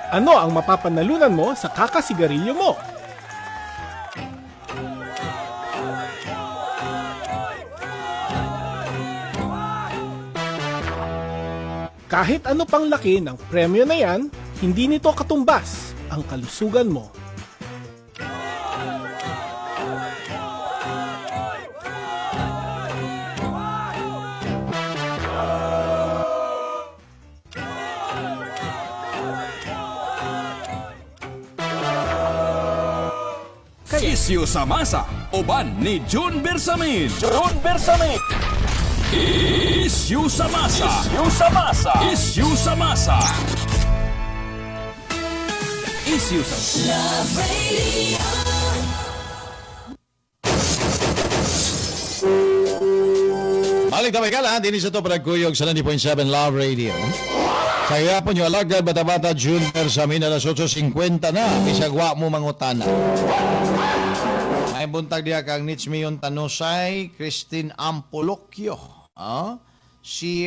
Ano ang mapapanalunan mo sa kakasigarilyo mo? Kahit ano pang laki ng premyo na yan, hindi nito katumbas ang kalusugan mo. Isyu sa masa, uban ni June Bersamin. June Bersamin. Isyu sa masa. Isyu sa masa. Isyu sa masa. Isyu sa Love Radio. Balik na kala, din sa to panagkuyog sa 90.7 Love Radio. Sa hihapon nyo, alagad, bata-bata, June Bersamin, alas 8:50 na. Bisagwa mo mangutana. May buntag diha kang Nitsmiyon Tanusay, Christine Ampolocchio. Ah? Si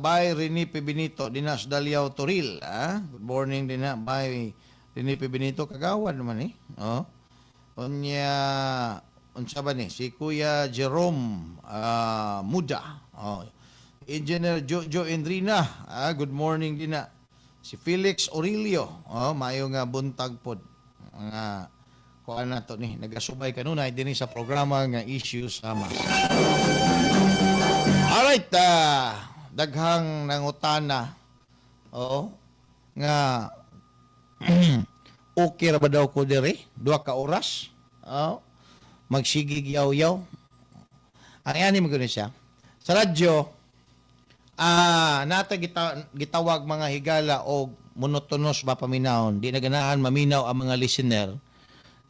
Bay Rene P. Benito, dinas Daliao Toril. Ah? Good morning din na, Bay Rene P. Benito, kagawad naman eh. Oh. Unya, unsa ba ni? Si Kuya Jerome Muda. Oh. Engineer Jojo Endrina, good morning din na. Si Felix Aurelio, oh, maayo nga buntag pod. Mga kuan na to ni, nagasubay kanunay dinhi sa programa nga Issue sa Masa. Alright, daghang nangutana. Oo. Nga okay ra ba daw ko diri? 2 ka oras? Oo. Magsigig yaw-yaw. Ang ani mo gud siya. Sa radyo, nata gitawag mga higala og monotonous ba paminawon. Di na ganahan maminaw ang mga listener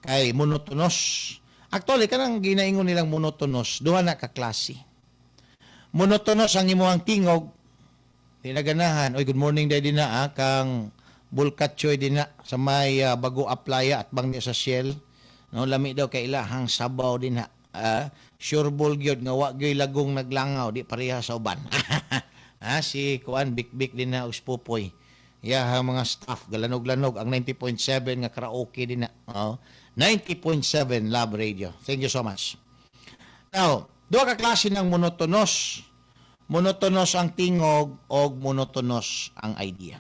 kay monotonous. Actually, kanang ginaingon nilang monotonous, duha na ka klase. Monotonous ang imuhang tingog, di na ganahan. Oy, good morning day din na kang Bulkatchoy din na sa may bago aplaya at bang niya sa Shell. No, lami daw kay ilahang sabaw din na. Sure ball gyud nga wa gyoy lagong naglangaw, di pareha sa uban. Si kuan bikbik din na og Pupoy. Ya mga staff galanog-lanog ang 90.7 nga karaoke din na. Oh, 90.7 Love Radio. Thank you so much. Now, duha ka klase ng monotonous. Monotonous ang tingog og monotonous ang idea.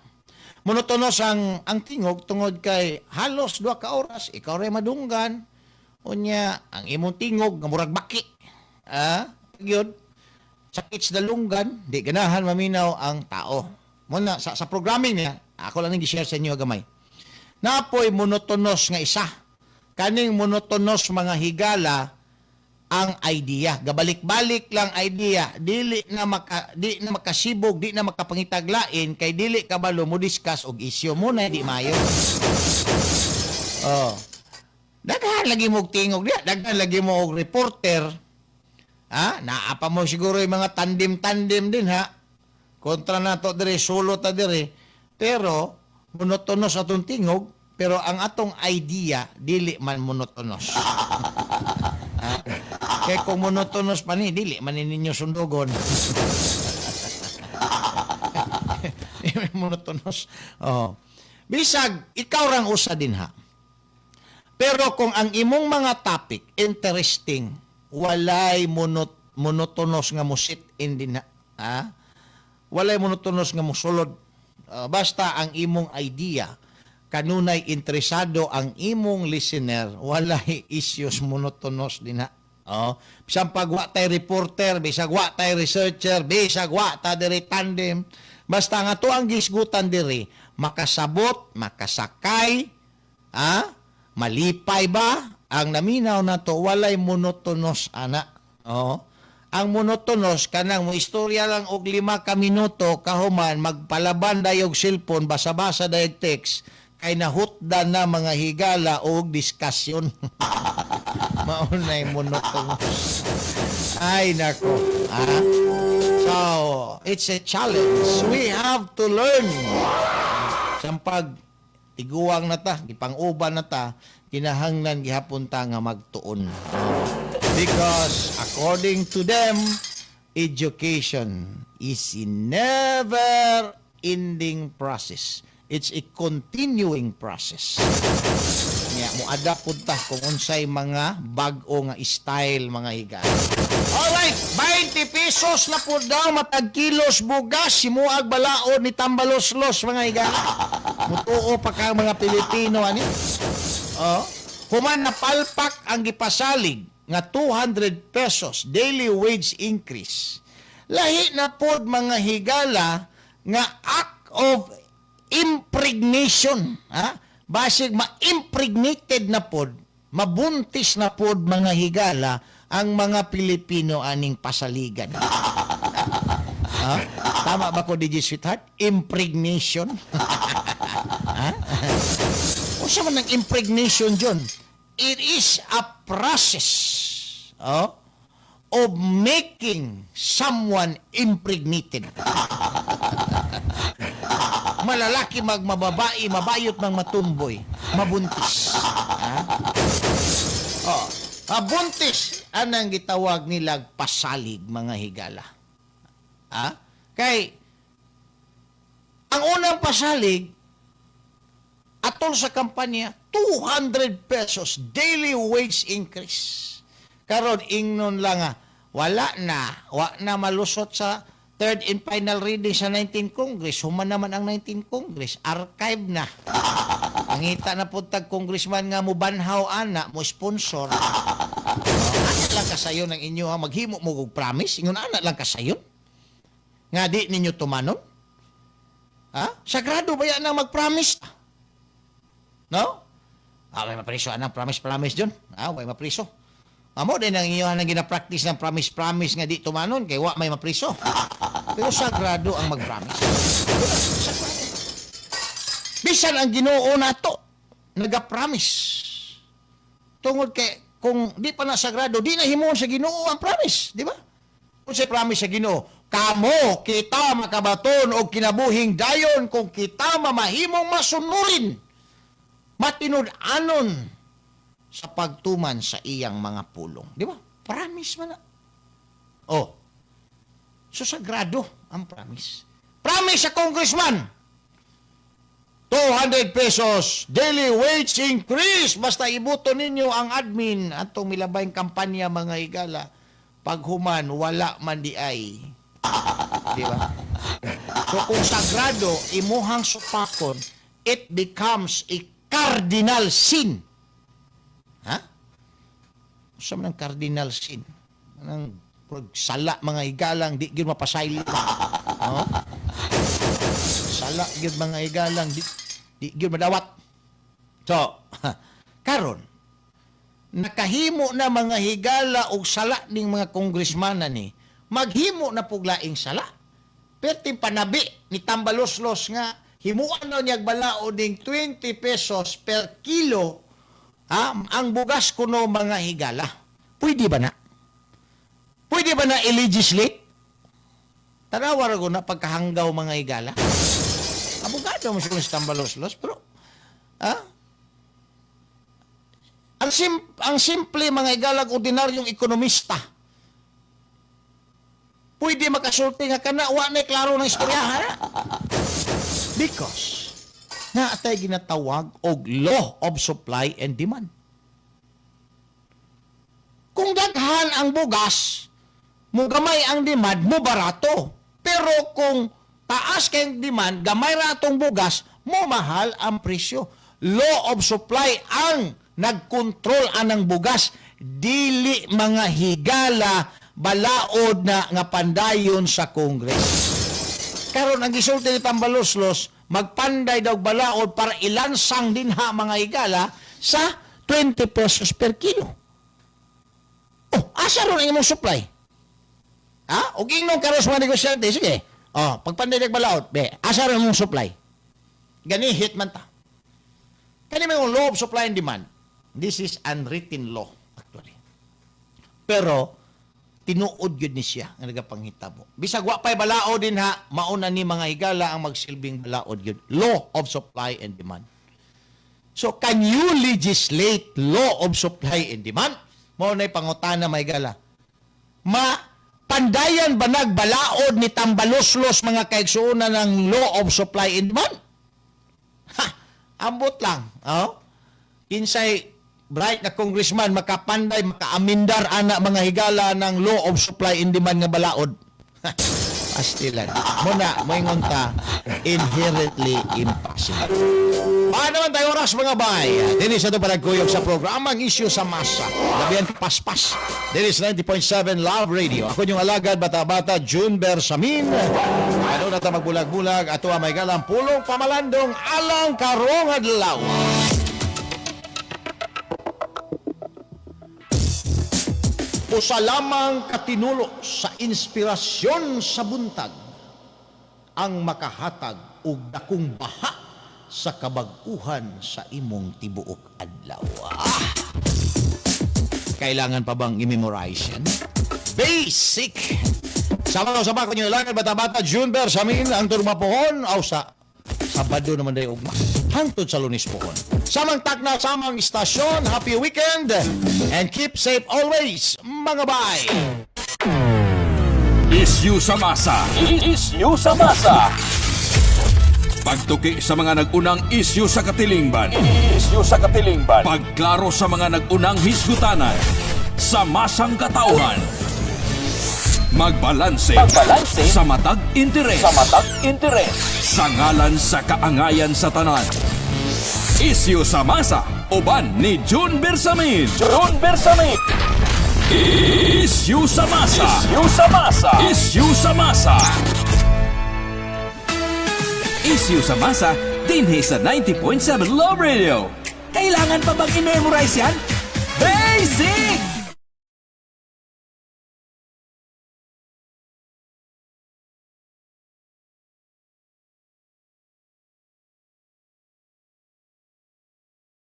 Monotonous ang tingog tungod kay halos 2 ka oras ikaw ray madunggan. Unya ang imong tingog nga murag baki. Gyud sakit sa dalunggan, di ganahan maminaw ang tao. Muna sa programming niya, ako lang ning gi-share sa inyo gamay. Napoy monotonous nga isa. Kaning monotonous, mga higala, ang idea. Gabalik-balik lang idea, dili na makasibog, di na makapangitaglain kay dili kabalo mo discuss og isyu mo na di mayo. Oh. Daghan lagi mo og tingog diya, daghan lagi mo og reporter. Ha? Naa pa mo siguro yung mga tandem-tandem din ha. Kontra nato dire, solo ta dire. Pero monotonous atong tingog, pero ang atong idea dili man monotonous. Ha? Kaya kung monotonous pa ni, dili man ni ninyo sundugon. Monotonous. Oh. Bisag ikaw rang usa din ha. Pero kung ang imong mga topic interesting, walay monotonous nga mo sit in din ha. Ha? Walay monotonous nga mosulod. Basta ang imong idea kanunay interesado ang imong listener, walay issues monotonous din ha. Oh, bisan pag wa tay reporter, bisag wa tay researcher, bisag wa ta diri tandem, basta nga to ang gisgutan diri, makasabot, makasakay, malipay ba ang naminaw na to, walay monotonous ana. Oh. Ang monotonous kanang mo istorya lang og 5 ka minuto, kahuman magpalaban dayog cellphone, basa-basa dayog text kay nahutdan na, mga higala, og discussion. Mao nay monotonous. Ay nako. So, it's a challenge. We have to learn. Sampag tiguang na ta, gipang-uban na ta, kinahanglan gihapon ta nga magtuon. Because according to them, education is a never ending process. It's a continuing process. Nya mo adapt pud ta kung unsay mga bag-o nga style, mga higala. Alright, 20 pesos na po daw matag kilos bugas himuag balaod ni Tambaloslos, mga higala. Mutuo pa ka mga Pilipino ani. Oh. Human napalpak ang gipasalig nga 200 pesos daily wage increase. Lahi na pod, mga higala, nga act of impregnation, ha? Basig ma-impregnated na pod, mabuntis na pod, mga higala, ang mga Pilipino aning pasaligan. Ha? Tama ba ko, DJ Sweetheart? Impregnation? Ha? Unsa man ang impregnation, John? It is a process, oh, of making someone impregnated. Malalaki magmababae, mabayot mang matumboy, mabuntis. Ha? Oh, mabuntis anang gitawag nilag pasalig, mga higala. Ha? Kay ang unang pasalig atol sa kampanya, 200 pesos daily wage increase. Karon ingnon lang nga wala na, wa na malusot sa third and final reading sa 19 Congress. Human naman ang 19 Congress, archive na. Mangita na pud tag congressman nga mo banhaw ana, mo sponsor. Oh, ana lang kasayon ang inyo ha, maghimo mo og promise, ingon ana lang kasayon. Nga di ninyo tumanon? Ha? Sagrado ba yan ang mag-promise? No? Ah, may mapriso anang promise-promise dyan. Ah, may mapriso. Amo din ang inyo ang gina-practice ng promise-promise nga di tumanon kay wa may mapriso. Pero sagrado ang mag-promise. Sagrado. Bisan ang Ginoo nato naga-promise. Tungod kay kung di pa na sagrado, di na himuon sa Ginoo ang promise, di ba? Kung sa promise sa Ginoo, kamo kita makabaton og kinabuhing dayon kung kita mamahimong masunurin, matinud-anon sa pagtuman sa iyang mga pulong. Di ba? Promise man na. Oh. So sagrado ang promise. Promise sa congressman. 200 pesos daily wage increase basta iboto ninyo ang admin atong milabayng kampanya, mga higala. Paghuman, wala man di ay, di ba? So kung sagrado imuhang supakon, it becomes a cardinal sin, ha? Unsa man ang cardinal sin? Anang sala, mga higalang, di gyud mapasaylo, no? Sala gyud, mga higalang, di gyud madawat. So karon nakahimo na, mga higala, og sala ning mga congressman ni maghimo na pug laing sala. Perting panabi ni Tambaloslos nga himuan na niya balaod ning 20 pesos per kilo, ha, ang bugas kuno, mga higala. Pwede ba na? Pwede ba na i-legislate? Tanawa ra ko na pagkahanggaw, mga higala. Abogado mo siya si Tambaloslos, pero ha? Ang simple, mga higalag, ordinaryong ekonomista, pwede makasulti nga kana wa na klaro ng istoryahan. Because naa tay ginatawag og law of supply and demand. Kung daghan ang bugas, mugamay ang demand, mo barato. Pero kung taas kay demand, gamay ra atong bugas, mo mahal ang presyo. Law of supply ang nagkontrol anang bugas, dili, mga higala, balaod na nga pandayon sa Congress. Karon ang gisulti ni Tambaloslos, magpanday daw balaod para ilansang dinha, mga higala, sa 20 pesos per kilo. Oh, asa ron ang imong supply? Ha? O ingnon karon sa mga negosyante, sige. Oh, pagpanday dag balaod, be, asa ron imong supply? Ganihit man ta. Kani may law of supply and demand. This is unwritten law actually. Pero tinuod yun ni siya nga nagapanghitabo. Bisag wa pa'y balaod din ha, mauna ni, mga higala, ang magsilbing balaod yun. Law of supply and demand. So can you legislate law of supply and demand? Mao na'y pangutana, mga higala. Ma pandayan ba nagbalaod ni Tambaloslos, mga kaigsuonan, ng law of supply and demand? Ambot lang. Oh? Kinsay bright na congressman makapanday, makaamindar ana, mga higala, ng law of supply and demand nga balaod? Pastilan. Muna, moingon ta, inherently impossible. Paano man tayo oras, mga bay? Dini sa ito panagkuyog sa programang Isyu sa Masa. Labihan paspas. Dini sa 90.7 Love Radio. Ako yung alagad, bata-bata, June Bersamin. Ano na ta magbulag-bulag? Ato ang may galang pulong pamalandong alang karong adlaw. Usa lamang katinulo sa inspirasyon sa buntag ang makahatag og dakong baha sa kabag-uhan sa imong tibuok adlaw. Ah! Kailangan pa bang i-memorize yan? Basic! Sama sa ko nyo ilangan, bata-bata, June Bersamin, ang turmapohon, aw sa Sabado naman day ugma. Hangtod sa Lunes pohon. Samang takna, samang istasyon, happy weekend, and keep safe always, mga bay! Isyu sa masa. Isyu sa masa. Pagtuki sa mga nag-unang isyu sa katilingban. Isyu sa katilingban. Pagklaro sa mga nag-unang hisgutanan. Sa masang katauhan. Magbalanse. Magbalanse. Sa matag interes. Sa matag interes. Sa ngalan sa kaangayan sa tanan. Isyu sa masa. Uban ni June Bersamin. June Bersamin. Isyu sa masa. Isyu sa masa. Isyu sa masa. Isyu sa masa dinhi sa 90.7 Love Radio. Kailangan pa bang i-memorize yan? Basic!